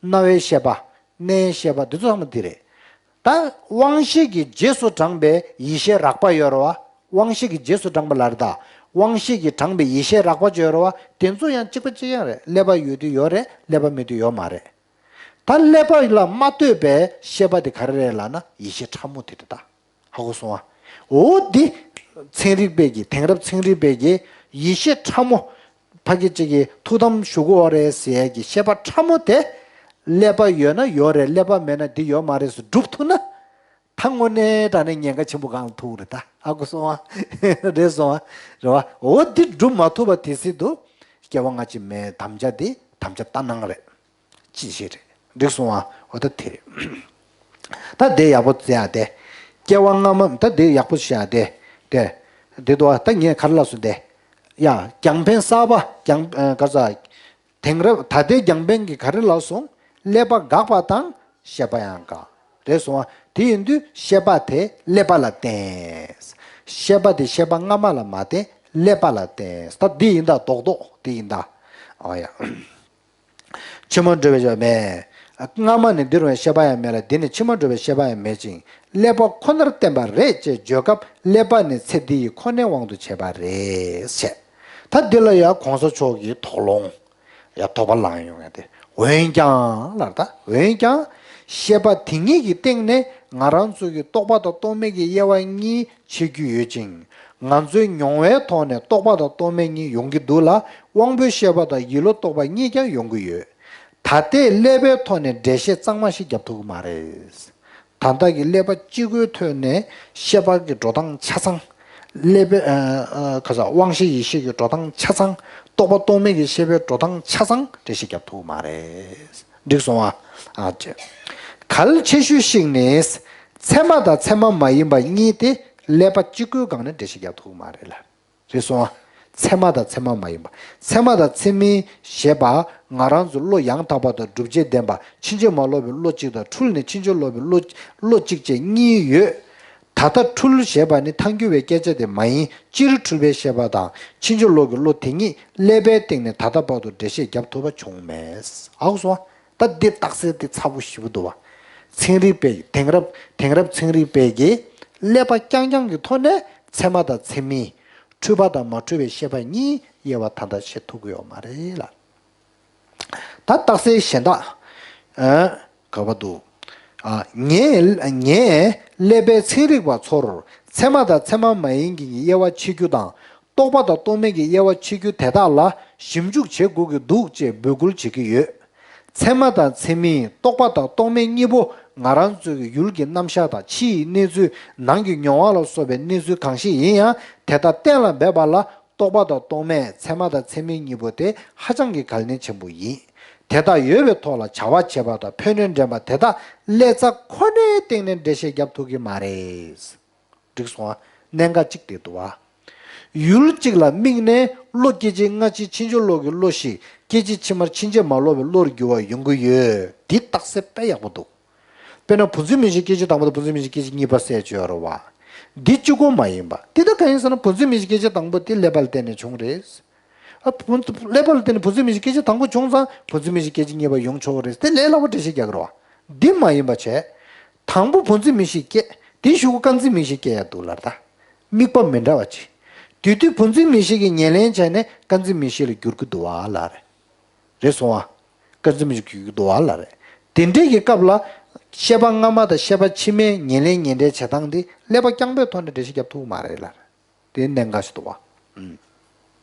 རྣ་བའི་ཤེས་པ། སྣའི་ཤེས་པ་འདི་ཚོ་ཚང་མ་དེ་རེད། ད་དབང་ཤེས་ཀྱི་རྗེས་སུ་འབྲངས་པའི་ཡིད་ཤེས་རགས་པ་ཡོད་རེད་བ། དབང་ཤེས་ཀྱི་རྗེས་སུ་འབྲངས་པ་ལབ་རེད་ད། དབང་ཤེས་ཀྱིས་དྲངས་པའི་ཡིད་ཤེས་རགས་པ་ཅིག་ཡོད་རེད་བ། དེ་ཚོ་ཡང་གཅིག་པ་གཅིག་རྐྱང་རེད། ཀླད་པ་ཡོད་དུས་ཡོད་རེད། ཀླད་པ་མེད་དུས་ཡོད་མ་རེད། ད་ཀླད་པ་ལ་མ་ལྟོས་པའི་ཤེས་པ་དེ་ག་རེ་རེད་ལབ་ན་ཡིད་ཤེས་ཕྲ་མོ་དེ་རེད་ད། ཧ་གོ་སོང་ཨ། འོ་འདི་ཚན་རིག་པས་ཀྱི། དེང་རབས་ཚན་རིག་པས་ཀྱི་ཡིད་ཤེས་ཕྲ་མོ། ཕ་གི་གཅིག་གིས་ཐུགས་དམ་བཞུགས་དགོས་རེད་ཟེར་ཡ་གི་ཤེས་པ་ཕྲ་མོ་དེ། ཀླད་པ་ཡོད་ན་ཡོད་རེད། ཀླད་པ་མེད་ན་འདི་ཡོད་མ་རེད་ཟེར་སྒྲུབ་ཐུབ་ན། ད་དངོས་གནས་དྲང་གནས་ཉེན་ཁ་ཆེན་པོ་སྒང་ལ་ཐུག་རེད་ད། ཧ་གོ་སོང་ཨ། རེད་སོང་ཨ། རེད་བ། འོ་འདི་སྒྲུབ་མ་ཐུབ་པ་དེ་སྲིད་དུ་སྐྱེ་བ་སྔ་ཕྱི་མའི་དམ་བཅའ་འདི་དམ་བཅའ་ལྟར་སྣང་རེད། ཅི་ཞིག་རེད། འགྲིག་སོང་ཨ། འོ་ད་དེ་རེད། ད་དེ་ཡག་པོ་བརྩི་ཡ་དེ། སྐྱེ་བ་སྔ་མ། ད་དེ་ཡག་པོ་བཤད་ཡ་དེ། དེ། དེ་འདུག་ཨ། ད་ངས་ག་རེ་ལབ་སོང་དེ། ཡ། རྒྱང་འཕེན་གསར་པ། རྒྱང་། ཨ། ག་རེ་ཟ། དེང་རབས་ད་ལྟའི་རྒྱང་འཕེན་གྱིས་ག་རེ་ལབ་སོང་། ཀླད་པ་འགག་པ་དང་ཤེས་པ་ཡང་འགག་རེད་སོང་ཨ། དེ་ཡིན་དུས་ཤེས་པ་དེ་ཀླད་པ་ལ་བརྟེན། ཤེས་པ་དེ་ཤེས་པ་སྔ་མ་ལ་མ་བརྟེན། ཀླད་པ་ལ་བརྟེན། ད་འདི་ཡིན་ད། རྡོག་རྡོག་འདི་ཡིན་ད། ཨ་ཡ། ཕྱི་མ་འགྲོ་བའི་ཤེས་པ་མེད། སྔ་མ་ནས་འདིར་བའི་ཤེས་པ་ཡང་མེད་ལ། འདི་ནས་ཕྱི་མ་འགྲོ་བའི་ཤེས་པ་ཡང་མེད་ཅིང་། ཀླད་པ་ཁོ་ནར་བརྟེན་པ་རེད་ཅེས་བརྗོད་སྐབས། ཀླད་པ་ནི་ཚེ་འདི་ཡི་ཁོ་ནའི་དབང་དུ་བྱས་པ་རེད་ཟེར། ད་འདི་ལ་ཡང་གོང་ས་མཆོག་གིས་དོགས་སློང་། ཡང་དོགས་པ་ལངས་ཡོང་ཡ་དེ། འོན་ཀྱང་ལབ་ད། འོན་ཀྱང་། ཤེས་པ་དེ་ཉིད་ཀྱི་སྟེང་ནས་ང་རང་ཚོ་གི་རྟོག་པ་དང་རྟོག་མེད་ཀྱི་དབྱེ་བ་གཉིས་ཕྱེ་རྒྱུ་ཡོད་ཅིང་། ང་ཚོའི་མྱོང་བའི་ཐོག་ནས་རྟོག་པ་དང་རྟོག་མེད་གཉིས་ཡོང་གི་འདུག་ལ། དབང་པོའི་ཤེས་པ་དང་ཡིད་བློ་རྟོག་པ་གཉིས་ཀྱང་ཡོང་གི་ཡོད། ད་ལྟའི་ཀླད་པའི་ཐོག་ནས་འགྲེལ་བཤད་གཙང་མ་ཞིག་རྒྱབ་ཐུབ་ཀྱི་མ་རེད། ད་ལྟ་གི་ཀླད་པ་གཅིག་པོའི་ཐོག་ནས་ཤེས་པ་གི་འགྲོ་སྟངས་ཆ་ཚང་། ཀླད་པའི། ཨ། ཨ། ག་ས། དབང་ཤེས་ཡིད་ཤེས་ཀྱི་འགྲོ་སྟངས་ཆ་ཚང་། རྟོག་པ་རྟོག་མེད་ཀྱི་ཤེས་པའི་འགྲོ་སྟངས་ཆ་ཚང་འགྲེལ་བཤད་རྒྱབ་ཐུབ་ཀྱི་མ་རེད། འགྲིག་སོང་ཨ། ཨ་ཅེ། གལ་ཆེ་ཤོས་ཤིག་ནི། ཚད་མ་དང་ཚད་མ་མ་ཡིན་པ་གཉིས་ཏེ། ཀླད་པ་གཅིག་པོའི་སྒང་ནས་འགྲེལ་བཤད་རྒྱབ་ཐུབ་ཀྱི་མ་རེད་ལ། རེད་སོང་ཨ། ཚད་མ་དང་ཚད་མ་མ་ཡིན་པ། ཚད་མ་དང་ཚད་མིན་ཞེས་པ། ང་རང་ཚོ་བློ་ཡང་དག་པ་དང་སྒྲུབ་བྱེད་ལྡན་པ། ཕྱིན་ཅི་མ་ལོག་པའི་བློ་གཅིག་དང་། འཁྲུལ་ནས་ཕྱིན་ཅི་ལོག་པའི་བློ། བློ་གཅིག་བཅས་གཉིས་ཡོད། ད་ལྟ་འཁྲུལ་ཞེས་པ་ནི་ཐལ་འགྱུར་བའི་སྐད་ཆ་དེ་མ་ཡིན། སྤྱིར་འཁྲུལ་པའི་ཤེས་པ་དང་ཕྱིན་ཅི་ལོག་གི་བློ་དེ་ཉིད་ཀླད་པའི་སྟེང་ནས་ད་ལྟ་བར་དུ་འགྲེལ་བཤད་རྒྱབ་ཐུབ་པ་བྱུང་མེད། ཧ་གོ་སོང་ཨ། ད་འདི་རྟགས་གསལ་འདི་ཚ་པོ་ཞེ་པོ་འདུག་བ། ཚན་རིག་པས། དེང་རབས། དེང་རབས་ཚན་རིག་པས་ཀྱིས་ཀླད་པ་རྐྱང་རྐྱང་གི་ཐོག་ནས་ཚད་མ་དང་ཚད་མིན། འཁྲུལ་པ་དང་མ་འཁྲུལ་བའི་ཤེས་པ་གཉིས་དབྱེ་བ་ད་ལྟ་ཕྱེ་ཐུབ་ཀྱི་ཡོད་མ་རེད་ལ། ད་རྟགས་གསལ་གཞན་དག་ཨ། ག་པར་འདུག་ཨ། ངས། ངས་ཀླད་པའི་ཚན་རིག་པ་ཚོར་ཚད་མ་དང་ཚད་མ་མ་ཡིན་གྱི་དབྱེ་བ་ཕྱེ་རྒྱུ་དང་། རྟོག་པ་དང་རྟོག་མེད་ཀྱི་དབྱེ་བ་ཕྱེ་རྒྱུ་དེ་དག་ལ་ཞིབ་འཇུག་བྱེད་དགོས་ཀྱི་འདུག་ཅེས་འབོད་སྐུལ་བྱེད་ཀྱི་ཡོད། ཚད་མ་དང་ཚད་མིན། རྟོག་པ་དང་རྟོག་མེད་གཉིས་པོ་ང་རང་ཚོའི་ཡུལ་གྱི་རྣམ་གཞག་དང་ཕྱི་ཡི་གནས་ཚུལ། ནང་གི་མྱོང་བ་ལ་སོགས་པའི་གནས་ཚུལ་གང་ཞིག་ཡིན་ཡང་། དེ་དག་གཏན་ལ་འབེབས་པ་ལ། རྟོག་པ་དང་རྟོག་མེད། ཚད་མ་དང་ཚད་མིན་གཉིས་པོ་དེ་ཧ་ཅང་གི་གལ་གནད་ཆེན་པོ་ཡིན། དེ་དག་ཡོད་པའི་ཐོག་ལ་བྱ་བ་བྱེད་པ་དང་ཕན་གནོད་འདྲེན་པ་དེ་དག་ཀླད་རྩ་ཁོ་ནའི་སྟེང་ནས་འགྲེལ་བཤད་རྒྱབ་ཐུབ་ཀྱི་མ་རེད། འགྲིག་སོང་ཨ། གནད་འགག་གཅིག་དེ་འདུག་བ། ཡུལ་གཅིག་ལ་དམིགས་ནས་བློ་སྐྱེད་བྱེད་སྔ་ཕྱི་ཕྱིན་ཅི་ལོག་གི་བློ་ཞིག་སྐྱེད་བྱེད་ཕྱི་མར་ཕྱིན་ཅི་མ་ལོག་པའི་བློར་འགྱུར་བ་ཡོང་གི་ཡོད། འདི་རྟགས་གསལ་དཔེ་ཡག་པོ་འདུག་དཔེར་ན་བུ་འཛིན་མིང་གཞི་སྐྱེད་བྱེད་དང་པོ་དང་བུ་འཛིན་མིང་གཞི་སྐྱེད་བྱེད་གཉིས་པ་ཟེར་ཅིག་ཡོད་རེད་བ། འདི་གཅིག་པོ་མ་ཡིན་པ། འདི་ད་གང་ཡིན་ཟེར་ན། བུ་འཛིན་མིག་ཤེས་སྐད་ཅིག་དང་པོ་དེ་ཀླད་པ་ལ་བརྟེན་ནས་བྱུང་རེད། ཨ་བུ་ཀླད་པ་ལ་བརྟེན་ནས་བུ་འཛིན་མིག་ཤེས་སྐད་ཅིག་དང་པོ་བྱུང་ཙང་བུ་འཛིན་མིག་ཤེས་སྐད་ཅིག་གཉིས་པ་ཡོང་ཆོག་རེད། དེ་ལས་སླ་པོ་འགྲེལ་བཤད་རྒྱག་གི་རེད་བ། འདི་མ་ཡིན་པ་བྱས། དང་པོ་བུ་འཛིན་མིག་ཤེས་སྐྱེ། དེའི་གཞུག་གུ་རྐང་འཛིན་མིག་ཤེས་སྐྱེ་ཡ་འདུག་ལབ་ད། དམིགས་པ་མི་འདྲ་བ་ཅིག་དེ་དུས་བུ་འཛིན་མིག་ཤེས་ཀྱིས་ཉེར་ལེན་བྱས་ནས་རྐང་འཛིན་མིག་ཤེས་ལ་འགྱུར་གྱི་འདུག་བ་ལབ་རེད། རེད་སོང་བ། རྐང་འཛིན་མིག་ཤེས་འགྱུར་གྱི་འདུག་བ་ལབ་རེད། དེ་འདྲའི་གི་སྐབས་ལ། ཤེས་པ་སྔ་མ་དང་ཤེས་པ་ཕྱི་མའི་ཉེར་ལེན་ཉེར་འབྲེལ་བྱེད་སྟངས་དེ་ཀླད་པ་རྐྱང་པའི་ཐོག་ནས་འགྲེལ་བཤད་རྒྱབ་ཐུབ་ཀྱི་མ་རེད་ལབ་རེད། དེ་གནད་འགག་ཞིག་འདུག་བ། ཨུམ།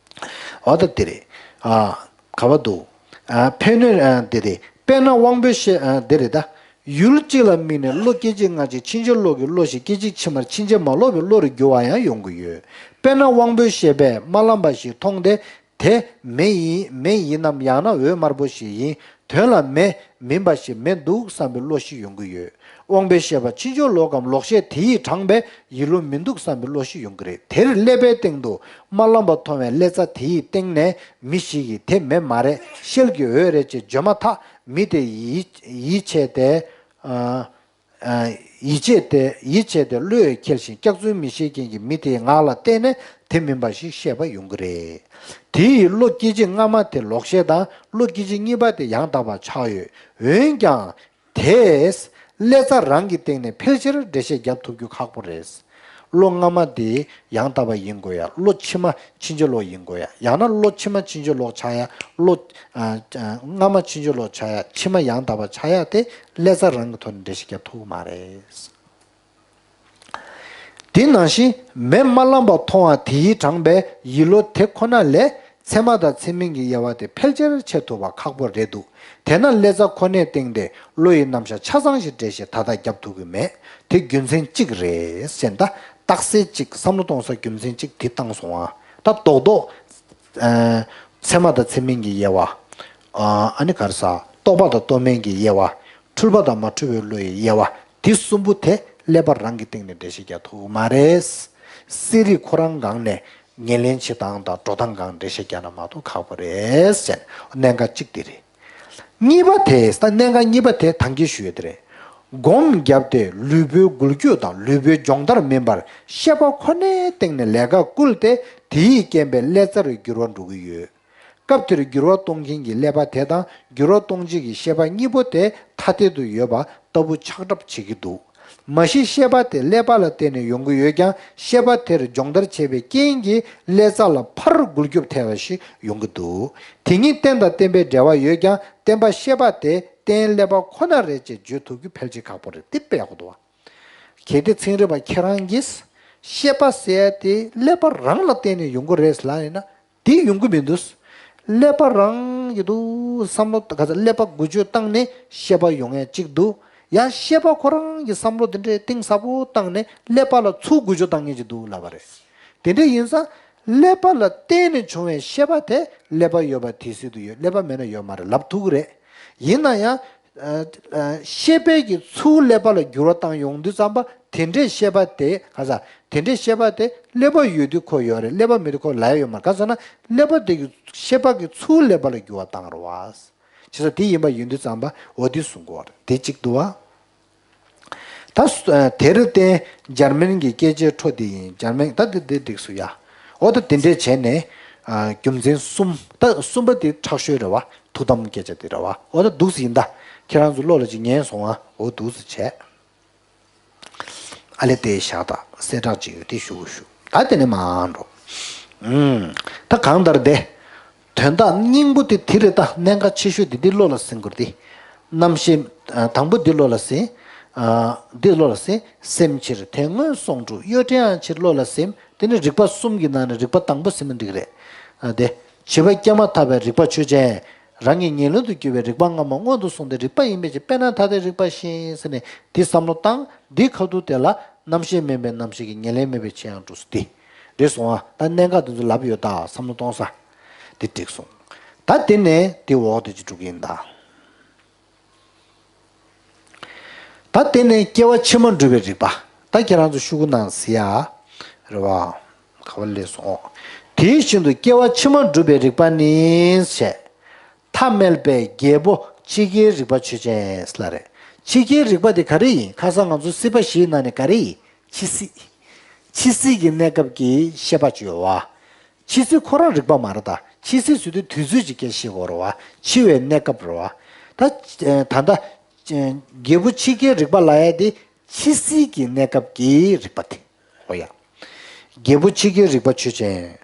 འོ་ད་དེ་རེད། ཨ། ག་བ་འདུག་ཨ། ཕན་གནོད། ཨ། དེ་རེད། དཔེར་ན་དབང་པོའི་ཤེས། ཨ། དེ་རེད་ད། ཡུལ་གཅིག་ལ་དམིགས་ནས་བློ་སྐད་ཅིག་སྔ་ཕྱི་ཕྱིན་ཅི་ལོག་གི་བློ་ཞིག་སྐད་ཅིག་ཕྱི་མར་ཕྱིན་ཅི་མ་ལོག་པའི་བློ་རུ་འགྱུར་བ་ཡང་ཡོང་གི་ཡོད། དཔེར་ན་དབང་པོའི་ཤེས་པས་རྨི་ལམ་པ་ཞིག་མཐོང་སྟེ། དེ་མེ་ཡིན། མེ་ཡིན་ནམ། ཡང་ན་འོད་དམར་པོ་ཞིག་ཡིན། དོན་ལ་མེ་མིན་པ་ཞིག་མེད་འདུག་བསམ་པའི་བློ་ཞིག་ཡོང་གི་ཡོད། དབང་པོའི་ཤེས་པ་ཕྱིན་ཅི་ལོག་གམ་ལོག་ཤེས་དེ་ཡིས་དྲངས་པས་ཡིད་བློ་མི་འདུག་བསམ་པའི་བློ་ཞིག་ཡོང་གི་རེད། དེར་ཀླད་པའི་སྟེང་དུ་རྨི་ལམ་པ་མཐོང་བའི་ཀླད་རྩ་དེ་ཡི་སྟེང་ནས་མི་ཞིག་གིས་དེ་མེ་མ་རེད། ཤེལ་གྱི་འོད་རེད་ཅེས་བརྗོད་མ་ཐག་མི་དེ་ཡིད་ཡིད་ཆེས་ཏེ། ཨ། ཡིད་ཆེས་ཏེ། ཡིད་ཆེས་ཏེ་བློས་འཁེལ་ཞིང་སྐྱག་རྫུན་མི་བཤད་མཁན་གྱི་མི་དེའི་ངག་ལ་བལྟས་ནས་དེ་མིན་པ་ཞིག་བཤད་པ་ཡོང་གི་རེད། དེ་ཡི་བློ་སྐད་ཅིག་སྔ་མ་དེ་ལོག་ཤེས་དང་བློ་སྐད་ཅིག་གཉིས་པ་དེ་ཡང་དག་པ་ཆགས་ཡོད། འོན་ཀྱང་། དེས་ཀླད་རྩ་རང་གི་སྟེང་ནས་ཕལ་ཆེར་འགྲེལ་བཤད་རྒྱབ་ཐུབ་རྒྱུ་ཁག་པོ་རེད། བློ་སྔ་མ་དེ་ཡང་དག་པ་ཡིན་དགོས་ཡ། བློ་ཕྱི་མ་ཕྱིན་ཅི་ལོག་ཡིན་དགོས་ཡ། ཡང་ན་བློ་ཕྱི་མ་ཕྱིན་ཅི་ལོག་ཆགས་ཡ། བློ། ཨ། ཨ། སྔ་མ་ཕྱིན་ཅི་ལོག་ཆགས་ཡ། ཕྱི་མ་ཡང་དག་པ་ཆགས་ཡ་དེ་ཀླད་རྩ་རང་གི་ཐོག་ནས་འགྲེལ་བཤད་རྒྱབ་ཐུབ་ཀྱི་མ་རེད། དེ་ནང་བཞིན་མེ་རྨི་ལམ་པ་མཐོང་བ་དེ་ཡིས་དྲངས་པའི་ཡིད་བློ་དེ་ཁོ་ན་ལས་ཚད་མ་དང་ཚད་མིན་གྱི་དབྱེ་བ་དེ་ཕལ་ཆེར་ཕྱེ་ཐུབ་པ་ཁག་པོ་རེད་འདུག་དེས་ན་ཀླད་རྩ་ཁོ་ནའི་སྟེང་དེ་བློ་ཡི་རྣམ་གཞག་ཆ་ཚང་ཞིག་འགྲེལ་བཤད་ད་ལྟ་རྒྱབ་ཐུབ་ཀྱི་མེད། དེ་རྒྱུ་མཚན་གཅིག་རེད་ཟེར། ད་རྟགས་གསལ་གཅིག་བསམ་བློ་གཏོང་ས་རྒྱུ་མཚན་གཅིག་དེ་བཏང་སོང་ཨ། ད་རྡོག་རྡོག་ཨ། ཚད་མ་དང་ཚད་མིན་གྱི་དབྱེ་བ། ཨ། ཨ་ནི་ག་རེ་ཟ། རྟོགས་པ་དང་རྟོགས་མིན་གྱི་དབྱེ་བ། འཁྲུལ་པ་དང་མ་འཁྲུལ་བའི་བློ་ཡི་དབྱེ་བ། དེ་གསུམ་པོ་དེ་ཀླད་པ་རང་གི་སྟེང་ནས་འགྲེལ་བཤད་རྒྱག་ཐུབ་ཀྱི་མ་རེད། གསལ་རིག་ཁོ་རང་སྒང་ནས་ཉེར་ལེན་བྱེད་སྟངས་དང་འགྲོ་སྟངས་སྒང་འགྲེལ་བཤད་རྒྱག་ན་མ་གཏོགས་ཁག་པོ་རེད་ཟེར། གནད་འགག་གཅིག་དེ་རེད། གཉིས་པ་དེ། ད་གནད་འགག་གཉིས་པ་དེ་ད་གིན་ཞུས་ཡོད་དེ་རེད། སྒོམ་བརྒྱབ་སྟེ་ལུས་པོའི་འགུལ་སྐྱོད་དང་ལུས་པོའི་སྦྱོང་བརྡར་མིན་པར་ཤེས་པ་ཁོ་ནའི་སྟེང་ནས་ལས་ཀ་བསྐུལ་ཏེ་དེ་ཡི་རྐྱེན་པས་ཀླད་རྩ་རུ་འགྱུར་བ་འགྲོ་གི་ཡོད། སྐབས་དེར་འགྱུར་བ་གཏོང་མཁན་གྱི་ཀླད་པ་དེ་དང་འགྱུར་བ་གཏོང་བྱེད་ཀྱི་ཤེས་པ་གཉིས་པོ་དེ་ཐ་དད་དུ་ཡོད་པ་ལྟ་བུ་ཆགས་གྲབས་བྱེད་ཀྱི་འདུག་མ་གཞི་ཤེས་པ་དེ་ཀླད་པ་ལ་བརྟེན་ནས་ཡོང་གི་ཡོད་ཀྱང་ཤེས་པ་དེར་སྦྱོང་བརྡར་བྱས་པའི་རྐྱེན་གྱིས་ཀླད་རྩ་ལ་ཕར་འགུལ་སྐྱོད་ཐེབས་པ་ཞིག་ཡོང་གི་འདུག་དེ་གཉིས་རྟེན་དང་བརྟེན་པའི་འབྲེལ་བ་ཡོད་ཀྱང་བརྟེན་པ་ཤེས་པ་དེ་རྟེན་ཀླད་པ་ཁོ་ན་རེད་ཅེས་བརྗོད་ཐུབ་རྒྱུ་ཕལ་ཆེར་ཁག་པོ་རེད། དེ་དཔེ་ཡག་པོ་འདུག་བ། གལ་ཏེ་ཚན་རིག་པ་ཁྱེད་རང་གིས་ཤེས་པ་ཟེར་ཡ་དེ་ཀླད་པ་རང་ལ་བརྟེན་ནས་ཡོང་གི་རེད་ལབ་ཡིན་ན། དེ་ཡོང་གི་མི་འདུག་ཀླད་པ་རང་གི་འདུག་བསམ་བློ་ག་ཚ། ཀླད་པ་འགུལ་སྐྱོད་བཏང་ནས་ཤེས་པ་ཡོང་ཡ་གཅིག་འདུག་ཡང་ཤེས་པ་ཁོ་རང་གི་བསམ་བློ་དེ་འདྲའི་གཏིང་ཟབ་པོ་བཏང་ནས་ཀླད་པ་ལ་ཚུར་འགུལ་སྐྱོད་བཏང་མཁན་ཅིག་འདུག་ལབ་པ་རེད། དེ་འདྲ་ཡིན་ཙང་ཀླད་པ་ལ་བརྟེན་ནས་བྱུང་བའི་ཤེས་པ་དེ་ཀླད་པ་ཡོད་པ་དེ་སྲིད་དུ་ཡོད། ཀླད་པ་མེད་ན་ཡོད་མ་རེད་ལབ་ཐུབ་ཀྱི་རེད། ཡིན་ན་ཡང་། ཨ། ཨ། ཤེས་པའི་གི་ཚུར་ཀླད་པ་ལ་འགྱུར་བ་བཏང་ཡོང་དུས་ཙམ་པ་དེ་འདྲའི་ཤེས་པ་དེ་ག་ས། དེ་འདྲའི་ཤེས་པ་དེ་ཀླད་པ་ཡོད་དུས་ཁོ་ཡོད་རེད། ཀླད་པ་མེད་དུས་ཁོ་ལ་ཡ་ཡོད་མ་རེད། ག་ས་ན་ཀླད་པ་དེ་གི་ཤེས་པ་གི་ཚུར་ཀླད་པ་ལ་འགྱུར་བ་བཏང་རེད་བ། བྱས་ཙང་དེ་ཡིན་པ་ཡིན་དུས་ཙམ་པ་འོ་དེ་གསུང་གི་ཡོད་རེད། དེ་གཅིག་འདུག་བ། ད་སུ། ཨ། དེར་བརྟེན་འཇར་མན་གྱི་སྐད་ཆའི་འཕྲོ་དེ་ཡིན། འཇར་མན་ད་དེ་དེ་འགྲིག་སོང་ཡ། འོ་ད་དེ་འདྲས་བྱས་ནས། ཨ། རྒྱུ་མཚན་གསུམ། ད་གསུམ་པ་དེ་ཁྲག་ཤོད་རེད་བ། ཐུགས་དམ་སྐད་ཆ་དེ་རེད་བ། འོ་ད་འདུག་སེ་ཡིན་ད། ཁྱེད་རང་ཚོ་བློ་ལ་ཅིག་ཉན་སོང་ཨ། འོ་འདུག་སེ་བྱས། ཨ་ལས་དེ་བཞག་ད། གསལ་བསྒྲགས་ཅིག་ཡོད་དེ་ཞུ་ཞུ། ད་དེ་ནས་མར་འགྲོ། ཨུམ། ད་གང་ལྟར་དེ། དོན་དག་སྙིང་པོ་དེ་དེ་རེད་ད། གནད་འགག་ཆེ་ཤོས་དེ་འདི་བློ་ལ་ཟིན་དགོས་ཏེ། རྣམ་ཤེས། ཨ། དང་པོ་འདི་བློ་ལ་ཟིན། ཨ། འདི་བློ་ལ་ཟིན། སེམས་ཕྱིར་དོན་དངོས་སོང་འགྲུབ། གཡོ་བྲལ་ཡང་ཕྱིར་བློ་ལ་ཟིན། དེ་ནི་རིག་པ་གསུམ་གྱི་ནང་ནས་རིག་པ་དང་པོ་ཟིན་ན་འགྲིག་རེད། ཨ། དེ། བྱིས་པ་སྐྱེས་མ་ཐག་པའི་རིག་པ་ཆོས་ཅན། རང་གི་ཉེ་ལམ་དུ་གྱུར་པའི་རིག་པ་སྔ་མ་སྔོན་དུ་སོང་སྟེ་རིག་པ་ཡིན་པའི་ཕྱིར། དཔེར་ན་ཐ་དད་རིག་པ་བཞིན་ཟེར་ནས་འདི་བསམ་བློ་བཏང་། འདིའི་ཁ་ཐུག་དེ་ལ་རྣམ་ཤེས་མིན་པའི་རྣམ་ཤེས་ཀྱི་ཉེར་ལེན་མེད་པའི་ཕྱིར་ཡང་འགྲུབ་སྟེ། རེད་སོང་ཨ། ད་གནད་འགག་འདི་ཚོ་ལབ་ཡོད་ད། བསམ་བློ་གཏོང་ས། འདི་འགྲིག་སོང་། ད་དེ་ནས་དེ་འོག་དེ་ཅི་འགྲུབ་ཀྱི་ཡིན་ད། ད་དེ་ནས་སྐྱེ་བ་ཕྱི་མ་འགྲུབ་པའི་རིག་པ། ད་ཁྱེད་རང་ཚོ་ཤོག་གུ་ནང་གཟིགས་ཡ། རེད་བ། ག་བ་སླེབས་སོང་། དེ་བཞིན་དུ་སྐྱེ་བ་ཕྱི་མ་འགྲུབ་པའི་རིག་པ་ནི་ཞེས། ཐ་མལ་པའི་རྒྱལ་པོ་ཕྱི་རྒྱལ་རིག་པ་ཆོས་ཅན་ལ་རེད། ཕྱི་རྒྱལ་རིག་པ་དེ་ག་རེ་ཡིན། ཁ་སང་ང་ཚོ་སྲིད་པ་བཞིའི་ནང་ནས་ག་རེ་ཡིན། ཕྱི་སྲིད། འཆི་སྲིད་ཀྱི་གནས་སྐབས་ཀྱི་ཤེས་པ་ཅིག་ཡོད་བ། འཆི་སྲིད་ཁོ་རང་རིག་པ་མ་རེད་ད། འཆི་སྲིད་ཟེར་དུས་དུས་ཚོད་ཅིག་སྐད་ཤེས་དགོས་རེད་བ། འཆི་བའི་གནས་སྐབས་རེད་བ། ད་ད་ལྟ་རྒྱལ་པོ་འཆི་ཁའི་རིག་པ་ལབ་ཡ་དེ་འཆི་སྲིད་ཀྱི་གནས་སྐབས་ཀྱི་རིག་པ་དེ། ཨོ་ཡ། རྒྱལ་པོ་འཆི་ཁའི་རིག་པ་ཆོས་ཅན།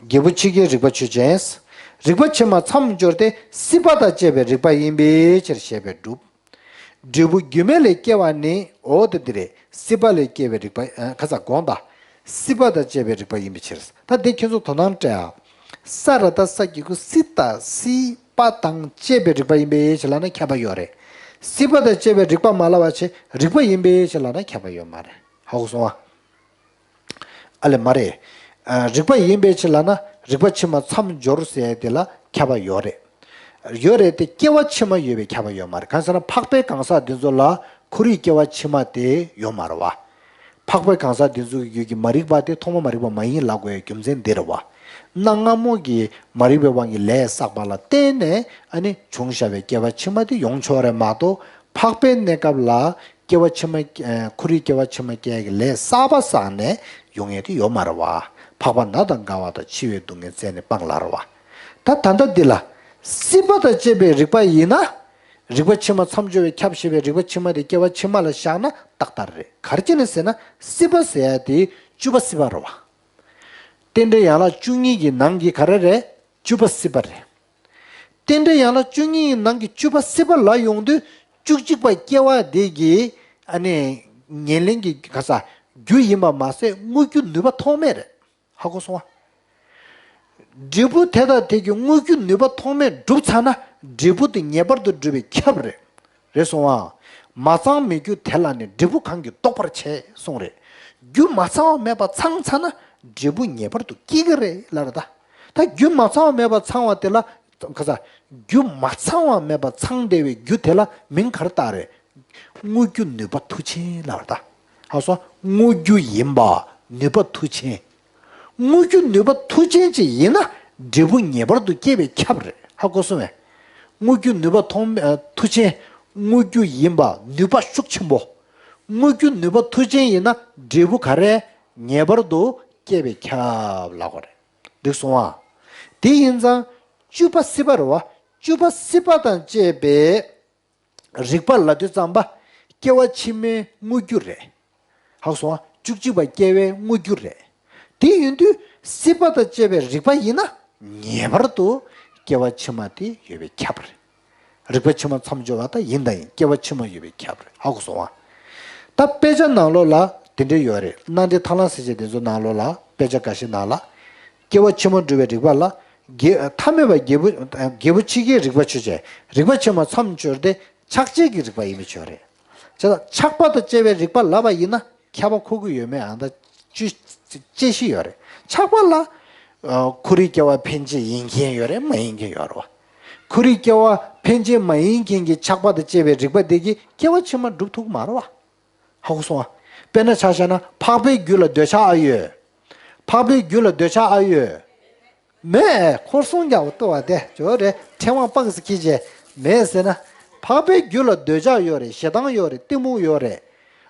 རྒྱལ་པོ་འཆི་ཁའི་རིག་པ་ཆོས་ཅན། རིག་པ་ཕྱི་མ་མཚམས་སྦྱོར་ཏེ། སྲིད་པ་དང་བཅས་པའི་རིག་པ་ཡིན་པའི་ཕྱིར་ཞེས་པས་གྲུབ། འབྲས་བུ་རྒྱུ་མེད་ལས་སྐྱེ་བ་ནི། འོ་དེ་འདི་རེད། སྲིད་པ་ལས་སྐྱེ་བའི་རིག་པ། ཨ། ཁ་ས་དགོངས་དག། སྲིད་པ་དང་བཅས་པའི་རིག་པ་ཡིན་པའི་ཕྱིར། ད་འདི་ཁྱེད་ཚོ་དོ་སྣང་སྤྲད་ཨ། ས་ར་ད་ས་གི་གུ་སྲི་ད་སྲིད་པ་དང་བཅས་པའི་རིག་པ་ཡིན་པའི་ཕྱིར་ལབ་ན་ཁྱབ་པ་ཡོད་རེད། སྲིད་པ་དང་བཅས་པའི་རིག་པ་མ་ལབ་པ་བྱས་རིག་པ་ཡིན་པའི་ཕྱིར་ལབ་ན་ཁྱབ་པ་ཡོད་མ་རེད། ཧ་གོ་སོང་ཨ། ཨ་ལས་མ་རེད། ཨ། རིག་པ་ཡིན་པའི་ཕྱིར་ལབ་ན་རིག་པ་ཕྱི་མ་མཚམས་སྦྱོར་ཟེར་ཡ་དེ་ལ་ཁྱབ་པ་ཡོད་རེད། ཡོད་རེད་དེ་སྐྱེ་བ་ཕྱི་མ་ཡོད་པའི་ཁྱབ་པ་ཡོད་མ་རེད། གང་ཟེར་ན་འཕགས་པའི་གང་ཟག་འདི་ཚོ་ལ་ཁོ་རའི་སྐྱེ་བ་ཕྱི་མ་དེ་ཡོད་མ་རེད་བ། འཕགས་པའི་གང་ཟག་འདི་ཚོ་གི་རྒྱུད་ཀྱི་མ་རིག་པ་དེ་ཐོག་མ་མ་རིག་པ་མ་ཡིན་ལབ་དགོས་ཡ་རྒྱུ་མཚན་འདི་རེད་བ། གནའ་སྔ་མོ་གི་མ་རིག་པའི་དབང་གིས་ལས་བསགས་པ་ལ་བརྟེན་ནས་ཨ་ནི་བྱུང་བཞག་པའི་སྐྱེ་བ་ཕྱི་མ་དེ་ཡོང་ཆོག་རེད་མ་གཏོགས། འཕགས་པའི་གནས་སྐབས་ལ་སྐྱེ་བ་ཕྱི་མ། ཨ། ཁོ་རའི་སྐྱེ་བ་ཕྱི་མ་སྐྱེ་ཡ་གི་ལས་བསགས་པ་བསགས་ནས་ཡོང་ཡ་དེ་ཡོད་མ་རེད་བ། འཕགས་པ་ན་དང་རྒ་བ་དང་འཆི་བའི་སྡུག་བསྔལ་བཙལ་ནས་སྤང་ལ་རེད་བ། ད་ད་ལྟ་འདི་ལ་སྲིད་པ་དང་བཅས་པའི་རིག་པ་ཡིན་ན། རིག་པ་ཕྱི་མ་མཚམས་སྦྱོར་བས་ཁྱབ་ཞེས་པའི་རིག་པ་ཕྱི་མ་དེ་སྐྱེ་བ་ཕྱི་མ་ལ་བཞག་ན་ཏག་ཏག་རེད། ག་རེ་བྱས་ནས་ཟེར་ན་སྲིད་པ་ཟེར་ཡ་དེ་བཅུ་པ་སྲིད་པ་རེད་བ། རྟེན་འབྲེལ་ཡན་ལག་བཅུ་གཉིས་ཀྱི་ནང་གི་ག་རེ་རེད། བཅུ་པ་སྲིད་པ་རེད། རྟེན་འབྲེལ་ཡན་ལག་བཅུ་གཉིས་ཀྱི་ནང་གི་བཅུ་པ་སྲིད་པ་ལ་ཡོང་དུས་བཅུ་གཅིག་པ་སྐྱེ་བ་དེ་གི་ཨ་ནི་ཉེར་ལེན་གྱི་ག་ས་རྒྱུ་ཡིན་པ་མ་ཟད་དངོས་རྒྱུ་ནུས་པ་ཐོགས་མེད་རེད། ཧ་གོ་སོང་ཨ། འབྲས་བུ་དེ་དང་དེ་གི་དངོས་རྒྱུ་ནུས་པ་ཐོགས་མེད་འགྲུབ་ཚར་ན་འབྲས་བུ་དེ་ངེས་པར་དུ་འགྲུབ་པའི་ཁྱབ་རེད། རེད་སོང་ཨ། མ་ཚང་མེད་རྒྱུ་དེ་ལ་ནི་འབྲས་བུ་གང་གིས་བཟློག་པར་བྱེད་གསུངས་རེད། རྒྱུ་མ་ཚང་བ་མེད་པ་ཚང་ཚར་ན་འབྲས་བུ་ངེས་པར་དུ་སྐྱེ་གི་རེད་ལབ་རེད་ད། ད་རྒྱུ་མ་ཚང་བ་མེད་པ་ཚང་བ་དེ་ལ་ག་ས། རྒྱུ་མ་ཚང་བ་མེད་པ་ཚང་བསྡད་པའི་རྒྱུ་དེ་ལ་མིང་ག་རེ་བཏགས་རེད། དངོས་རྒྱུ་ནུས་པ་མཐུ་ཆེན་ལབ་རེད་ད། ཧ་སོ། དངོས་རྒྱུ་ཡིན་པ་ནུས་པ་མཐུ་ཆེན། དངོས་རྒྱུ་ནུས་པ་མཐུ་ཅན་ཅིག་ཡིན་ན་འབྲས་བུ་ངེས་པར་དུ་སྐྱེ་བའི་ཁྱབ་རེད། ཧ་གོ་སོང་ངས། དངོས་རྒྱུ་ནུས་པ་མཐོང་། ཨ། མཐུ་ཅན། དངོས་རྒྱུ་ཡིན་པ་ནུས་པ་ཤུགས་ཆེན་པོ། དངོས་རྒྱུ་ནུས་པ་མཐུ་ཅན་ཡིན་ན་འབྲས་བུ་ག་རེ་ངེས་པར་དུ་སྐྱེ་བའི་ཁྱབ་ལབ་དགོས་རེད། འགྲིག་སོང་ཨ། དེ་ཡིན་ཙང་བཅུ་པ་སྲིད་པ་རེད་བ། བཅུ་པ་སྲིད་པ་དང་བཅས་པའི་རིག་པ་ལབ་དུས་ཙམ་པ་སྐྱེ་བ་ཕྱི་མའི་དངོས་རྒྱུ་རེད། ཧ་གོ་སོང་ཨ། བཅུ་གཅིག་པ་སྐྱེ་བའི་དངོས་རྒྱུ་རེད། དེ་ཡིན་དུས་སྲིད་པ་དང་བཅས་པའི་རིག་པ་ཡིན་ན་ངེས་པར་དུ་སྐྱེ་བ་ཕྱི་མ་དེ་ཡོད་པའི་ཁྱབ་རེད། རིག་པ་ཕྱི་མ་མཚམས་སྦྱོར་བ་ད་ཡིན་དང་ཡིན། སྐྱེ་བ་ཕྱི་མ་ཡོད་པའི་ཁྱབ་རེད། ཧ་གོ་སོང་ཨ། ད་དཔེ་ཆ་ནང་ལོགས་ལ་དེ་འདྲ་ཡོད་རེད། རྣ་འདྲེན་ཐར་ལམ་ཟེར་བྱས་དེ་ཚོ་ནང་ལོགས་ལ་དཔེ་ཆ་འགའ་ཤས་ནང་ལ། སྐྱེ་བ་ཕྱི་མ་སྒྲུབ་པའི་རིག་པ་ལ། རྒྱལ། ཐ་མལ་པ་རྒྱལ་པོ། རྒྱལ་པོ་འཆི་ཁའི་རིག་པ་ཆོས་ཅན། རིག་པ་ཕྱི་མ་མཚམས་སྦྱོར་ཏེ་ཆགས་བཅས་ཀྱི་རིག་པ་ཡིན་པའི་ཆོས་རེད། བྱས་ཙང་ཆགས་པ་དང་བཅས་པའི་རིག་པ་ལབ་པ་ཡིན་ན་ཁྱབ་པ་འཁོར་གྱི་ཡོད་མེད་ཨ་ད་བཅུ། དཔྱད་གཞི་ཡོད་རེད། ཆགས་པ་ལ། ཨ། ཁོ་རའི་སྐྱེ་བ་འཕེན་བྱེད་ཡིན་མཁན་ཡོད་རེད། མ་ཡིན་མཁན་ཡོད་རེད་བ། ཁོ་རའི་སྐྱེ་བ་འཕེན་བྱེད་མ་ཡིན་མཁན་གྱི་ཆགས་པ་དང་བཅས་པའི་རིག་པ་དེ་གིས་སྐྱེ་བ་ཕྱི་མ་སྒྲུབ་ཐུབ་ཀྱི་མ་རེད་བ། ཧ་གོ་སོང་ཨ། དཔེར་ན་ཆ་བཞག་ན་འཕགས་པའི་རྒྱུད་ལ་འདོད་ཆགས་ཨ་ཡོད། འཕགས་པའི་རྒྱུད་ལ་འདོད་ཆགས་ཨ་ཡོད། མེད། འཁོར་སྲུང་རྒྱག་པ་ལྟོས་པ་དེ་ཇོ་རེ་ཕྲེང་བ་སྤགས་སུ་འཁྱེར་བྱས་མེད་ཟེར་ན། འཕགས་པའི་རྒྱུད་ལ་འདོད་ཆགས་ཡོད་རེད། ཞེ་སྡང་ཡོད་རེད། གཏི་མུག་ཡོད་རེད།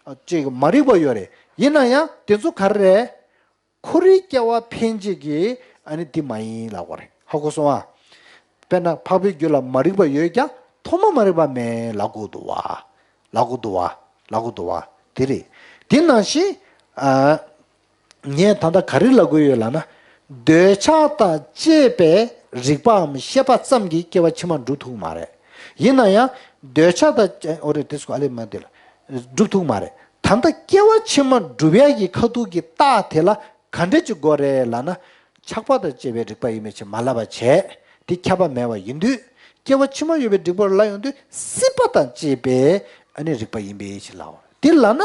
ཨ། ཅིག་མ་རིག་པ་ཡོད་རེད། ཡིན་ན་ཡང་དེ་ཚོ་ག་རེ་རེད། ཁོ་རའི་སྐྱེ་བ་འཕེན་བྱེད་ཀྱི་ཨ་ནི་དེ་མ་ཡིན་ལབ་དགོས་རེད། ཧ་གོ་སོང་ཨ། དཔེར་ན་འཕགས་པའི་རྒྱུད་ལ་མ་རིག་པ་ཡོད་ཀྱང་ཐོག་མ་མ་རིག་པ་མེད་ལབ་དགོས་འདུག་བ། ལབ་དགོས་འདུག་བ། ལབ་དགོས་འདུག་བ། དེ་རེད། དེ་ནང་བཞིན། ཨ། ངས་ད་ལྟ་ག་རེ་ལབ་དགོས་ཡོད་ལབ་ན། འདོད་ཆགས་དང་བཅས་པའི་རིག་པའམ་ཤེས་པ་ཙམ་གྱིས་སྐྱེ་བ་ཕྱི་མ་འགྲུབ་ཐུབ་ཀྱི་མ་རེད། ཡིན་ན་ཡང་འདོད་ཆགས་དང་། ཨོ་རེད། དེ་སུ་ཨ་ལེ་མ་དེ་ལ་འགྲུབ་ཐུབ་ཀྱི་མ་རེད། ད་ལྟ་སྐྱེ་བ་ཕྱི་མ་འགྲུབ་ཡ་གི་ཁ་ཐུག་གི་རྟགས་དེ་ལ་ག་འདྲ་ཅིག་དགོས་རེད་ལབ་ན། ཆགས་པ་དང་བཅས་པའི་རིག་པ་ཡིན་པའི་ཕྱིར་མ་ལབ་པ་བྱས། དེ་ཁྱབ་པ་མེད་པ་ཡིན་དུས། སྐྱེ་བ་ཕྱི་མ་ཡོད་པའི་རིག་པ་ལ་ཡོང་དུས་སྲིད་པ་དང་བཅས་པའི་ཨ་ནི་རིག་པ་ཡིན་པའི་ཕྱིར་ལབ་པ་དེ་ལབ་ན།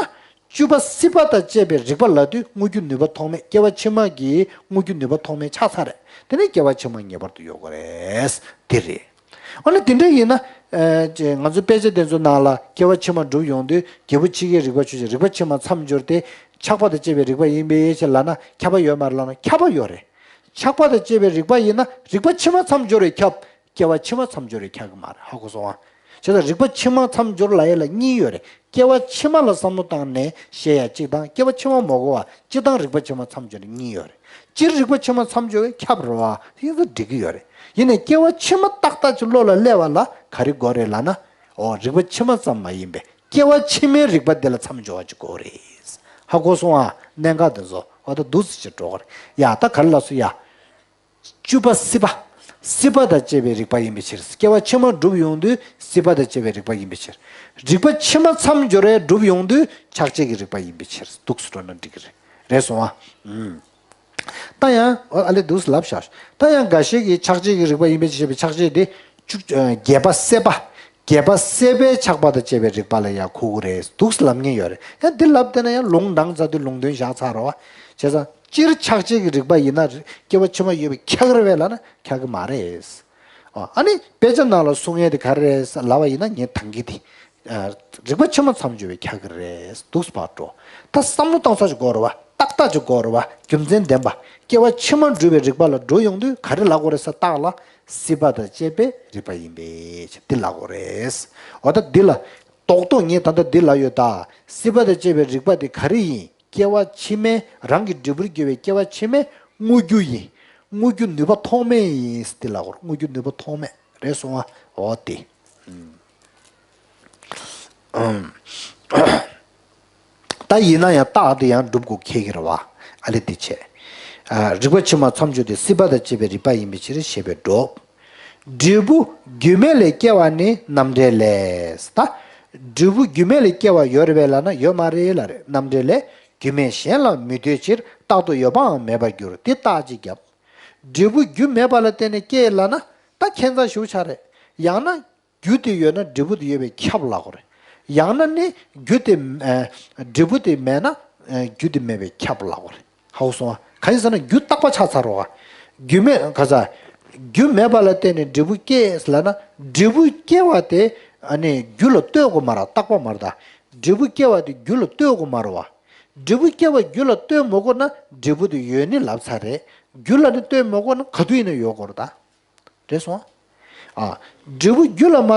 བཅུ་པ་སྲིད་པ་དང་བཅས་པའི་རིག་པ་ལབ་དུས་དངོས་རྒྱུ་ནུས་པ་ཐོགས་མེད། སྐྱེ་བ་ཕྱི་མ་གི་དངོས་རྒྱུ་ནུས་པ་ཐོགས་མེད་ཆགས་ཚར་རེད། དེ་ནས་སྐྱེ་བ་ཕྱི་མ་ངེས་པར་དུ་ཡོད་དགོས་རེད། དེ་རེད། ཨ་ནི་དེ་འདྲ་ཡིན་ན། ཨ། ཅེ། ང་ཚོའི་དཔེ་ཆ་དེ་ཚོ་ནང་ལ་སྐྱེ་བ་ཕྱི་མ་སྒྲུབ་ཡོང་དུས་རྒྱལ་པོ་འཆི་ཁའི་རིག་པ་ཆོས་ཅན། རིག་པ་ཕྱི་མ་མཚམས་སྦྱོར་ཏེ་ཆགས་པ་དང་བཅས་པའི་རིག་པ་ཡིན་པའི་ཕྱིར་ལབ་ན་ཁྱབ་པ་ཡོད་མ་རེད་ལབ་ན་ཁྱབ་པ་ཡོད་རེད། ཆགས་པ་དང་བཅས་པའི་རིག་པ་ཡིན་ན་རིག་པ་ཕྱི་མ་མཚམས་སྦྱོར་བས་ཁྱབ། སྐྱེ་བ་ཕྱི་མ་མཚམས་སྦྱོར་བས་ཁྱབ་ཀྱི་མ་རེད། ཧ་གོ་སོང་ཨ། བྱས་ཙང་རིག་པ་ཕྱི་མ་མཚམས་སྦྱོར་ལབ་ཡས་ལ་གཉིས་ཡོད་རེད། སྐྱེ་བ་ཕྱི་མ་ལ་བསམ་བློ་བཏང་ནས་བཤད་ཡ་གཅིག་དང་། སྐྱེ་བ་ཕྱི་མ་མ་གོ་བ་སྤྱིར་བཏང་རིག་པ་ཕྱི་མ་མཚམས་སྦྱོར་ནས་གཉིས་ཡོད་རེད། སྤྱིར་རིག་པ་ཕྱི་མ་མཚམས་སྦྱོར་བས་ཁྱབ་རེད་བ། ཡིན་ཙང་འགྲིག་གི་ཡོད་རེད། ཡིན་ནའི་སྐྱེ་བ་ཕྱི་མ་ཏག་ཏག་ཅིག་བློ་ལ་སླེབས་པ་ལ་ག་རེ་དགོས་རེད་ལབ་ན། ཨོ་རིག་པ་ཕྱི་མ་ཙམ་མ་ཡིན་པའི་སྐྱེ་བ་ཕྱི་མའི་རིག་པ་དེ་ལ་མཚམས་སྦྱོར་བ་ཅིག་དགོས་རེད། ཧ་གོ་སོང་ཨ། གནད་འགག་དེ་ཚོ་འོ་ད་འདུག་སེ་ཅིག་འགྲོ་གི་རེད། ཡ་ད་ག་རེ་ལབ་སོང་ཡ། བཅུ་པ་སྲིད་པ། སྲིད་པ་དང་བཅས་པའི་རིག་པ་ཡིན་པའི་ཕྱིར། སྐྱེ་བ་ཕྱི་མ་སྒྲུབ་ཡོང་དུས་སྲིད་པ་དང་བཅས་པའི་རིག་པ་ཡིན་པའི་ཕྱིར། རིག་པ་ཕྱི་མ་མཚམས་སྦྱོར་བས་སྒྲུབ་ཡོང་དུས་ཆགས་བཅས་ཀྱི་རིག་པ་ཡིན་པའི་ཕྱིར། འདུག་སེ་འགྲོ་ན་འགྲིག་གི་རེད། རེད་སོང་ཨ། ཨུམ། ད་ཡང་ཨ་ལེ་འདུག་སེ་ལབ་བཞག་ད་ཡང་འགའ་ཞིག་གིས་ཆགས་བཅས་ཀྱི་རིག་པ་ཡིན་པའི་ཕྱིར་ཞེས་པའི་ཆགས་བཅས་དེ་བཅུ་བརྒྱད་པ་སྲེད་པ། བརྒྱད་པ་སྲེད་པས་ཆགས་པ་དང་བཅས་པའི་རིག་པ་ལ་ཡང་གོ་གི་རེད་འདུག་སེ་ལབ་མཁན་ཡོད་རེད། ཡང་འདི་ལབ་བསྡད་ན་ཡང་ལུང་འདང་ཚར་དུས་ལུང་དོན་བཞག་ཚར་རོ། བྱས་ཙང་སྤྱིར་ཆགས་བཅས་ཀྱི་རིག་པ་ཡིན་ན་སྐྱེ་བ་ཕྱི་མ་ཡོད་པས་ཁྱབ་ཀྱི་རེད་པས་ལབ་ན་ཁྱབ་ཀྱི་མ་རེད། ཨ་ནི་དཔེ་ཆ་ནང་ལ་གསུང་ཡས་དེ་ག་རེ་རེད་ལབ་པ་ཡིན་ན་ངས་ཐང་གི་དེ། རིག་པ་ཕྱི་མ་མཚམས་སྦྱོར་བས་ཁྱབ་ཀྱི་རེད་འདུག་སེ་ཕར་འགྲོ། ད་བསམ་བློ་བཏང་ས་ཅིག་དགོས་རེད་པ། ཏག་ཏག་ཅིག་དགོས་རེད་པ། རྒྱུ་མཚན་ལྡན་པ། སྐྱེ་བ་ཕྱི་མ་སྒྲུབ་པའི་རིག་པ་ལ་འགྲོ་ཡོང་དུས་ག་རེ་ལབ་དགོས་རེད་ཟེར་བརྟག་ལ། སྲིད་པ་དང་བཅས་པའི་རིག་པ་ཡིན་པས་འདི་ལབ་དགོས་རེད། འོ་ད་འདི་ལ། རྡོག་རྡོག་ངས་ད་ལྟ་འདི་ལབ་ཡོད་ད། སྲིད་པ་དང་བཅས་པའི་རིག་པ་དེ་ག་རེ་ཡིན། སྐྱེ་བ་ཕྱི་མའི་རང་གི་འབྲས་བུར་གྱུར་པའི་སྐྱེ་བ་ཕྱི་མའི་དངོས་རྒྱུ་ཡིན། དངོས་རྒྱུ་ནུས་པ་ཐོགས་མེད་ཡིན་ཟེར་ཏེ་ལབ་དགོས་རེད། དངོས་རྒྱུ་ནུས་པ་ཐོགས་མེད་རེད་སོང་ཨ། འོ་དེ། ཨུམ། ད་ཡིན་ན་ཡང་རྟགས་དེ་ཡང་སྒྲུབ་དགོས་ཁེལ་གྱི་རེད་པ། ཨ་ལེ་དེ་བྱས། ཨ་རིག་པ་ཕྱི་མ་མཚམས་སྦྱོར་དེ་སྲིད་པ་དང་བཅས་པའི་རིག་པ་ཡིན་པའི་ཕྱིར་ཞེས་པས་འགྲོ། འབྲས་བུ་རྒྱུ་མེད་ལས་སྐྱེ་བ་ནི་རྣམ་འགྲེལ་ལས། ད། འབྲས་བུ་རྒྱུ་མེད་ལས་སྐྱེ་བ་ཡོད་རེད་པས་ལབ་ན་ཡོད་མ་རེད་ལབ་རེད། རྣམ་འགྲེལ་ལས། རྒྱུ་མེད་གཞན་ལ་མི་ལྟོས་ཕྱིར། རྟག་ཏུ་ཡོད་པའང་མེད་པར་འགྱུར། དེ་རྟགས་ཅིག་བརྒྱབ། འབྲས་བུ་རྒྱུ་མེད་པ་ལ་བརྟེན་ནས་སྐྱེ་ལབ་ན་ད་ཁྱད་མཚར་ཞེ་པོ་ཆགས་རེད། ཡང་ན་རྒྱུ་དེ་ཡོད་ན་འབྲས་བུ་དེ་ཡོད་པས་ཁྱབ་ལབ་དགོས་རེད། ཡང་ན་ནི་རྒྱུ་དེ་ཨ་འབྲས་བུ་དེ་མེད་ན་ཨ་རྒྱུ་དེ་མེད་པས་ཁྱབ་ལབ་དགོས་རེད། ཧ་གོ་སོང་ཨ། གང་ཡིན་ཟེར་ན་རྒྱུ་རྟག་པ་ཆགས་ཚར་རོ། རྒྱུ་མེད་ག་ས། རྒྱུ་མེད་པ་ལ་བརྟེན་ནས་འབྲས་བུ་སྐྱེས་ལབ་ན་འབྲས་བུ་སྐྱེ་བ་དེ་ཨ་ནི་རྒྱུ་ལ་ལྟོས་དགོས་མ་རེད། རྟག་པ་མ་རེད་ད། འབྲས་བུ་སྐྱེ་བ་དེ་རྒྱུ་ལ་ལྟོས་དགོས་མ་རེད་པ། འབྲས་བུ་སྐྱེ་བ་རྒྱུ་ལ་ལྟོས་མ་དགོས་ན་འབྲས་བུ་དེ་ཡོད་ནི་ལབ་ཚར་རེད། རྒྱུ་ལ་ནི་ལྟོས་མ་དགོས་ན་ག་དུས་ཡིན་ན་ཡོད་དགོས་རེད་ད། རེད་སོང་། ཨ། འབྲས་བུ་རྒྱུ་ལ་མ།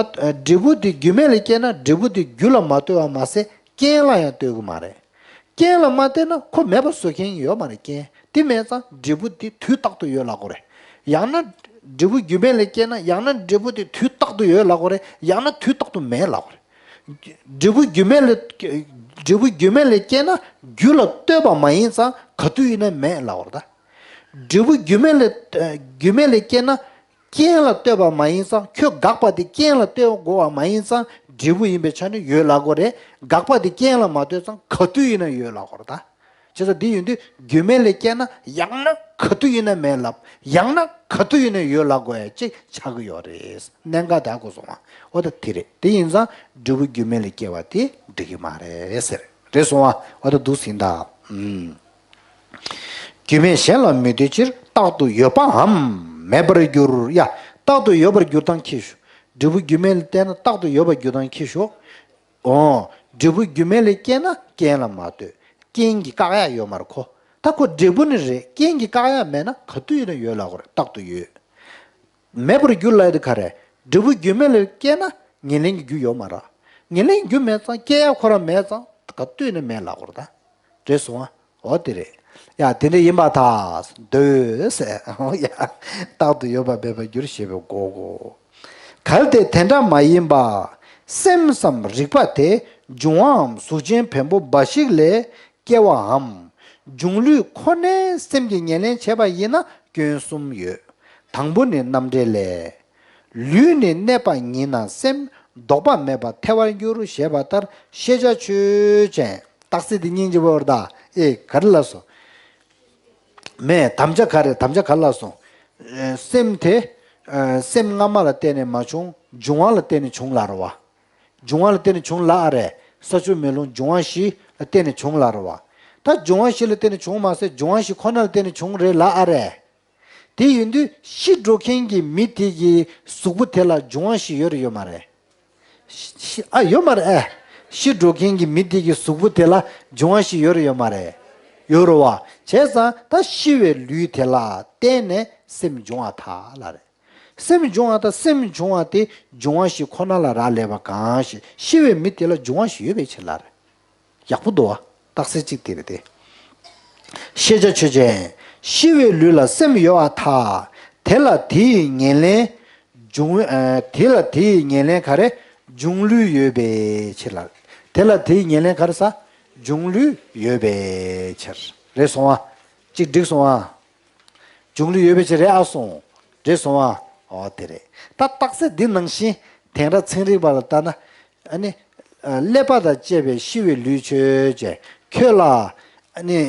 འབྲས་བུ་དེ་རྒྱུ་མེད་ལ་སྐྱེས་ན་འབྲས་བུ་དེ་རྒྱུ་ལ་མ་ལྟོས་པ་མ་ཟད་རྐྱེན་ལ་ཡང་ལྟོས་ཀྱི་མ་རེད། རྐྱེན་ལ་མ་ལྟོས་ན་ཁོ་མེད་པ་བཟོ་མཁན་ཡོད་མ་རེད། རྐྱེན་དེ་མེད་ཙང་འབྲས་བུ་དེ་དུས་རྟག་ཏུ་ཡོད་ལབ་དགོས་རེད། ཡང་ན་འབྲས་བུ་རྒྱུ་མེད་ལ་སྐྱེས་ན་ཡང་ན་འབྲས་བུ་དེ་དུས་རྟག་ཏུ་ཡོད་ལབ་དགོས་རེད། ཡང་ན་དུས་རྟག་ཏུ་མེད་ལབ་དགོས་རེད། འབྲས་བུ་རྒྱུ་མེད་ལ། འབྲས་བུ་རྒྱུ་མེད་ལ་སྐྱེས་ན་རྒྱུ་ལ་ལྟོས་པ་མ་ཡིན་ཙང་ག་དུས་ཡིན་ན་མེད་ལབ་དགོས་རེད་ད། འབྲས་བུ་རྒྱུ་མེད་ལ། རྒྱུ་མེད་ལ་སྐྱེས་ན། རྐྱེན་ལ་ལྟོས་པ་མ་ཡིན་ཙང་ཁྱོད་དགག་པ་དེ་རྐྱེན་ལ་ལྟོས་དགོས་པ་མ་ཡིན་ཙང་འབྲས་བུ་ཡིན་པའི་ཆ་ནས་ཡོད་ལབ་དགོས་རེད། དགག་པ་དེ་རྐྱེན་ལ་མ་ལྟོས་ཙང་ག་དུས་ཡིན་ན་ཡོད་ལབ་དགོས་རེད་ད། བྱས་ཙང་འདི་ཡིན་དུས་རྒྱུ་མེད་ལས་སྐྱེས་ན་ཡང་ན་ག་དུས་ཡིན་ན་མེད་ལབ། ཡང་ན་ག་དུས་ཡིན་ན་ཡོད་ལབ་དགོས་ཡ་ཅིག་ཆགས་ཀྱི་ཡོད་རེད། གནད་འགག་དེ་ཧ་གོ་སོང་ང་། འོ་ད་དེ་རེད། དེ་ཡིན་ཙང་འབྲས་བུ་རྒྱུ་མེད་ལས་སྐྱེ་བ་དེ་འགྲིག་གི་མ་རེད་ཟེར། རེད་སོང་ང་། འོ་ད་འདུག་སེ་ཡིན་ད། ཨུམ། རྒྱུ་མེད་གཞན་ལ་མི་ལྟོས་ཕྱིར། རྟག་ཏུ་ཡོད་པའམ་མེད་པར་འགྱུར། ཡ། རྟག་ཏུ་ཡོད་པར་འགྱུར་སྟངས་ཁྱེར་ཤོག་འབྲས་བུ་རྒྱུ་མེད་ལ་བལྟས་ན་རྟག་ཏུ་ཡོད་པར་འགྱུར་སྟངས་ཁྱེར་ཤོག་འོ། འབྲས་བུ་རྒྱུ་མེད་ལས་སྐྱེས་ན་རྐྱེན་ལ་མ་ལྟོས། རྐྱེན་གྱིས་བཀག་ཡག་ཡོད་མ་རེད་ཁོ། ད་ཁོ་འབྲས་བུ་ནི་རེད། རྐྱེན་གྱིས་བཀག་ཡག་མེད་ན་ག་དུས་ཡིན་ན་ཡོད་ལབ་དགོས་རེད། རྟག་ཏུ་ཡོད། མེད་པར་འགྱུར་ལབ་ཡ་དེ་ག་རེ། འབྲས་བུ་རྒྱུ་མེད་ལ་སྐྱེས་ན་ཉེར་ལེན་གྱི་རྒྱུ་ཡོད་མ་རེད། ཉེར་ལེན་གྱི་རྒྱུ་མེད་ཙང་སྐྱེ་ཡག་ཁོ་རང་མེད་ཙང་ག་དུས་ནས་མེད་ལབ་དགོས་རེད་ད། རེད་སོང་ཨ། འོ་དེ་རེད། ཡ་དེ་འདྲ་ཡིན་པར་ཐལ། འདོད་ཟེར། ཡ། རྟག་ཏུ་ཡོད་པ་མེད་པར་འགྱུར་ཞེས་པའི་གོ་གོ་གལ་ཏེ་དེ་འདྲ་མ་ཡིན་པ། སེམས་སམ་རིག་པ་དེ་འབྱུང་བའམ་གཟུགས་ཅན་བེམ་པོ་འབའ་ཞིག་ལས། སྐྱེ་བའམ། འབྱུང་ལུས་ཁོ་ནའི་སེམས་ཀྱིས་ཉེར་ལེན་བྱས་པ་ཡིན་ན་སྐྱོན་གསུམ་ཡོད། དང་པོ་ནི་རྣམ་འགྲེལ་ལས། ལུས་ནི་གནས་པ་ཉིད་ན་སེམས་ལྡོག་པ་མེད་པར་ཐལ་བར་འགྱུར་ཞེས་པ་ལྟར་ཤེས་བྱ་ཆོས་ཅན། རྟགས་གསལ་འདི་སྙིང་རྗེ་པོ་རེད་ད། ཨེ་ག་རེ་ལབ་སོང་། མེད་དམ་བཅའ་ག་རེ་དམ་བཅའ་ག་རེ་ལབ་སོང་། ཨེ་སེམས་དེ། ཨེ་སེམས་སྔ་མ་ལ་བརྟེན་ནས་མ་བྱུང་། འབྱུང་བ་ལ་བརྟེན་ནས་བྱུང་ལབ་རེད་བ། འབྱུང་བ་ལ་བརྟེན་ནས་བྱུང་ལབ་ཨ་རེད། ས་ཆུ་མེ་རླུང་འབྱུང་བ་བཞི་ལ་བརྟེན་ནས་བྱུང་ལབ་རེད་བ། ད་འབྱུང་བ་བཞི་ལ་བརྟེན་ནས་བྱུང་མ་ཟད་འབྱུང་བ་བཞི་ཁོ་ན་ལ་བརྟེན་ནས་བྱུང་རེད་ལབ་ཨ་རེད། དེ་ཡིན་དུས་ཤི་འགྲོ་མཁན་གྱི་མི་དེ་གི་གཟུགས་པོ་དེ་ལ་འབྱུང་བ་བཞི་ཡོད་རེད་ཡོད་མ་རེད། ཤི་ཤི་ཨ་ཡོད་མ་རེད་ཨེ། ཤི་འགྲོ་མཁན་གྱི་མི་དེ་གི་གཟུགས་པོ་དེ་ལ་འབྱུང་བ་བཞི་ཡོད་རེད་ཡོད་མ་རེད། ཡོད་རེད་བ། བྱས་ཙང་ད་ཤི་བའི་ལུས་དེ་ལ་བརྟེན་ནས་སེམས་འབྱུང་བ་དག་ལ་རེད། སེམས་བྱུང་བ་དང་སེམས་བྱུང་བ་དེ་འབྱུང་བ་ཞིག་ཁོ་ན་ལ་རག་ལས་པ་གང་ཞིག་ཤི་བའི་མི་དེ་ལ་འབྱུང་བ་ཞིག་ཡོད་པའི་ཕྱིར་ལ་རེད། ཡག་པོ་འདུག་བ། རྟགས་གསལ་གཅིག་དེ་རེད་དེ། ཤེས་བྱ་ཆོས་ཅན། ཤི་བའི་ལུས་ལ་སེམས་ཡོད་པར་ཐལ། དེ་ལ་དེ་ཡི་ཉེར་ལེན། འབྱུང་། ཨ། དེ་ལ་དེ་ཡི་ཉེར་ལེན་ག་རེ། འབྱུང་ལུས་ཡོད་པའི་ཕྱིར་ལ། དེ་ལ་དེ་ཡི་ཉེར་ལེན་ག་རེ་ཟེར། འབྱུང་ལུས་ཡོད་པའི་ཕྱིར། རེད་སོང་བ། གཅིག་འགྲིག་སོང་བ། འབྱུང་ལུས་ཡོད་པའི་ཕྱིར་རེད་ཨ་སོང་། རེད་སོང་བ། འོ་དེ་རེད། ད་རྟགས་གསལ་འདི་ནང་བཞིན་དེང་རབས་ཚན་རིག་པ་ལ་ལྟ་ན། ཨ་ནི། ཨ། ཀླད་པ་དང་བཅས་པའི་ཤི་བའི་ལུས་ཆོས་ཅན། ཁྱོད་ལ། ཨ་ནི།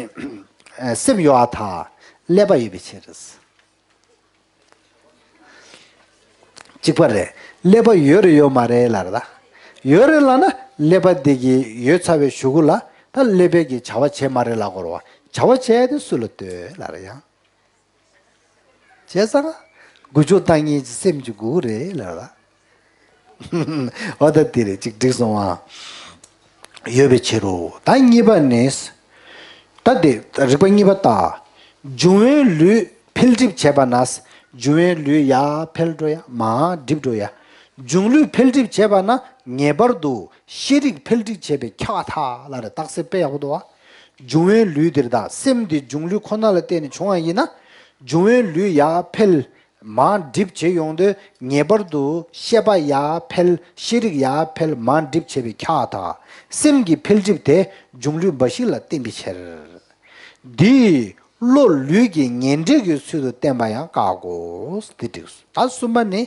ཨ། སེམས་ཡོད་པར་ཐལ། ཀླད་པ་ཡོད་པའི་ཕྱིར། གཅིག་པ་རེད། ཀླད་པ་ཡོད་རེད་ཡོད་མ་རེད་ལབ་རེད་ད། ཡོད་རེད་ལབ་ན་ཀླད་པ་འདི་གི་ཡོད་ཚར་བའི་གཞུག་གུ་ལ་ད་ཀླད་པའི་གི་བྱ་བ་བྱེད་མ་རེད་ལབ་དགོས་རེད་བ། བྱ་བ་བྱས་ཏེ་སུ་ལ་ལྟོས་ལབ་རེད་ཡང་། བྱས་ཙང་། འགུལ་སྐྱོད་བཏང་མཁན་གྱི་སེམས་ཀྱི་མགོ་བོ་རེད་ལབ་རེད་ད། འོ་ད་དེ་རེད་གཅིག་འགྲིག་སོང་ཨ། ཡོད་པའི་ཕྱིར་རོ། ད་གཉིས་པ་ནི། ད་དེ་རིགས་པ་གཉིས་པ་ལྟ། འབྱུང་བའི་ལུས་འཕེལ་འགྲིབ་བྱེད་པ་ན། འབྱུང་བའི་ལུས་ཡར་འཕེལ་འགྲོ་ཡ་མར་འགྲིབ་འགྲོ་ཡ། འབྱུང་ལུས་འཕེལ་འགྲིབ་བྱེད་པ་ན་ངེས་པར་དུ་ཤེས་རིག་འཕེལ་འགྲིབ་བྱེད་པའི་ཁྱབ་པར་ཐལ་ལབ་རེད། རྟགས་གསལ་དཔེ་ཡག་པོ་འདུག་བ། འབྱུང་བའི་ལུས་འདིར་ད་སེམས་འདི་འབྱུང་ལུས་ཁོ་ན་ལ་བརྟེན་ནས་བྱུང་བ་ཡིན་ན། འབྱུང་བའི་ལུས་ཡར་འཕེལ། མར་འགྲིབ་བྱེད་ཡོང་དུས་ངེས་པར་དུ་ཤེས་པ་ཡར་འཕེལ་ཤེས་རིག་ཡར་འཕེལ་མར་འགྲིབ་བྱེད་པའི་ཁྱབ་པར་ཐལ། སེམས་ཀྱི་འཕེལ་འགྲིབ་དེ་འབྱུང་ལུས་འབའ་ཞིག་ལ་བརྟེན་པའི་ཕྱིར། འདིས་བློ་ལུས་ཀྱི་ངེས་འབྲེལ་གྱི་ཚུལ་དུ་བསྟན་པ་ཡང་བཀག་གོ། འདི་འགྲིགས་སོ། ད་གསུམ་པ་ནི།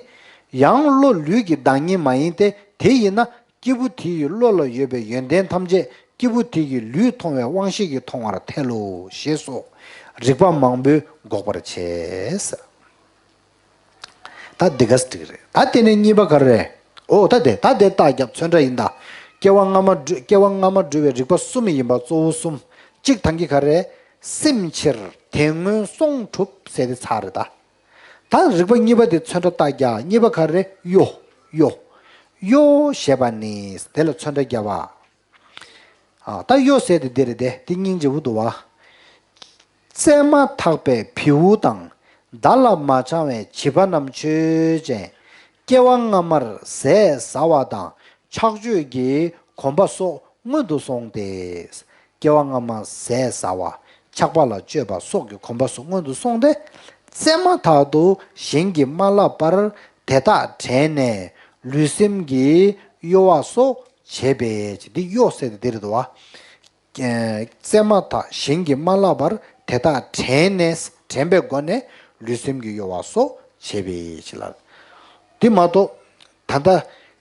ཡང་བློ་ལུས་ཀྱི་བདག་ཉིད་མ་ཡིན་ཏེ། དེ་ཡིན་ན། སྐྱེས་བུ་དེ་ཡི་བློ་ལ་ཡོད་པའི་ཡོན་ཏན་ཐམས་ཅད་སྐྱེས་བུ་དེ་ཡི་ལུས་མཐོང་བའི་དབང་ཤེས་ཀྱིས་མཐོང་བར་ཐལ་ལོ། ཞེས་སོགས་རིགས་པ་མང་པོས་འགོག་པར་བྱེད། ད་འདི་ག་འགྲིག་རེད། ད་དེ་ནས་གཉིས་པ་ག་རེ་རེད། ཨོ་ད་དེ་ད་དེ་རྟགས་རྒྱབ་ཚོན་ཁྲ་ཡིན་ད། སྐྱེ་བ་སྔ་མ་སྐྱེ་བ་སྔ་མ་འགྲོ་བའི་རིགས་པ་གསུམ་ཡིན་པ་གཙོ་བོ་གསུམ། གཅིག་དང་གི་ག་རེ། སེམས་ཕྱིར་དེ་སྔོན་སོང་གྲུབ་ཟེར་དེ་ཚར་རེད་ད། ད་རིགས་པ་གཉིས་པ་དེ་ཚོན་ཁྲ་རྟགས་རྒྱག་གཉིས་པ་ག་རེ། གཡོ། གཡོ། གཡོ་ཞེས་པ་ནི་དེ་ལ་ཚོན་ཁྲ་རྒྱག་པ། ཨ་ད་གཡོ་ཟེར་དེ་འདི་རེད་དེ་དེ་སྙིང་རྗེ་བོ་འདུག་བ། བཙས་མ་ཐག་པའི་བེའུ་དང་མདའ་ལ་མ་འཆང་བའི་བྱིས་པ་རྣམས་ཆོས་ཅན། སྐྱེ་བ་སྔ་མར་ཟས་ཟ་བ་དང་ཆགས་སྤྱོད་ཀྱི་གོམས་པ་སོགས་སྔོན་དུ་སོང་སྟེ། སྐྱེ་བ་སྔ་མ་ཟས་ཟ་བ། ཆགས་པ་ལ་སྤྱོད་པ་སོགས་ཀྱི་གོམས་པ་སོགས་སྔོན་དུ་སོང་སྟེ། བཙས་མ་ཐག་ཏུ་གཞན་གྱིས་མ་བསླབས་པར་དེ་དག་དྲན་ནས་ལུས་སེམས་ཀྱི་གཡོ་བ་སོགས་བྱེད་པའི་ཕྱིར། འདི་གཡོ་ཟེར་དེ་འདི་རེད་དོ། བཙས་མ་ཐག་གཞན་གྱིས་མ་བསླབས་པར་དེ་དག་དྲན་ནས་དྲན་པའི་སྒོ་ནས་ལུས་སེམས་ཀྱི་གཡོ་བ་སོགས་བྱེད་པའི་ཕྱིར་ལ། འདི་མ་གཏོགས། ད་ལྟ་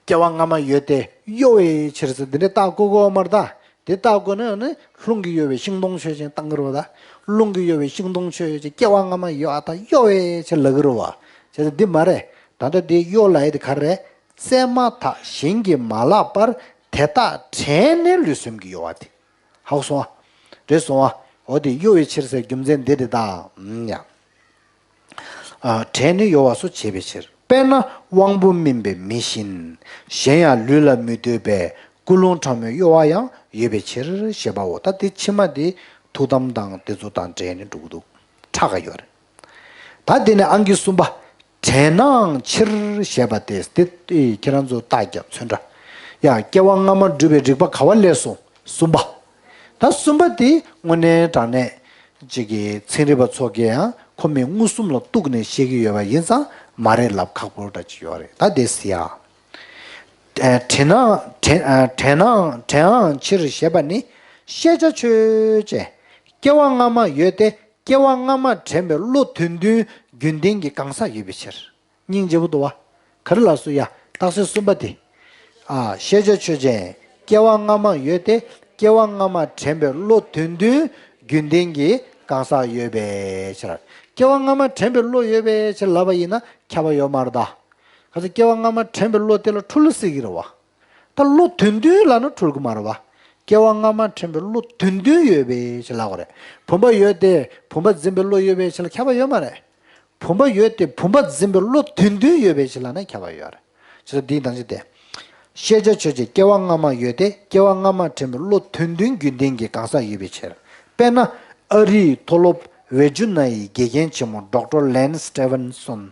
སྐྱེ་བ་སྔ་མ་ཡོད་དེ་གཡོ་བའི་ཕྱིར་ཟེར་འདི་འདྲའི་རྟགས་བཀོད་དགོས་པ་མ་རེད་ད། དེ་རྟགས་བཀོད་ན་ནི་རླུང་གིས་གཡོ་བའི་ཤིང་སྡོང་ཆོས་ཅན་བཏང་གི་རེད་བ་ད། རླུང་གིས་གཡོ་བའི་ཤིང་སྡོང་ཆོས་ཅན་སྐྱེ་བ་སྔ་མ་ཡོད་ཨ་ད་གཡོ་བའི་ཕྱིར་ལབ་ཀྱི་རེད་བ། བྱས་ཙང་འདི་མ་རེད། ད་ལྟ་འདི་གཡོ་ལབ་ཡས་དེ་ག་རེ་རེད། བཙས་མ་ཐག་གཞན་གྱིས་མ་བསླབས་པར་དེ་དག་དྲན་ནས་ལུས་སེམས་ཀྱི་གཡོ་བ་དེ། ཧ་གོ་སོང་ཨ། རེད་སོང་ཨ། འོ་དེ་གཡོ་བའི་ཕྱིར་ཟེར་རྒྱུ་མཚན་འདི་རེད་ད། ཨུམ་ཡ། ཨ། དྲན་ནས་གཡོ་བ་སོགས་བྱེད་པའི་ཕྱིར། དཔེར་ན་དབང་པོ་སྨིན་པའི་མི་བཞིན། གཞན་ཡང་ལུས་ལ་མི་ལྟོས་པའི་ཀུན་སློང་ཕྲ་མོའི་གཡོ་བ་ཡང་ཡོད་པའི་ཕྱིར་ཞེས་པའོ། ད་དེ་ཕྱི་མ་དེ་ཐུགས་དམ་དང་དེ་ཚོ་དང་འབྲེལ་ནས་འགྲོ་གི་འདུག་ཁྲག་ག་ཡོད་རེད། ད་དེ་ནས་ཨང་ཀི་གསུམ་པ། དྲན་ནའང་ཕྱིར་ཞེས་པ་སྟེ། དེ་ཁྱེད་རང་ཚོ་རྟགས་རྒྱབ་ཚོན་ཁྲ། ཡ། སྐྱེ་བ་སྔ་མ་སྒྲུབ་པའི་རིགས་པ་ག་བ་ལས་སོང་། གསུམ་པ། ད་གསུམ་པ་དེ་དངོས་གནས་དྲང་གནས་ཅིག་གི་ཚན་རིག་པ་ཚོ་གིས་ཡང་ཁོ་མི་མངོན་སུམ་ལ་གཏུགས་ནས་བཤད་ཀྱི་ཡོད་པ་ཡིན་ཙང་མ་རེད་ལབ་ཁག་པོ་འདྲ་ཅིག་ཡོད་རེད། ད་དེ་ཟེར་ཡ། དྲན་ན་དྲན་དྲན་ན་དྲན་ཨང་ཕྱིར་ཞེས་པ་ནི་ཤེས་བྱ་ཆོས་ཅན། སྐྱེ་བ་སྔ་མ་ཡོད་དེ་སྐྱེ་བ་སྔ་མ་དྲན་པའི་བློ་དོན་མཐུན་རྒྱུན་ལྡན་གྱི་གང་ཟག་ཡོད་པའི་ཕྱིར། སྙིང་རྗེ་པོ་འདུག་བ། ག་རེ་ལབ་སོང་ཡ། རྟགས་གསལ་གསུམ་པ་དེ། ཨ། ཤེས་བྱ་ཆོས་ཅན། སྐྱེ་བ་སྔ་མ་ཡོད་དེ་སྐྱེ་བ་སྔ་མ་དྲན་པའི་བློ་དོན་མཐུན་རྒྱུན་ལྡན་གྱི་གང་ཟག་ཡོད་པའི་ཕྱིར། སྐྱེ་བ་སྔ་མ་དྲན་པའི་བློ་ཡོད་པའི་ཕྱིར་ལབ་པ་ཡིན་ན་ཁྱབ་པ་ཡོད་མ་རེད་ད། ག་ཚོད་སྐྱེ་བ་སྔ་མ་དྲན་པའི་བློ་དེ་ལ་འཁྲུལ་ཟེར་གྱི་རེད་བ། ད་བློ་དོན་མཐུན་ལབ་ན་འཁྲུལ་གྱི་མ་རེད་བ། སྐྱེ་བ་སྔ་མ་དྲན་པའི་བློ་དོན་མཐུན་ཡོད་པའི་ཕྱིར་ལབ་དགོས་རེད། བུམ་པ་ཡོད་དེ་བུམ་པ་འཛིན་པའི་བློ་ཡོད་པའི་ཕྱིར་ལ་ཁྱབ་པ་ཡོད་མ་རེད། བུམ་པ་ཡོད་དེ་བུམ་པ་འཛིན་པའི་བློ་དོན་མཐུན་ཡོད་པའི་ཕྱིར་ལབ་ན་ཁྱབ་པ་ཡོད་རེད། བྱས་ཙང་འདིའི་ནང་བཞིན་ཏེ། ཤེས་བྱ་ཆོས་ཅན། སྐྱེ་བ་སྔ་མ་ཡོད་དེ་སྐྱེ་བ་སྔ་མ་དྲན་པའི་བློ་དོན་མཐུན་རྒྱུན་ལྡན་གྱི་གང་ཟག་ཡོད་པའི་ཕྱིར། དཔེར་ན་ཨ་རིའི་མཐོ་སློབ་ཝེར་ཇི་ནི་ཡའི་དགེ་རྒན་ཆེན་མོ་ཌོག་ཊར་ལན་སི་ཊི་ཝན་སོན།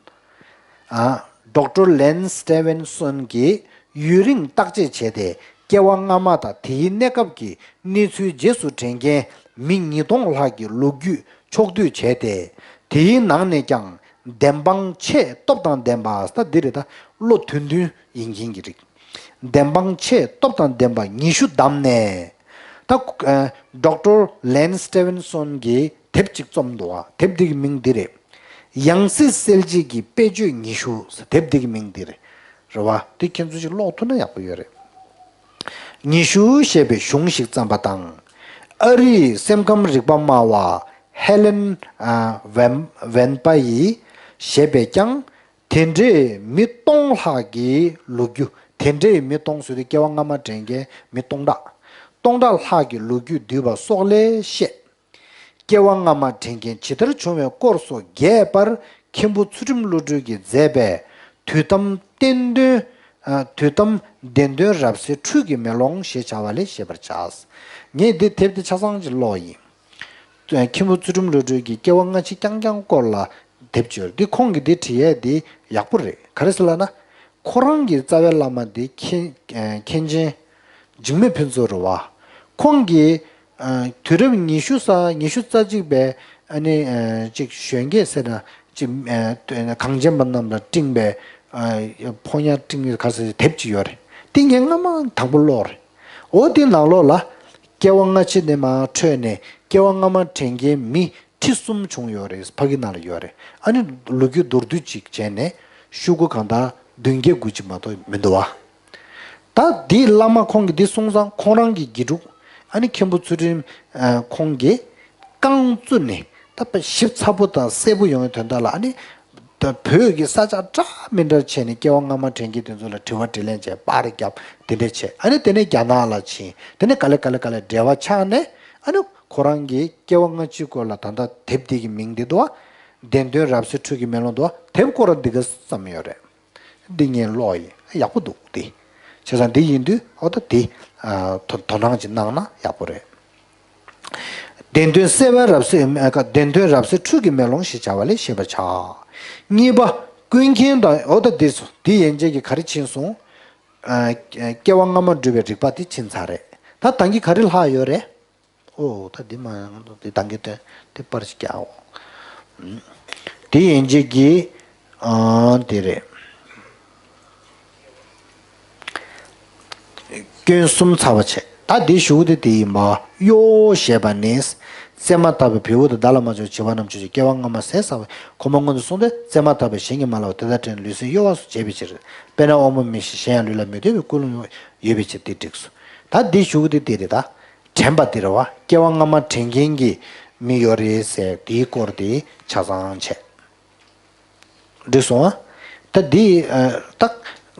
ཨ། ཌོག་ཊར་ལན་སི་ཊི་ཝན་སོན་གྱིས་ཡུན་རིང་བརྟག་དཔྱད་བྱས་ཏེ། སྐྱེ་བ་སྔ་མ་དང་དེའི་གནས་སྐབས་ཀྱི་གནས་ཚུལ་རྗེས་སུ་དྲན་མཁན་མི་ཉིས་སྟོང་ལྷག་གི་ལོ་རྒྱུས་ཕྱོགས་བསྡུས་བྱས་ཏེ། དེའི་ནང་ནས་ཀྱང་བདེན་དཔང་ཆེས་སྟོབས་དང་ལྡན་པ། ད་འདི་རེད། ད་བློ་མཐུན་མཐུན་ཡིན་མཁན་གྱི་རིགས། བདེན་དཔང་ཆེས་སྟོབས་དང་ལྡན་པ་ཉི་ཤུ་བདམས་ནས། ད་ཨ། ཌོག་ཊར་ལན་སི་ཊི་ཝན་སོན་གྱིས་དེབ་ཅིག་རྩོམ་འདུག་བ། དེབ་འདི་གི་མིང་འདི་རེད། ཡང་སྲིད་གསལ་བྱེད་ཀྱི་དཔེ་བརྗོད་ཉི་ཤུ། དེབ་འདི་གི་མིང་འདི་རེད། རེད་བ། འདི་ཁྱེད་ཚོ་ཅིག་ཀློག་ཐུབ་ན་ཡག་པོ་ཡོད་རེད། ཉི་ཤུ་ཞེས་པའི་གཞུང་ཞིག་བརྩམས་པ་དང་། ཨ་རིའི་སེམས་ཁམས་རིག་པ་སྨྲ་བ་ཧེ་ལེན། ཨ། ཝན་ཝན་པ་ཡིས་ཞེས་པས་ཀྱང་། དེ་འདྲའི་མི་སྟོང་ལྷག་གི་ལོ་རྒྱུས། དེ་འདྲའི་མི་སྟོང་ཟེར་དུས་སྐྱེ་བ་སྔ་མ་དྲན་མཁན་མི་སྟོང་ཕྲག་སྟོང་ཕྲག་ལྷག་གི་ལོ་རྒྱུས་བསྡུས་པ་སོགས་ལས་ཤེས། སྐྱེ་བ་སྔ་མ་དྲན་མཁན་ཇི་ལྟར་བྱུང་བའི་སྐོར་སོགས་རྒྱས་པར་མཁན་པོ་ཚུལ་ཁྲིམས་བློ་གྲོས་ཀྱིས་མཛད་པའི་དུས་གཏམ་བདེན་དོན། ཨ། དུས་གཏམ་བདེན་དོན་རབ་གསལ་འཕྲུལ་གྱི་མེ་ལོང་ཞེས་བྱ་བ་ལས་ཤེས་པར་བྱ། ངས་འདི་དེབ་འདི་ཆ་ཚང་ཅིག་ཀློག་ཡིན། མཁན་པོ་ཚུལ་ཁྲིམས་བློ་གྲོས་ཀྱིས་སྐྱེ་བ་སྔ་ཕྱི་རྐྱང་རྐྱང་སྐོར་ལ་དེབ་བཅོས་འདི། ཁོང་གིས་འདི་བྲིས་ཡས་འདི་ཡག་པོ་རེད། ག་རེ་ཟེར་ལབ་ན། ཁོ་རང་གི་རྩ་བའི་བླ་མ་འདི་མཁན་མཁན་ཆེན་འཇིགས་མེད་ཕུན་ཚོགས་རེད་བ། ཁོང་གིས་ཨ། དུས་རབས་ཉི་ཤུ་ས་ཉི་ཤུ་རྩ་གཅིག་པའི་ཨ་ནི་ཨ། ཅིག་གཞོན་སྐྱེས་ཟེར་ན་ཅིག་ཨ། གངས་ཅན་པ་རྣམས་ལ་སྤྲིངས་པའི་ཨ། ཕོ་ཉ་སྤྲིངས་པའི་ག་ཟེར་དེབ་ཅིག་ཡོད་རེད། འདི་ངས་སྔ་མ་དང་པོ་ཀློག་རེད། འོ་དེ་ནང་ལོགས་ལ། སྐྱེ་བ་སྔ་ཕྱི་ནས་མར་འཕྲོས་ནས་སྐྱེ་བ་སྔ་མ་དྲན་མཁན་མི་ཁྲི་གསུམ་བྱུང་ཡོད་རེད། ཕ་གི་ནང་ལ་ཡོད་རེད། ཨ་ནི་ལོ་རྒྱུས་མདོར་བསྡུས་ཅིག་བྱས་ནས་ཤོག་གུ་གང་ལྟར་བདུན་བརྒྱ་དགུ་བཅུ་མ་གཏོགས་མི་འདུག་བ། ད་འདི་བླ་མ་ཁོང་གིས་འདི་གསུངས་ཙང་ཁོང་རང་གི་དགེ་ཕྲུག་ཨ་ནི་མཁན་པོ་ཚུལ་ཁྲིམས་ཁོང་གིས་རྐང་བཙུགས་ནས་ད་ཞིབ་ཚགས་པོ་དང་གསལ་པོ་ཡོང་བའི་དོན་དག་ལ། ཨ་ནི་ད་བོད་ཀྱི་ས་ཆ་འདྲ་མི་འདྲར་ཕྱིན་ནས་སྐྱེ་བ་སྔ་མ་དྲན་མཁན་དེ་ཚོ་ལ་དྲི་བ་དྲིས་ལན་བྱས། པར་རྒྱབ། དེ་འདྲ་བྱས། ཨ་ནི་དེ་ནས་རྒྱ་ནག་ལ་ཕྱིན། དེ་ནས་ག་ལེ་ག་ལེ་ག་ལེ་འབྲེལ་བ་ཆགས་ནས། ཨ་ནི་ཁོ་རང་གིས་སྐྱེ་བ་སྔ་ཕྱིའི་སྐོར་ལ་ད་ལྟ་དེབ་འདི་གི་མིང་འདི་འདུག་བ། བདེན་དོན་རབ་གསལ་འཕྲུལ་གྱི་མེ་ལོང་འདུག་བ། དེབ་སྐོར་འདི་ག་བརྩམས་ཡོད་རེད། འདི་ངས་ཀློག་ཡིན། ཡག་པོ་འདུག་འདི། བྱས་ཙང་འདི་ཡིན་དུས་ཨོ་ད་འདི་ཨ། དོ་དོ་སྣང་ཅིག་གནང་ན་ཡག་པོ་རེད། བདེན་དོན་གསལ་བའི་རབ་གསལ། ཨ། བདེན་དོན་རབ་གསལ་འཕྲུལ་གྱི་མེ་ལོང་ཞེས་བྱ་བ་ལས་ཤེས་པར་བྱ། གཉིས་པ། ཀུན་མཁྱེན་དང་། ཨོ་ད་འདི་སོ། འདི་ཡན་ཆད་ཀྱི་ག་རེ་ཕྱིན་སོང་། ཨ། སྐྱེ་བ་སྔ་མ་སྒྲུབ་པའི་རིགས་པ་དེ་ཕྱིན་ཚར་རེད། ད་ད་གིན་ག་རེ་ལྷག་ཡོད་རེད། ཨོ་ད་འདི་མ་ཡང་འདི་ད་གིན་དེ་དེ་པར་ཞིག་རྒྱག་འོ། དེ་ཡན་ཆད་ཀྱི་ཨ་དེ་རེད། སྐྱོན་གསུམ་ཚར་བ་བྱས། ད་འདི་ཞུ་གི་དེ་དེ་ཡིན་པ། གཡོ་ཞེས་པ་ནི། བཙས་མ་ཐག་པའི་བེའུ་དང་མདའ་ལ་མ་ཆགས་བྱིས་པ་རྣམས་ཆོས་ཅན། སྐྱེ་བ་སྔ་མ་ཟས་ཟ་བའི་ཁོལ་མ་སྔོན་དུ་སོང་སྟེ། བཙས་མ་ཐག་པའི་གཞན་གྱིས་མ་ལབ་པ་དེ་དག་དྲན་ལུས་སེམས་གཡོ་བ་སོགས་བྱེད་པའི་ཕྱིར། དཔེར་ན་དབང་པོ་མི་ཤེས་གཞན་ཡང་ལུས་ལ་མི་ལྟོས་པའི་ཀུན་སློང་ཡོད་པའི་ཕྱིར། དེ་འགྲིགས་སོ། ད་འདི་ཞུ་གི་དེ་དེ་རེད་ད། དྲན་པ་དེ་རེད་བ། སྐྱེ་བ་སྔ་མ་དྲན་མཁན་གྱི་མི་ཡོད་རེད་ཟེར་དེའི་སྐོར་དེ་ཆ་ཚང་བྱས། འགྲིག་སོང་ཨ། ད་འདི་ཨ། ད་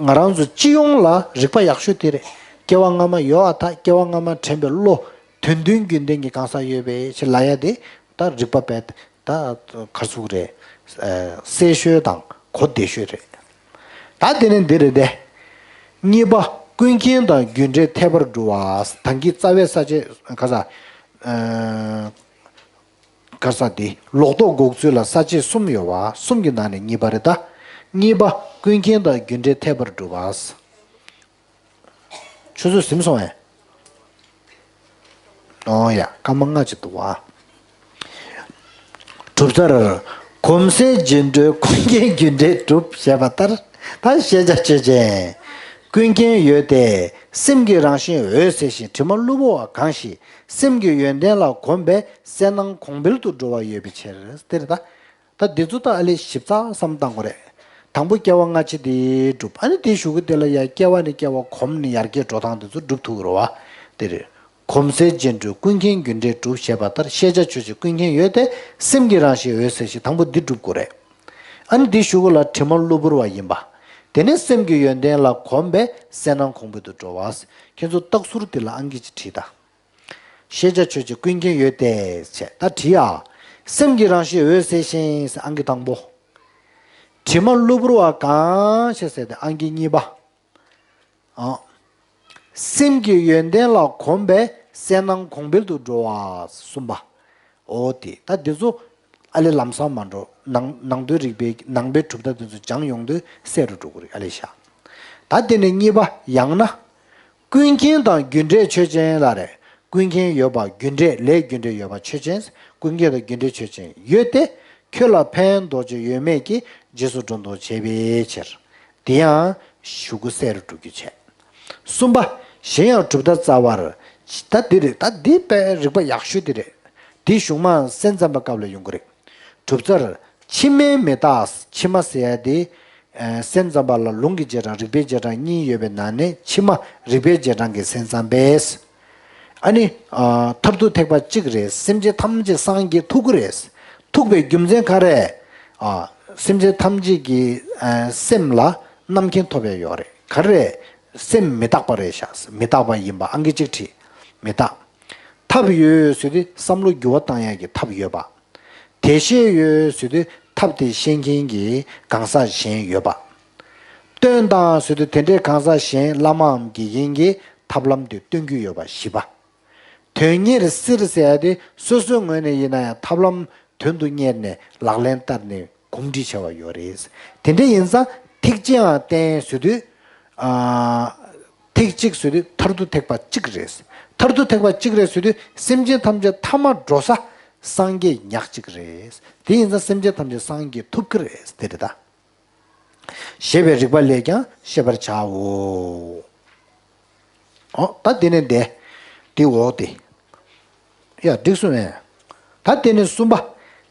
ང་རང་ཚོ་སྤྱི་ཡོངས་ལ་རིག་པ་ཡག་ཤོས་དེ་རེད། སྐྱེ་བ་སྔ་མ་ཡོད་ཨ། ད་སྐྱེ་བ་སྔ་མ་དྲན་པའི་བློ་དོན་མཐུན་རྒྱུན་ལྡན་གྱི་གང་ཟག་ཡོད་པའི་ཕྱིར་ལབ་ཡ་དེ་ད་རིག་པ་དཔེ་ད་ག་ཚོད་རེད། ཨ། གསལ་ཤོས་དང་གོ་བདེ་ཤོས་རེད། ད་དེ་ནས་འདི་རེད་དེ། གཉིས་པ། ཀུན་མཁྱེན་དང་རྒྱུ་འབྲས་འཐད་པར་འགྲོ་བ། ད་གིན་རྩ་བའི་ས་བཅད་ག་ས། ཨ། ག་ས་དེ་ལོག་རྟོག་འགོག་ཚུལ་ལ་ས་བཅད་གསུམ་ཡོད་བ། གསུམ་གྱི་ནང་ནས་གཉིས་པ་རེད་ད། གཉིས་པ། ཀུན་མཁྱེན་དང་རྒྱུ་འབྲས་འཐད་པར་འགྲོ་བ། ཆུ་ཚོད་ཟིན་སོང་ངས། ཨོ་ཡ། སྐར་མ་ལྔ་ཅིག་འདུག་བ། གྲུབ་ཚར། གོམས་གསལ་རྗེས་འགྲོའི་ཀུན་མཁྱེན་རྒྱུ་འབྲས་གྲུབ་ཞེས་པ་ལྟར། ད་ཤེས་བྱ་ཆོས་ཅན། ཀུན་མཁྱེན་ཡོད་དེ། སེམས་ཀྱི་རང་བཞིན་འོད་གསལ་ཞིང་དྲི་མ་གློ་བུར་བ་གང་ཞིག་སེམས་ཀྱི་ཡོན་ཏན་ལ་གོམས་པས་གསལ་སྣང་གོང་འཕེལ་དུ་འགྲོ་བ་ཡོད་པའི་ཕྱིར། དེ་རེད་ད། ད་འདི་ཚོ་ད་ཨ་ལས་ཞིབ་ཚགས་བསམ་བཏང་དགོས་རེད། དང་པོ་སྐྱེ་བ་སྔ་ཕྱི་དེ་སྒྲུབ། ཨ་ནི་དེའི་གཞུག་གུ་དེ་ལ་ཡ་སྐྱེ་བ་ནས་སྐྱེ་བ་གོམས་ནས་ཡར་རྒྱས་འགྲོ་སྟངས་དེ་ཚོ་སྒྲུབ་ཐུབ་ཀྱི་རེད་བ། དེ་རེད། གོམས་གསལ་རྗེས་འགྲོའི་ཀུན་མཁྱེན་རྒྱུ་འབྲས་གྲུབ་ཞེས་པ་ལྟར། ཤེས་བྱ་ཆོས་ཅན། ཀུན་མཁྱེན་ཡོད་དེ། སེམས་ཀྱི་རང་བཞིན་འོད་གསལ་ཞིང་། དང་པོ་འདི་སྒྲུབ་དགོས་རེད། ཨ་ནི་འདིའི་གཞུག་གུ་ལ་དྲི་མ་གློ་བུར་བ་ཡིན་པ། དེ་ནས་སེམས་ཀྱི་ཡོན་ཏན་ལ་གོམས་པས་གསལ་སྣང་གོང་འཕེལ་དུ་འགྲོ་བ། ཁྱེད་ཚོ་རྟགས་ཟུར་འདི་ལ་ཨང་ཀི་ཅིག་བྲིས་དང་། ཤེས་བྱ་ཆོས་ཅན། ཀུན་མཁྱེན་ཡོད་དེ་བྱས། ད་བྲིས་ཨ། སེམས་ཀྱི་རང་བཞིན་འོད་གསལ་ཞིང་ཟེར་ཨང་ཀི་དང་པོ། དྲི་མ་གློ་བུར་བ་གང་ཞེས་ཟེར་ཏེ་ཨང་ཀི་གཉིས་པ། ཨ། སེམས་ཀྱི་ཡོན་ཏན་ལ་གོམས་པས་གསལ་སྣང་གོང་འཕེལ་དུ་འགྲོ་བ་གསུམ་པ། འོ་དེ་ད་འདི་ཚོ་ ཨ་ལེ་ལམ་སང་མ་འགྲོ། ནང་ནང་དོན་རིག་པའི་ནང་པའི་གྲུབ་མཐའ་དེ་ཚོ་སྦྱང་ཡོང་དུས་གསལ་རུ་འགྲོ་གི་རེད། ཨ་ལེ་ཤ། ད་དེ་ནས་གཉིས་པ་ཡང་ན། ཀུན་མཁྱེན་དང་རྒྱུ་འབྲས་ཆོས་ཅན་ལ་རེད། ཀུན་མཁྱེན་ཡོད་པ་རྒྱུ་འབྲས་ལས་རྒྱུ་འབྲས་ཡོད་པ་ཆོས་ཅན། ཀུན་མཁྱེན་དང་རྒྱུ་འབྲས་ཆོས་ཅན་ཡོད་དེ། ཁྱོད་ལ་ཕན་འདོགས་བྱེད་ཡོད་མེད་ཀྱི་རྗེས་སུ་འགྲོ་ལྡོག་བྱེད་པའི་ཕྱིར། དེ་ཡང་ཞུ་གུ་གསལ་རུ་འགྲོ་རྒྱུ་བྱས། གསུམ་པ། གཞན་ཡང་གྲུབ་མཐའ་རྩ་བར། ད་འདི་རེད། ད་འདི་དཔེ་རིག་པ་ཡག་ཤོས་འདི་རེད། འདི་གཞུང་མ་སེམས་ཙམ་པ་སྐབས་ལ་ཡོང་གི་རེད། གྲུབ་རྩར་ཕྱི་མའི་མི་རྟག་ཕྱི་མ་ཟེར་ཡ་དེ། ཨ་སེམས་ཙམ་པ་ལ་ལུང་གི་རྗེས་འབྲང་རིགས་པའི་རྗེས་འབྲང་གཉིས་ཡོད་པའི་ནང་ནས་ཕྱི་མ་རིགས་པའི་རྗེས་འབྲང་གི་སེམས་ཙམ་པས། ཨ་ནི། ཨ་མཐར་ཐུག་ཐེག་པ་གཅིག་རེད། སེམས་ཅན་ཐམས་ཅད་སངས་རྒྱས་ཐུབ་ཀྱི་རེད། ཐུག་པའི་རྒྱུ་མཚན་ག་རེ། ཨ་སེམས་ཅན་ཐམས་ཅད་ཀྱི་ཨ་སེམས་ལ་རྣམ་མཁྱེན་ཐོབ་ཡ་ཡོད་རེད། ག་རེ། སེམས་མི་རྟག་པ་རེད་ཤག་མི་རྟག་པ་ཡིན་པ་ཨང་ཀི་གཅིག་བྲིས། མི་རྟག་ཐབས་ཡོད་ཟེར་དུས་བསམ་བློ་འགྱུར་བ་བཏང་ཡག་གི་ཐབས་ཡོད་པ། དེ་ཤེས་ཡོད་ཟེར་དུས་ཐབས་དེ་ཤེས་མཁན་གྱི་གང་ཟག་གཞན་ཡོད་པ། སྟོན་དང་ཟེར་དུས་དེ་འདྲའི་གང་ཟག་གཞན་བླ་མའམ་དགེ་རྒན་གྱིས་ཐབས་ལམ་དེ་སྟོན་རྒྱུ་ཡོད་པ་བཞི་པ། དོན་གཉེར་སྲིད་ཟེར་ཡ་དེ་སོ་སོའི་ངོས་ནས་ཡིན་ན་ཡང་ཐབས་ལམ་དོན་དུ་གཉེར་ནས་ལག་ལེན་བསྟར་ནས་གོམས་འདྲིས་བྱ་བ་ཡོད་རེད། དེ་འདྲ་ཡིན་ཙང་ཐེག་ཆེའང་བསྟན་ཟེར་དུས། ཨ་ཐེག་གཅིག་ཟེར་དུས་མཐར་ཐུག་ཐེག་པ་གཅིག་རེད། མཐར་ཐུག་ཐེག་པ་གཅིག་རེད་ཟེར་དུས་སེམས་ཅན་ཐམས་ཅད་ཐ་མ་འགྲོ་ས་སངས་རྒྱས་ཉག་གཅིག་རེད། དེ་ཡིན་ཙང་སེམས་ཅན་ཐམས་ཅད་སངས་རྒྱས་ཐུབ་ཀྱི་རེད། དེ་རེད་ད། ཞེས་པའི་རིགས་པ་ལས་ཀྱང་ཤེས་པར་བྱའོ། ཨོ་ད་དེ་ནས་འདས། དེ་འོག་དེ། ཡ་འགྲིག་སོང་ངས། ད་དེ་ནས་གསུམ་པ།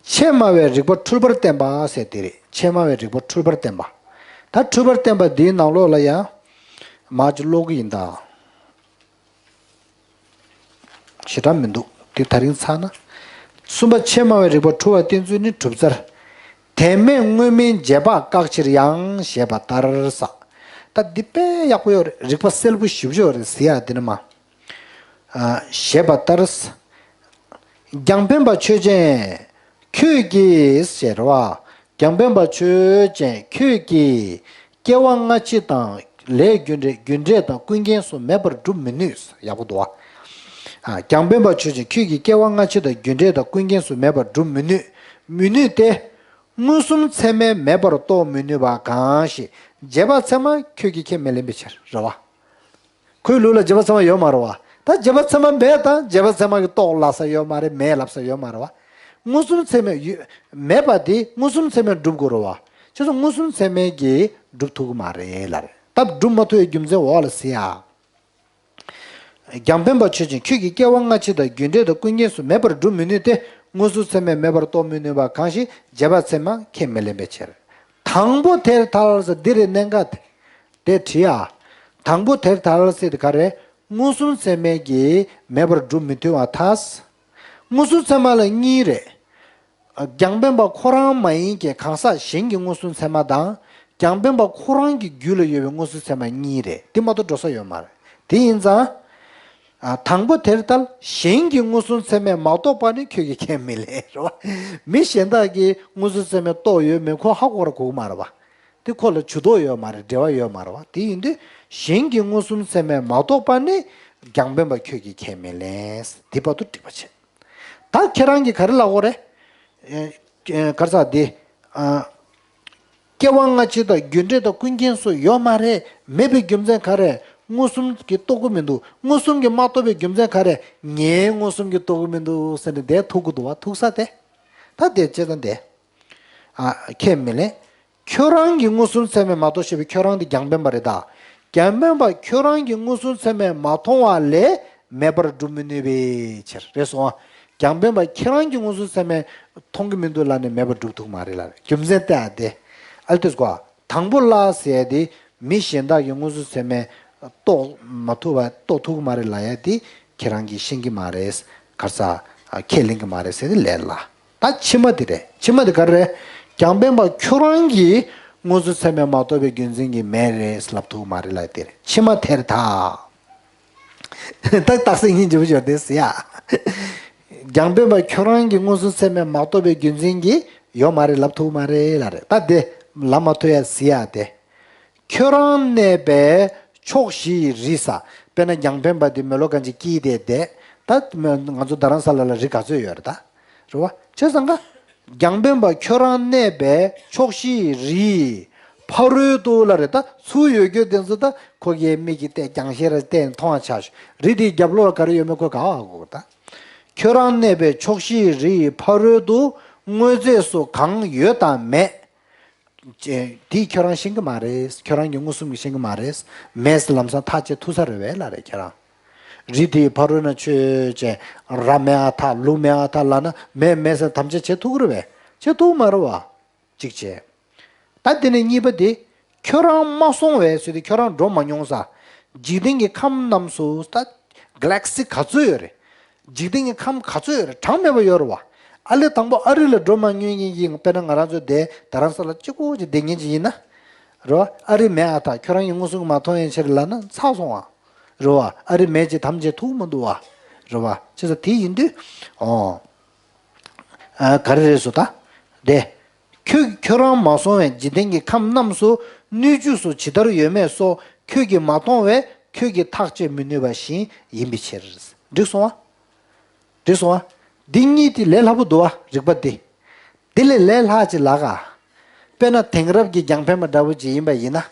ཆེས་དམའ་བའི་རིགས་པ་འཁྲུལ་པར་བསྟན་པ་ཟེར་དེ་རེད། ཆེས་དམའ་བའི་རིགས་པ་འཁྲུལ་པར་བསྟན་པ། ད་འཁྲུལ་པར་བསྟན་པ་འདིའི་ནང་ལོགས་ལ་ཡང་། མ་ཅིག་ཀློག་གི་ཡིན་ད། ཞེ་དྲག་མི་འདུག་དེ་དེ་རིང་ཚར་ན། གསུམ་པ། ཆེས་དམའ་བའི་རིགས་པ་འཁྲུལ་བར་བསྟན་ཚུལ་ནི་གྲུབ་རྩར། དོན་མེད་དངོས་མིན་རྗེས་དཔག་བཀག་ཕྱིར་ཡང་ཞེས་པ་ལྟར་ས། ད་འདི་དཔེ་ཡག་པོ་ཡོད་རེད། རིགས་པ་གསལ་པོ་ཞེ་པོ་ཅིག་ཡོད་རེད་ཟེར་ཡ་འདི་ནི་མ། ཞེས་པ་ལྟར། རྒྱང་འཕེན་པ་ཆོས་ཅན། ཁྱོད་ཀྱིས་ཟེར་བ། རྒྱང་འཕེན་པ་ཆོས་ཅན་ཁྱོད་ཀྱིས། སྐྱེ་བ་སྔ་ཕྱི་དང་ལས་རྒྱུ་འབྲས་རྒྱུ་འབྲས་དང་ཀུན་མཁྱེན་སོགས་མེད་པར་སྒྲུབ་མི་ནུས། ཡག་པོ་འདུག་བ། རྒྱང་འཕེན་པ་ཆོས་ཅན་ཁྱོད་ཀྱིས་སྐྱེ་བ་སྔ་ཕྱི་དང་རྒྱུ་འབྲས་དང་ཀུན་མཁྱེན་སོགས་མེད་པར་སྒྲུབ་མི་ནུས། མི་ནུས་ཏེ། མངོན་སུམ་ཚད་མས་མེད་པར་རྟོགས་མི་ནུས་པ་གང་ཞིག་རྗེས་དཔག་ཚད་མ་ཁྱོད་ཀྱིས་ཁས་མི་ལེན་པའི་ཕྱིར་རེད་བ། ཁོའི་ལུགས་ལ་རྗེས་དཔག་ཚད་མ་ཡོད་མ་རེད་བ། ད་རྗེས་དཔག་ཚད་མ་མེད་ད་རྗེས་དཔག་ཚད་མ་གི་རྟོགས་ལབ་ས་ཡོད་མ་རེད། མེད་ལབ་ས་ཡོད་མ་རེད་བ། མངོན་སུམ་ཚད་མས་ཡོད་མེད་པ་དེ་མངོན་སུམ་ཚད་མས་སྒྲུབ་དགོས་རེད་བ། བྱས་ཙང་མངོན་སུམ་ཚད་མས་ཀྱིས་སྒྲུབ་ཐུབ་ཀྱི་མ་རེད་ལབ་རེད། ད་སྒྲུབ་མ་ཐུབ་པའི་རྒྱུ་མཚན་འོག་ལ་གཟིགས་ཨ། རྒྱང་འཕེན་པ་ཆོས་ཅན་ཁྱོད་ཀྱིས་སྐྱེ་བ་སྔ་ཕྱི་དང་རྒྱུ་འབྲས་དང་ཀུན་མཁྱེན་སོགས་མེད་པར་སྒྲུབ་མི་ནུས་ཏེ། མངོན་སུམ་ཚད་མས་མེད་པར་རྟོགས་མི་ནུས་པ་གང་ཞིག་རྗེས་དཔག་ཚད་མ་ཁས་མི་ལེན་པའི་ཕྱིར། དང་པོ་དེར་ཐལ་ཟེར་འདི་རེད་གནད་འགག་དེ། དེ་བྲིས་ཨ། དང་པོ་དེར་ཐལ་ཟེར་དེ་ག་རེ། མངོན་སུམ་ཚད་མས་ཀྱིས་མེད་པར་སྒྲུབ་མི་ཐུབ་པར་ཐལ། མངོན་སུམ་ཚད་མ་ལ་གཉིས་རེད། རྒྱང་འཕེན་པ་ཁོ་རང་མ་ཡིན་གྱི་གང་ཟག་གཞན་གྱི་མངོན་སུམ་ཚད་མ་དང་། རྒྱང་འཕེན་པ་ཁོ་རང་གི་རྒྱུད་ལ་ཡོད་པའི་མངོན་སུམ་ཚད་མ་གཉིས་རེད། དེ་མ་གཏོགས་འགྲོ་ས་ཡོད་མ་རེད། དེ་ཡིན་ཙང་། ཨ། དང་པོ་དེར་ལྟར་གཞན་གྱི་མངོན་སུམ་ཚད་མས་མ་རྟོགས་པ་ནི་ཁྱོད་ཀྱིས་ཁས་མི་ལེན་རེད་བ། མི་གཞན་དག་གིས་མངོན་སུམ་ཚད་མས་རྟོགས་ཡོད་མེད་ཁོ་ཧ་གོ་ར་གོ་གི་མ་རེད་བ། དེ་ཁོ་ལ་ཇུས་གཏོགས་ཡོད་མ་རེད། འབྲེལ་བ་ཡོད་མ་རེད་བ། དེ་ཡིན་དུས་གཞན་གྱི་མངོན་སུམ་ཚད་མས་མ་རྟོགས་པ་ནི་རྒྱང་འཕེན་པ་ཁྱོད་ཀྱིས་ཁས་མི་ལེན། དེ་བར་དུ་འགྲིག་པ་བྱེད། ད་ཁྱེད་རང་གིས་ག་རེ་ལབ་དགོས་རེད། ཨེ། ཨེ། ག་རེ་ཟེར་དེ། ཨ། སྐྱེ་བ་སྔ་ཕྱི་དང་རྒྱུ་འབྲས་དང་ཀུན་མཁྱེན་སོགས་ཡོད་མ་རེད། མེད་པའི་རྒྱུ་མཚན་ག་རེ། མངོན་སུམ་གྱིས་རྟོགས་ཀྱི་མི་འདུག་མངོན་སུམ་གྱིས་མ་རྟོགས་པའི་རྒྱུ་མཚན་ག་རེ། ངས་མངོན་སུམ་གྱིས་རྟོགས་ཀྱི་མི་འདུག་ཟེར་ནས་དེ་ཐུག་གི་འདུག་བ། ཐུག་ས་དེ། ད་དེ་བྱས་ཙང་དེ། ཨ། ཁས་མི་ལེན། ཁྱོད་རང་གིས་མངོན་སུམ་ཚད་མས་མ་རྟོགས་ཞེས་པའི་ཁྱོད་རང་དེ་རྒྱང་འཕེན་པ་རེད་ད། རྒྱང་འཕེན་པ་ཁྱོད་རང་གིས་མངོན་སུམ་ཚད་མས་མ་མཐོང་བ་ལས་མེད་པར་སྒྲུབ་མི་ནུས་པའི་ཕྱིར་རེད་སོང་ཨ། རྒྱང་འཕེན་པ་ཁྱེད་རང་གིས་མངོན་སུམ་ཚད་མས་མཐོང་གི་མི་འདུག་ལབ་ནས་མེད་པར་སྒྲུབ་ཐུབ་མ་རེད་ལབ་རེད། རྒྱུ་མཚན་དེ་ཨ་དེ། ཨ་ལྟོས་གོ། དང་པོ་ལ་ཟེར་ཡ་དེ་མི་གཞན་དག་གིས་མངོན་སུམ་ཚད་མས་རྟོགས་མ་ཐུབ་པ་རྟོགས་ཐུབ་ཀྱི་མ་རེད་ལབ་ཡ་དེ་ཁྱེད་རང་གིས་ཤེས་ཀྱི་མ་རེད། ག་རེ་ཟེར། ཁས་ལེན་གྱི་མ་རེད་ཟེར་དེ་ལས་ལ། ད་ཕྱི་མ་དེ་རེད། ཕྱི་མ་དེ་ག་རེ་རེད། རྒྱང་འཕེན་པ་ཁྱོད་རང་གིས་མངོན་སུམ་ཚད་མས་མ་རྟོགས་པའི་རྒྱུ་མཚན་གྱིས་མེད་རེད་ལབ་ཐུབ་མ་རེད་ལབ་དེ་རེད། ཕྱི་མ་དེར་ཐལ། ད་རྟགས་གསལ་སྙིང་རྗེ་པོ་ཞིག་རེད་ཟེར་ཡ། རྒྱང་འཕེན་པ་ཁྱོད་རང་གིས་མངོན་སུམ་ཚད་མས་མ་རྟོགས་པའི་རྒྱུ་མཚན་གྱིས་ཡོད་མ་རེད་ལབ་ཐུབ་མ་རེད་ལབ་རེད། ད་དེ་ལབ་མ་ཐུབ་ཡ་ཟེར་ཡ་དེ། ཁྱོད་རང་གནས་པའི་ཕྱོགས་བཞི་ཡི་རི་ས། དཔེར་ན་རྒྱང་འཕེན་པ་དེ་མེ་ལོང་གང་ཅིག་དཀྱིལ་དེ་བསྡད། ད་ང་ཚོ་རྡ་རམ་ས་ལ་ལ་རི་ག་ཚོད་ཡོད་རེད་ད། རེད་བ། བྱས་ཙང་ཀ་རྒྱང་འཕེན་པ་ཁྱོད་རང་གནས་པའི་ཕྱོགས་བཞིའི་རིའི་ཕ་རོལ་ཏུ་ལབ་རེད། ད་ཚུར་ཡོད་རྒྱུ་དེ་ཚོ་ད་ཁོ་གིས་མིག་གིས་བལྟས་རྒྱང་ཤེལ་ར་བལྟས་མཐོང་བ་ཆགས་ཤོག་རི་དེའི་རྒྱབ་ལོགས་ལ་ག་རེ་ཡོད་མེད་ཁོ་ག་བ་གོ་ད། ཁྱོད་རང་གནས་པའི་ཕྱོགས་བཞིའི་རིའི་ཕ་རོལ་ཏུ་དངོས་རྫས་སུ་གང་ཡོད་དམ་མེད། ཅེས་དེ་ཁྱོད་རང་ཤེས་ཀྱི་མ་རེད། ཁྱོད་རང་གི་མངོན་སུམ་གྱིས་ཤེས་ཀྱི་མ་རེད། མེད་ལམ་སང་ཐག་བཅད་ཐུབ་ས་རེད་པས་ལབ་རེད་ཁྱེད་རང་། རི་དེའི་ཕ་རོལ་ན་ཆོས་ཅན། ར་མེད་ཨ་ཐག་ལུག་མེད་ཨ་ཐག་ལབ་ན་མེད་མེད་ཟེར་དམ་བཅའ་བྱེད་ཐུབ་ཀྱི་རེད་པས། བྱེད་ཐུབ་མ་རེད་པ། གཅིག་བྱས། ད་དེ་ནས་གཉིས་པ་དེ། ཁྱོད་རང་མ་སོང་བའི་ཚུལ་དེ་ཁྱོད་རང་འགྲོ་མ་མྱོང་ས། འཇིག་རྟེན་གྱི་ཁམས་རྣམས་སུ་ད། ག་ལེག་སི་ག་ཚོད་ཡོད་རེད། འཇིག་རྟེན་གྱི་ཁམས་ག་ཚོད་ཡོད་རེད། གྲངས་མེད་པ་ཡོད་རེད་པ། ཨ་ལེ་དང་པོ་ཨ་རི་ལ་འགྲོ་མ་མྱོང་མཁན་གྱི་དཔེར་ན་ང་རང་ཚོ་དེ་རྡ་རམ་ས་ལ་གཅིག་པོ་ཅིག་བསྡད་མཁན་ཅིག་ཡིན་ན། རེད་པ། ཨ་རི་མེད་ཨ་ཐག་ཁྱོད་རང་གིས་མངོན་སུམ་གྱིས་མ་མཐོང་ཡན་ཆད་ལབ་ན་ཚར་སོང་བ། རེད་པ། ཨ་རི་མེད་ཅེས་དམ་བཅའ་ཐུབ་མི་འདུག་པ། རེད་པ། བྱས་ཙང་དེ་ཡིན་དུས། ཨོ། ཨ། ག་རེ་རེད་ཟེར་ད། དེ། ཁྱོད་ཁྱོད་རང་མ་སོང་བས་འཇིག་རྟེན་གྱི་ཁམས་རྣམས་སུ་སྣོད་བཅུད་སུ་ཇི་ལྟར་ཡོད་མེད་སོགས་ཁྱོད་ཀྱིས་མ་མཐོང་བས་ཁྱོད་ཀྱིས་ཐག་བཅད་མི་ནུས་པ་བཞིན་ཡིན་པའི་ཕྱིར། འགྲིག་སོང་ཨ། འགྲིག་སོང་ཨ། འདི་གཉིས་དེ་ལས་སླ་པོ་འདུག་ཨ། རིགས་པ་འདི། འདི་ལས་ལས་སླ་ཅིག་ལབ་ག། དཔེར་ན་དེང་རབས་ཀྱི་རྒྱང་འཕེན་པ་འདྲ་པོ་ཅིག་ཡིན་པ་ཡིན་ན།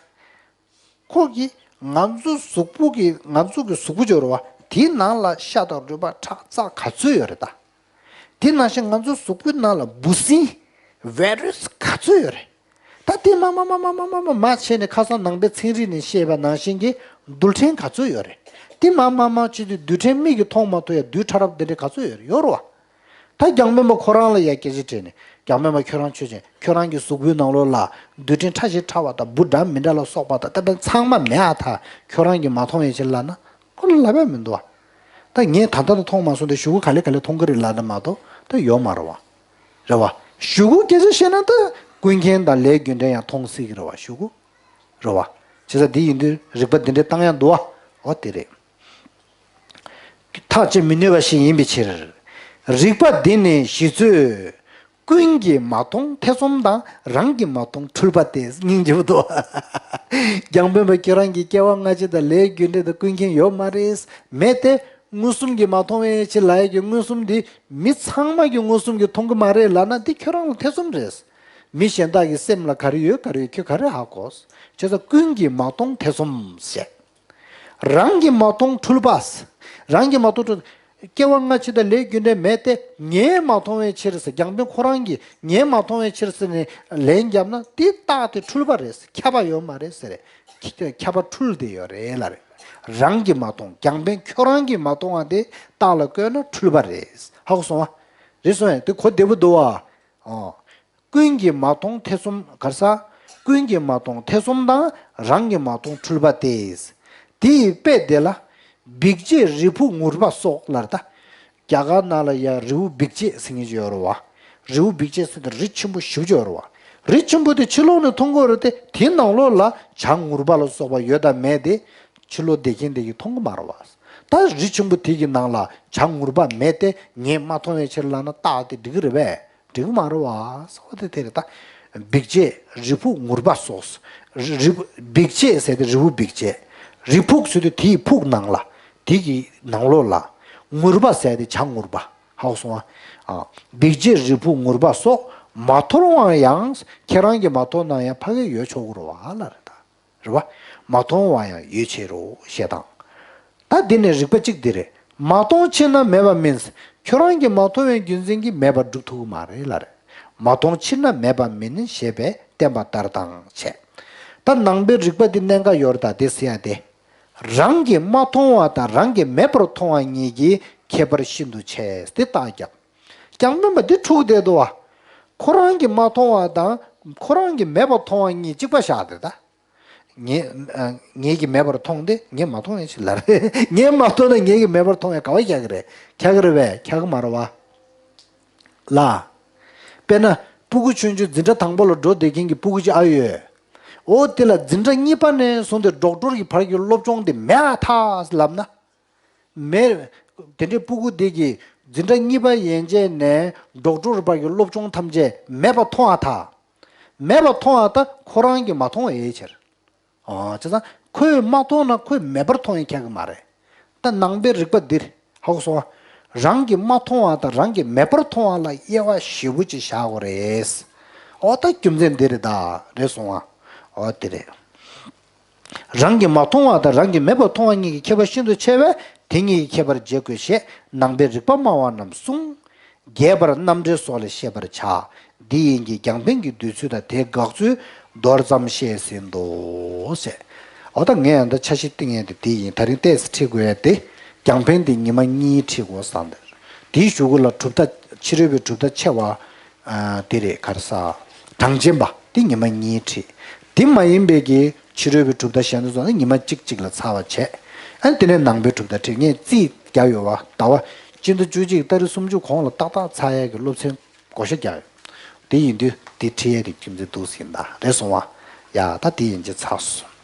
ཁོ་གིས་ང་ཚོ་གཟུགས་པོ་གི་ང་ཚོ་གི་གཟུགས་པོ་ཅིག་ཡོད་རེད་པ། དེའི་ནང་ལ་ཤ་དང་རུས་པ་ཁྲག་རྩ་ག་ཚོད་ཡོད་རེད་ད། དེ་ནང་བཞིན་ང་ཚོ་གཟུགས་པོའི་ནང་ལ་འབུ་སྲིན། བའི་རུས་ག་ཚོད་ཡོད་རེད། ད་དེ་མར་མར་མར་བྱས་ནས་ཁ་སང་ནང་པའི་ཚན་རིག་ནས་བཤད་པ་ནང་བཞིན་གྱི་རྡུལ་ཕྲན་ག་ཚོད་ཡོད་རེད། དེ་མར་མར་མར་བྱས་དུས་རྡུལ་ཕྲན་མིག་གིས་མཐོང་མ་ཐུབ་ཡ་རྡུལ་ཕྲ་རབ་དེ་འདྲ་ག་ཚོད་ཡོད་རེད། ཡོད་རེད་པ། ད་རྒྱང་འཕེན་པ་ཁོ་རང་ལ་ཡ་སྐད་ཆ་དྲིས་ནས་རྒྱང་འཕེན་པ་ཁྱོད་རང་ཆོས་ཅན། ཁྱོད་རང་གི་གཟུགས་པོའི་ནང་ལོགས་ལ་རྡུལ་ཕྲན་ཕྲ་ཞིང་ཕྲ་བ་དང་འབུ་འདྲ་མི་འདྲ་ལ་སོགས་པ་དང་ད་ལྟ་ཚང་མ་མེད་ཨ་ཐག་ཁྱོད་རང་གིས་མ་མཐོང་ཡན་ཆད་ལབ་ན་ཁོ་ལ་ལབ་ཡ་མི་འདུག་པ། ད་ངས་ད་ལྟ་ད་མཐོང་མ་སོང་དེ་གཞུག་གུ་ག་ལེ་ག་ལེ་མཐོང་གི་རེད་ལབ་ན་མ་གཏོགས་ད་ཡོད་མ་རེད་པ། རེད་པ། གཞུག་གུ་སྐད་ཆ་བཤད་ན་ད་ཀུན་མཁྱེན་དང་ལས་རྒྱུ་འབྲས་ཡང་མཐོང་སྲིད་ཀྱི་རེད་པ་གཞུག་གུ། རེད་པ། བྱས་ཙང་འདི་ཡིན་དུས་རིགས་པ་འདི་འདྲའི་བཏང་ཡ་འདུག་པ། འོ་དེ་རེད། ཐག་བཅད་མི་ནུས་པ་ཞིག་ཡིན་པའི་ཕྱིར། རིགས་པ་འདི་ནི་ཞི་རྩོད། ཀུན་གྱིས་མ་མཐོང་ཐེ་ཚོམ་དང་རང་གིས་མ་མཐོང་འཁྲུལ་པ་སྟེ་སྙིང་རྗེ་པོ་འདུག་རྒྱང་འཕེན་པ་ཁྱེད་རང་གིས་སྐྱེ་བ་སྔ་ཕྱི་དང་ལས་རྒྱུ་འབྲས་དང་ཀུན་མཁྱེན་ཡོད་མ་རེད། མེད་དེ། མངོན་སུམ་གྱིས་མ་མཐོང་བའི་ཕྱིར་ལབ་ཡས་ཀྱི་མངོན་སུམ་འདི་མི་ཚང་མ་གིས་མངོན་སུམ་གྱིས་མཐོང་གི་མ་རེད་ལབ་ན་འདི་ཁྱོད་རང་ལ་ཐེ་ཚོམ་རེད། མི་གཞན་དག་གི་སེམས་ལ་ག་རེ་ཡོད་ག་རེ་ཡོད་ཁྱོད་ག་རེ་ཧ་གོ། བྱས་ཙང་ཀུན་གྱིས་མ་མཐོང་ཐེ་ཚོམ་བྱས། རང་གིས་མ་མཐོང་འཁྲུལ་པ། རང་གིས་མ་མཐོང་འཁྲུལ། སྐྱེ་བ་སྔ་ཕྱི་དང་ལས་རྒྱུ་འབྲས་མེད་དེ་ངས་མ་མཐོང་བའི་ཕྱིར་ཟེར་རྒྱང་འཕེན་ཁོ་རང་གིས་ངས་མ་མཐོང་བའི་ཕྱིར་ཟེར་ནས་ལན་བརྒྱབ་ན་དེ་རྟགས་དེ་འཁྲུལ་པ་རེད་ཟེར་ཁྱབ་པ་ཡོད་མ་རེད་ཟེར། ཁྱབ་པ་འཁྲུལ་བསྡད་ཡོད་རེད་ལབ་རེད། རང་གིས་མ་མཐོང་རྒྱང་འཕེན་ཁྱོད་རང་གིས་མ་མཐོང་བ་དེ་རྟགས་ལ་བཀོད་ན་འཁྲུལ་པ་རེད། ཧ་གོ་སོང་ཨ། རེད་སོང་ཨ་དེ་གོ་བདེ་པོ་འདུག་ཨ། ཨོ། ཀུན་གྱིས་མ་མཐོང་ཐེ་ཚོམ་ག་རེ་ཟ། ཀུན་གྱིས་མ་མཐོང་ཐེ་ཚོམ་དང་རང་གིས་མ་མཐོང་འཁྲུལ་པ་སྟེ། དེ་ཡི་དཔེ་དེ་ལ། འབིགས་བྱེད་རིལ་བུ་ངུར་པ་སོགས་ལབ་རེད་ད། རྒྱ་གར་ནང་ལ་ཡ་རི་བོ་འབིགས་བྱེད་ཟེར་མཁན་ཅིག་ཡོད་རེད་པ། རི་བོ་འབིགས་བྱེད་ཟེར་དེ་རི་ཆེན་པོ་ཞེ་པོ་ཅིག་ཡོད་རེད་པ། རི་ཆེན་པོ་དེ་ཕྱི་ལོགས་ནས་མཐོང་གི་ཡོད་རེད་དེ་དེའི་ནང་ལོགས་ལ་བྱ་ངུར་པ་ལ་སོགས་པ་ཡོད་དང་མེད་དེ་ཕྱི་ལོགས་བསྡད་མཁན་དེ་གིས་མཐོང་གི་མ་རེད་པ། ད་རི་ཆེན་པོ་དེ་གི་ནང་ལ་བྱ་ངུར་པ་མེད་དེ་ངས་མ་མཐོང་བའི་ཕྱིར་ལབ་ན་རྟགས་དེ་འགྲིག་གི་རེད་པས། འགྲིག་མ་རེད་པ། ཟེར་བ་དེ་དེ་རེད་ད། འབིགས་བྱེད་རིལ་བུ་ངུར་པ་སོགས། རི་རི་འབིགས་བྱེད་ཟེར་དེ་རི་བོ་འབིགས་བྱེད། རིལ་ཕུག་ཟེར་དུས་དེའི་ཕུག་ནང་ལ། དེ་གི་ནང་ལོགས་ལ། ངུར་པ་ཟེར་དེ་བྱ་ངུར་པ། ཧ་གོ་སོང་ཨ། འབིགས་བྱེད་རིལ་བུ་ངུར་པ་སོགས་མ་མཐོང་བ་ཡང་ཁྱེད་རང་གིས་མ་མཐོང་ན་ཡང་ཕ་གིར་ཡོད་ཆོག་གི་རེད་པ་ལབ་རེད་ད། རེད་པ། མ་མཐོང་བ་ཡང་ཡོད་ཕྱིར་རོ་ཞེས་དང་། ད་འདི་ནི་རིགས་པ་གཅིག་འདི་རེད། མ་མཐོང་ཕྱིར་ན་མེད་པ་མིན། ཁྱོད་རང་གིས་མ་མཐོང་བའི་རྒྱུ་མཚན་གྱིས་མེད་པར་སྒྲུབ་ཐུབ་ཀྱི་མ་རེད་ལབ་རེད། མ་མཐོང་ཕྱིར་ན་མེད་པ་མིན་ཞེས་པས་བསྟན་པ་ལྟར་དང་བྱས། ད་ནང་པའི་རིགས་པ་འདི་གནད་འགག་ཡོད་རེད་ད་དེ་ཟེར་ཡ་དེ། རང་གིས་མ་མཐོང་བ་དང་རང་གིས་མེད་པར་མཐོང་བ་གཉིས་ཀྱི་ཁྱད་པར་ཤིན་ཏུ་ཆེ་སྟེ་རྟགས་བརྒྱབ། རྒྱང་འཕེན་པ་འདི་འཁྲུག་བསྡད་འདུག་པ། ཁོ་རང་གིས་མ་མཐོང་བ་དང་ཁོ་རང་གིས་མེད་པར་མཐོང་བ་གཉིས་གཅིག་པ་བཞག་སྟེ་ད། ངས་ཨ། ངེད་ཀྱིས་མེད་པར་མཐོང་སྟེ་ངས་མ་མཐོང་ཡིན་ཞེས་ལབ་རེད། ངས་མ་མཐོང་ན་ངེད་ཀྱིས་མེད་པར་མཐོང་ཡང་ག་བ་རྒྱག་གི་རེད། ཁྱག་གི་རེད་པས། ཁྱག་གི་མ་རེད་པ། ལ། དཔེར་ན་སྤུ་གུ་ཆུང་ཆུང་འཛིན་གྲྭ་དང་པོ་ལ་འགྲོ་བསྡད་མཁན་གྱི་སྤུ་གུ་ཅིག་ཨ་ཡོད། འོ་དེ་ལ་འཛིན་གྲྭ་གཉིས་པ་ནས་བཟུང་སྟེ་ཌོག་ཊོར་གྱི་བར་གྱི་སློབ་སྦྱོང་དེ་མེད་ཨ་ཐག་ལབ་ན། མེད། དེ་འདྲའི་སྤུ་གུ་དེ་གིས་འཛིན་གྲྭ་གཉིས་པ་ཡན་ཆད་ནས་ཌོག་ཊོར་བར་གྱི་སློབ་སྦྱོང་ཐམས་ཅད་མེད་པ་མཐོང་བ་དང་། མེད་པ་མཐོང་བ་དང་ཁོ་རང་གིས་མ་མཐོང་བའི་ཕྱིར། ཨོ། བྱས་ཙང་ཁོས་མ་མཐོང་ན་ཁོས་མེད་པར་མཐོང་ཡང་ཁྱད་གི་མ་རེད། ད་ནང་པའི་རིགས་པ་འདིར་ཧ་གོ་སོང་ང་། རང་གིས་མ་མཐོང་བ་དང་རང་གིས་མེད་པར་མཐོང་བ་ལ་དབྱེ་བ་ཞེ་པོ་ཅིག་བཞག་དགོས་རེད། འོ་ད་རྒྱུ་མཚན་འདི་རེད་ད། རེད་སོང་ང་། འོ་དེ་རེད། རང་གིས་མ་མཐོང་བ་དང་རང་གིས་མེད་པར་མཐོང་བ་གཉིས་ཀྱི་ཁྱད་པར་ཤིན་ཏུ་ཆེ་བས་དེ་གཉིས་ཀྱི་ཁྱད་པར་འབྱེད་དགོས་ཞེས་ནང་པའི་རིགས་པ་སྨྲ་བ་རྣམས་གསུངས། རྒྱས་པར་རྣམ་འགྲེལ་སོགས་ལས་ཤེས་པར་བྱ། འདི་ཡིན་གྱི་རྒྱང་འཕེན་གྱི་འདོད་ཚུལ་དང་དེ་དགག་ཚུལ་མདོར་ཙམ་བཤད་ཟིན་ཏོ། ཞེས། འོ་ད་ངས་ཡང་ད་འཆར་གཞི་བཏིང་ཡས་དེ་དེ་ཡིན། ད་རིང་ཏོག་ཙམ་ཁྲིད་དགོས་ཡས་དེ། རྒྱང་འཕེན་དེ་ཉི་མ་གཉིས་ཁྲིད་དགོས་བསམ་འདུག་དེའི་གཞུག་གུ་ལ་གྲུབ་མཐའ་ཕྱི་རོལ་པའི་གྲུབ་མཐའ་ཆེ་བ། ཨ། དེ་རེད། ག་རེ་ཟ། གྲངས་ཅན་པ་དེ་ཉི་མ་གཉིས་ཁྲིད། དེ་མ་ཡིན་པའི་གི་ཕྱི་རོལ་པའི་གྲུབ་མཐའ་གཞན་དུ་སོང་ན་ཉི་མ་གཅིག་གཅིག་ལ་ཚར་བ་བྱས། ཨ་ནི་དེ་ནས་ནང་པའི་གྲུབ་མཐའ་ཁྲིད། ངས་རྩིས་རྒྱག་ཡོད་བ། ཟླ་བ་སྤྱི་ཟླ་བཅུ་གཅིག་ཏ་རིག་སུམ་ཅུ་གོང་ལ་ཏག་ཏག་ཚར་ཡས་ཀྱི་སློབ་ཚན་བགོ་བཤའ་རྒྱག་ཡོད། དེ་ཡིན་དུས་དེ་ཁྲིད་ཡས་དེ་རྒྱུ་མཚན་འདུག་ཟིན་ད། རེད་སོང་བ། ཡ་ད་དེ་ཡིན་གྱི་ཚར་སོང་།